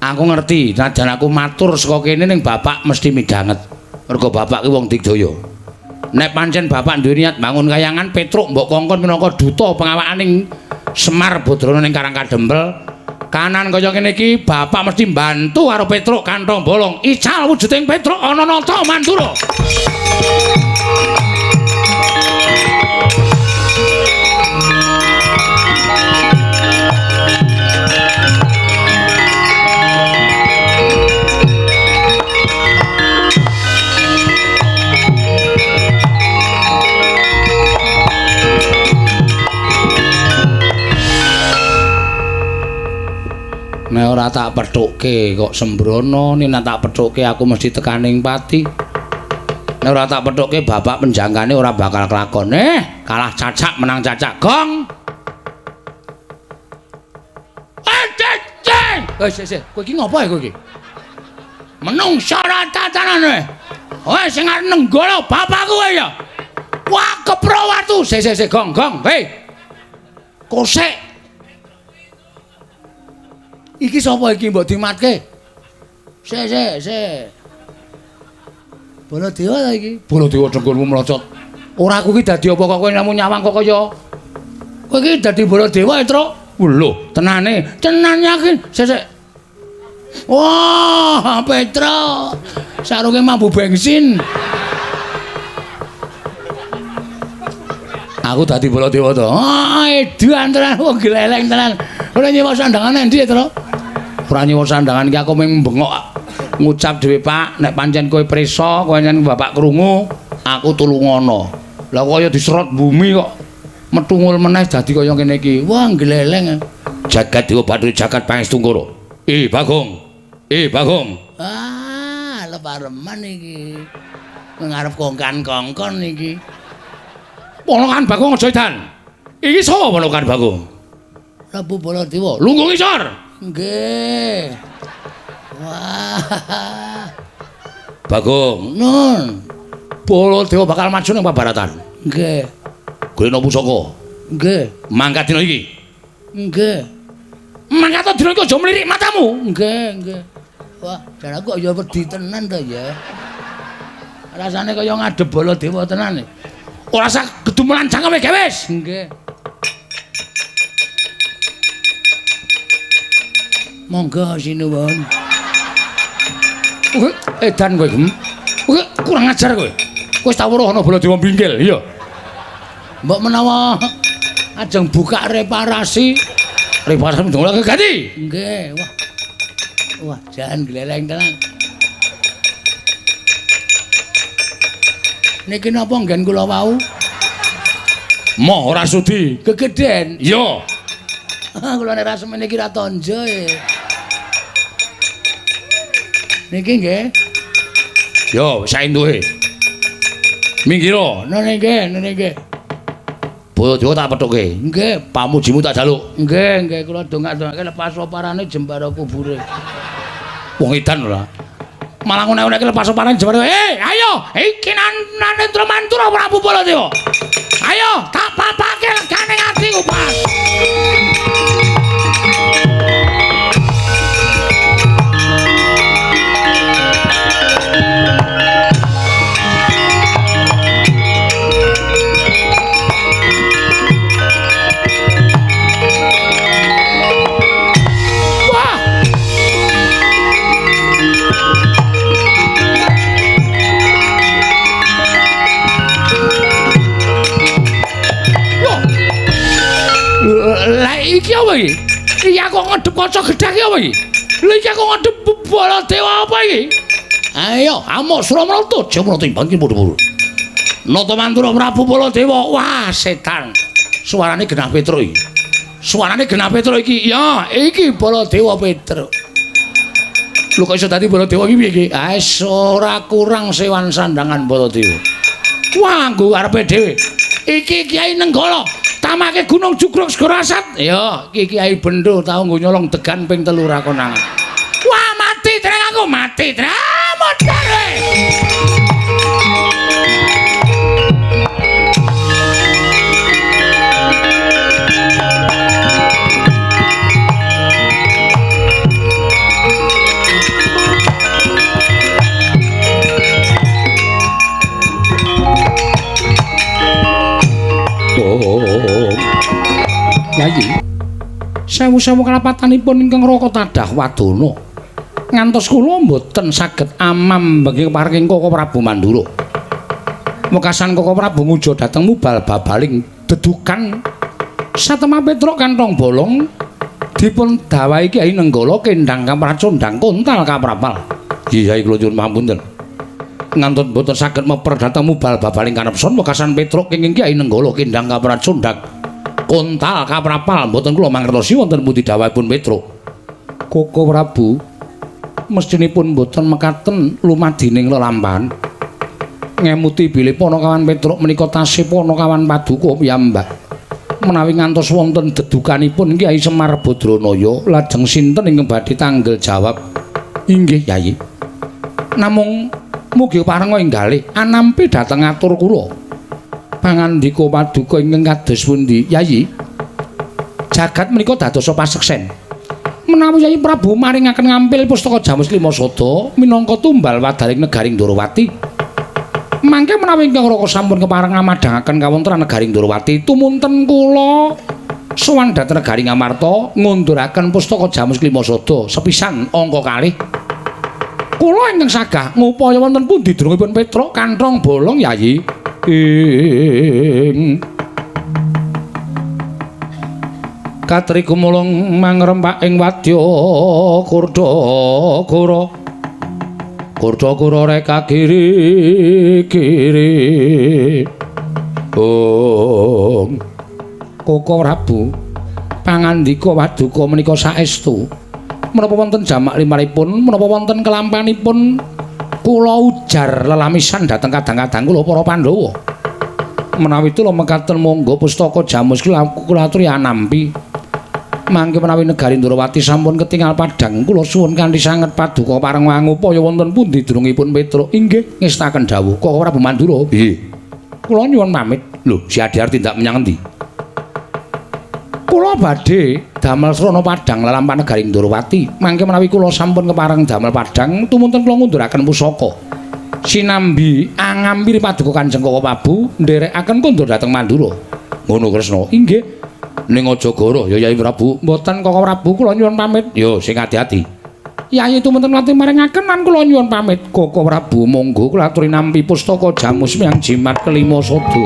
Aku ngerti, najan aku matur saka kene ning bapak mesti midhanget. Mergo bapak ki wong digdaya. Nek pancen bapak duwe niat bangun kayangan Petruk mbok kongkon minangka duta pengawakaning Semar Badrana ning Karang Kadempel. Kanan kaya ngene iki bapak mesti mbantu karo Petruk kantong bolong. Ical wujuding Petruk ana nata Mandura. Nek ora tak pethukke kok sembrono, nek tak pethukke aku mesti tekaning pati. Nek ora tak pethukke bapak penjangkane ora bakal kelakon. Kalah cacak menang cacak. Gong. Ceng. Sik, kowe iki ngopo ya kowe iki? Menungsa ora tatanan kowe. Sing arep nenggala bapakku kowe ya. Wah, kepro watu. Sik, sik, gong, gong. Hei. Kosek. Iki sapa iki mbok dimatke? Sik, sik, sik. Baladewa ta iki? Baladewa dengkulmu mlocot. Ora aku iki dadi apa kok kowe namung nyawang kok kaya. Kowe iki dadi Baladewa, Truk. Lho, tenane. Tenan yakin. Sik, sik. Wah, Petruk. Sarunge mambu bensin. Aku dadi Baladewa to. Ah, edan tenan wong gleleng tenan. Ora nyewa sandangan endi, Truk? Ora nyewa sandangan iki aku mung bengok ngucap dhewe, Pak, nek pancen kowe prisa, kowe pancen bapak krungu, aku tulungono. Lah kaya diserot bumi kok metungul meneh dadi kaya ngene iki. Wah, gleleng. Jagat Dewa Bathara jagat Pangestu Ngoro. Bagong. Bagong. Ah, lepareman iki. Ngarep kongkan-kongkon iki. Ponokan Bagong aja edan. Iki sapa ponokan Bagong? Prabu Baladewa. Lungguh ngisor. Nggih. Wah. Bagong. Nun. Baladewa bakal maju ning pabaratan. Nggih. Golekno pusaka. Nggih. Mangkat dina iki. Nggih. Mangkat dina iki aja mlirik matamu. Nggih, nggih. Wah, jan aku kok ya wedi tenan to ya. Rasane kaya ngadep Baladewa tenan. Ora usah gedumelan cangkeme gewes. Nggih. Monggo sinuwun. Edan kowe, Gem. Kowe kurang ajar kowe. Kowe wis tau weruh ana Baladewa bingkil, iya. Mbok menawa ajeng buka reparasi. Reparasi ndongake ganti. Nggih, wah. Wah, jan gleleng tenan. Niki napa nggen kula wau? Moh ora sudi. Gegeden. Iya. Kula nek ra semene iki ra tonjo e. Niki nggih. Yo, saenduhe. Minggiro. Nene nggih, nene nggih. Baladewa tak pethuke. Nggih, pamujimu tak jaluk. Nggih, nggih kula dongak-dongake lepas oparane jembara kubure. Wong edan ora. Malah ngene-ngene lepas oparane jembara. Ayo, iki Nanendra Mantura Prabu Baladewa. Ayo, tak papake legane atiku, Pak. Lah iki apa iki? Iki aku ngedep kaca gedhek iki apa iki? Lha iki aku ngedep Baladewa apa iki? Ayo, amuk Suramarta Jemrata bangkit padha-padha. Nata Mantura Prabu Baladewa. Wah, setan. Suarane genah Petruk iki. Suarane genah Petruk iki. Ya, iki Baladewa Petruk. Lho kok iso dadi Baladewa iki piye iki? Ah, ora kurang sewan sandangan Baladewa. Wah, nggo arepe dhewe. Iki Kyai Nenggala. Tamake Gunung Jugruk Segara Asat. Ya, iki Kyai Bendo tau nggo nyolong degan ping 3 ra konangan. Wah, mati treng aku, mati treng. Modar kowe. Yayi. Sewu-sewu kalapatanipun ingkang Raka tadah wadana. Ngantos kula mboten saged amam bengi paring Koko Prabu Mandura. Wekasan Koko Prabu ngujo dhateng mubal babaling dedukan satemah Petruk kantong bolong dipun dawahi Kyai Nenggala kendhang kapracondhang kontal kaprapal. Kyai kula nyuwun pamunten. Ngantos mboten saged meper dhateng mubal babaling kanepson wekasan Petruk kenging Kyai Nenggala kendhang kapracondhang kontal kaprapal mboten kula mangertosi wonten pundi dawuhipun Petruk. Koko Prabu mestinipun mboten mekaten lumadining lelampahan. Ngemuti bilih Panakawan Petruk menika tasih Panakawan paduka piyambak. Menawi ngantos wonten dedukanipun Kyai Semar Badranaya lajeng sinten ingkang badhe tanggel jawab? Inggih Yai. Namung mugi parenga enggalih anampi dhateng atur kula. Pangandika paduka ingkang kados pundi Yayi? Jagat menika dadosa paseksen. Menawi Yayi Prabu maringaken ngampil pustaka Jamus Lima Sada minangka tumbal wadaring negaring Ndorowati. Mangke menawi ingkang Raka sampun kepareng ngamadhangaken kawontenan negaring Ndorowati, tumunten kula sowan dhateng negaring Amarta ngunduraken pustaka Jamus Lima Sada sepisan angka kalih. Kula ingkang sagah ngupaya wonten pundi drungipun Petruk kanthong bolong Yayi. Ing katri gumulung mangrempak ing wadya kurda-kura kurda-kura reka kiri kiri. Ong Koko Prabu pangandika waduka menika saestu menapa wonten jamak limaripun menapa wonten kelampanipun kula ujar lelamisan dhateng kadang-kadang kula para Pandhawa. Menawi tula mekaten monggo pustaka Jamus kula aturi anampi. Mangke menawi negari Ndorowati sampun ketingal padhang kula suwun kanthi sanget paduka pareng ngupaya wonten pundi drungipun Petruk. Inggih ngestaken dawuh Koko Prabu Mandura. Nggih. Kula nyuwun pamit. Lho, si Adiar tindak menyang endi? Kula badhe damel srana padhang lelampahan negari Ndorowati. Mangke menawi kula sampun kepareng damel padhang tumunten kula ngunduraken pusaka. Sinambi angampiri paduka Kanjeng Koko Prabu nderekaken kondur dhateng Mandura. Ngono Kresna. Inggih. Ning aja goroh ya Yai Prabu. Mboten Koko Prabu kula nyuwun pamit. Yo sing ati-ati. Yayi tumenten nate maringaken lan kula nyuwun pamit. Koko Prabu monggo kula aturi nampi pustaka Jamus Miang Jimat kelima sada.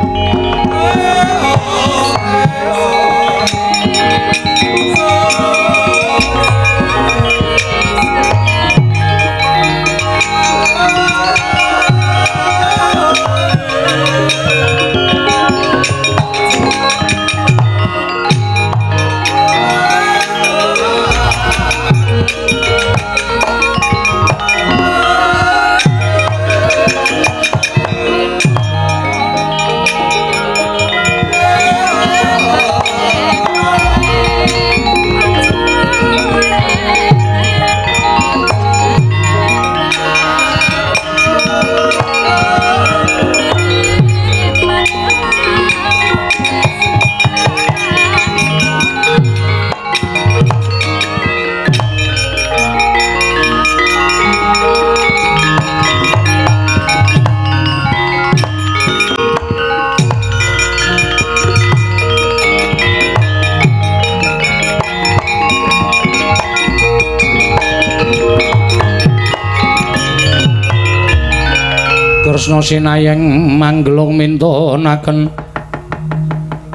Kresna sinayeng manggelung mintonaken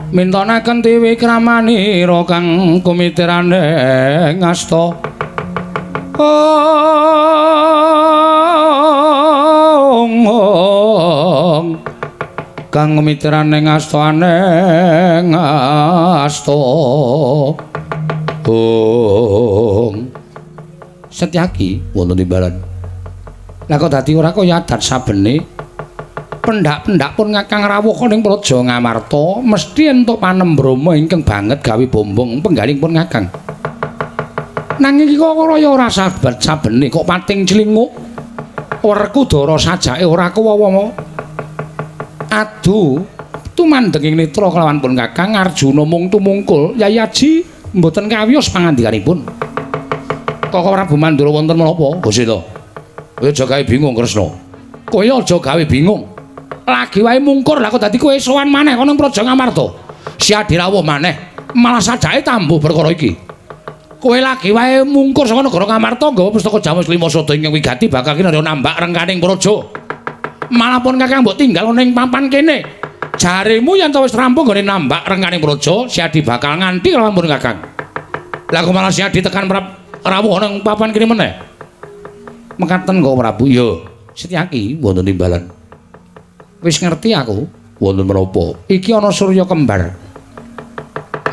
mintonaken tiwikramanira kang kumitirane ngasta. Ong kang kumitirane ngasta aneng asta. Ong Setyaki wonten timbalan. Lah kok dadi ora kaya adat sabene pendak-pendak pun ngakang rawuh ning Praja Ngamarta mesti entuk panembrama ingkang banget gawe bombong penggaling pun ngakang. Nanging iki kok kaya ora sabat sabene kok pating clinguk Werkudara sajake ora kuwawa. Adu tumandhenging netra kelawan pun kakang Arjuna mung tumungkul Yayi Aji mboten kawiyos pangandikanipun. Koko Prabu Mandura wonten menapa? Gusita. Kowe aja gawe bingung Kresna. Kowe aja gawe bingung. Lagi wae mungkur lah kok dadi kowe sowan maneh kono Praja Ngamarta. Siadi rawuh maneh, malah sajake tambuh perkara iki. Kowe lagi wae mungkur saka negara Ngamarta nggawa pustaka Jamus Lima Sada ingkang wigati bakal kinarya nambak rengkaning praja. Malah pun kakang mbok tinggal ning papan kene. Jaremu yen to wis rampung nggone nambak rengkaning praja, Siadi bakal nganti lawan pun kakang. Lah kok malah Siadi tekan rawuh nang papan kene meneh. Mekaten kok Prabu. Ya, Setyaki wonten timbalan. Wis ngerti aku wonten menapa? Iki ana surya kembar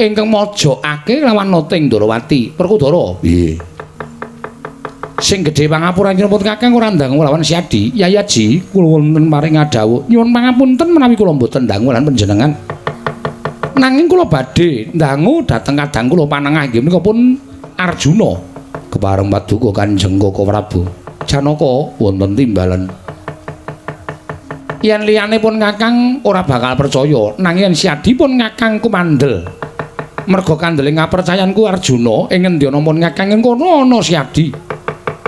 ingkang mojokake lawan Noting Ndorowati Werkudara. Piye? Sing gedhe pangapura nyuwun kakang ora ndangu lawan Siadi. Yayi Aji kula wonten paring ngadhawuh nyuwun pangapunten menawi kula mboten ndangu lan panjenengan. Nanging kula badhe ndangu dhateng kadang kula panengah inggih menika pun Arjuna. Kepareng paduka Kanjeng Koko Prabu. Janaka wonten timbalan. Yen liyane pun kakang ora bakal percaya, nanging yen Siadi pun kakang kumandel. Merga kandele ngapercayanku Arjuna ing ngendi ana pun kakang ing kono ana Siadi.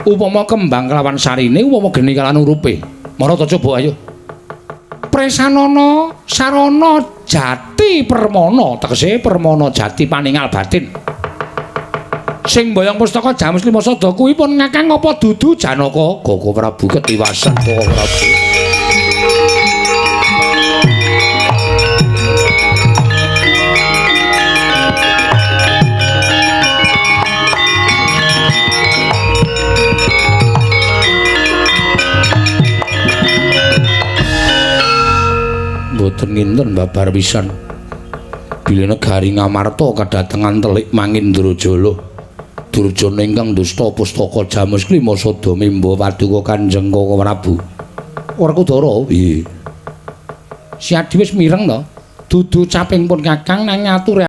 Upama kembang kelawan sarine, upama geni kalawan urupe. Mara ta coba ayo. Presanana sarana jati permana, tegese permana jati paningal batin. Sing mboyong pustaka Jamus Lima Sada kuwi pun ngakang apa dudu Janaka? Koko Prabu ketiwasan Koko Prabu. Mboten nginten babar pisan. Bilih negari Ngamarta kadatengan telik Mangindrajala. Durjana ingkang dusta pustaka Jamus Lima Sada mimba paduka Kanjeng Koko Prabu. Werkudara, piye? Siadi wis mireng to? Dudu caping pun kakang nang ngatur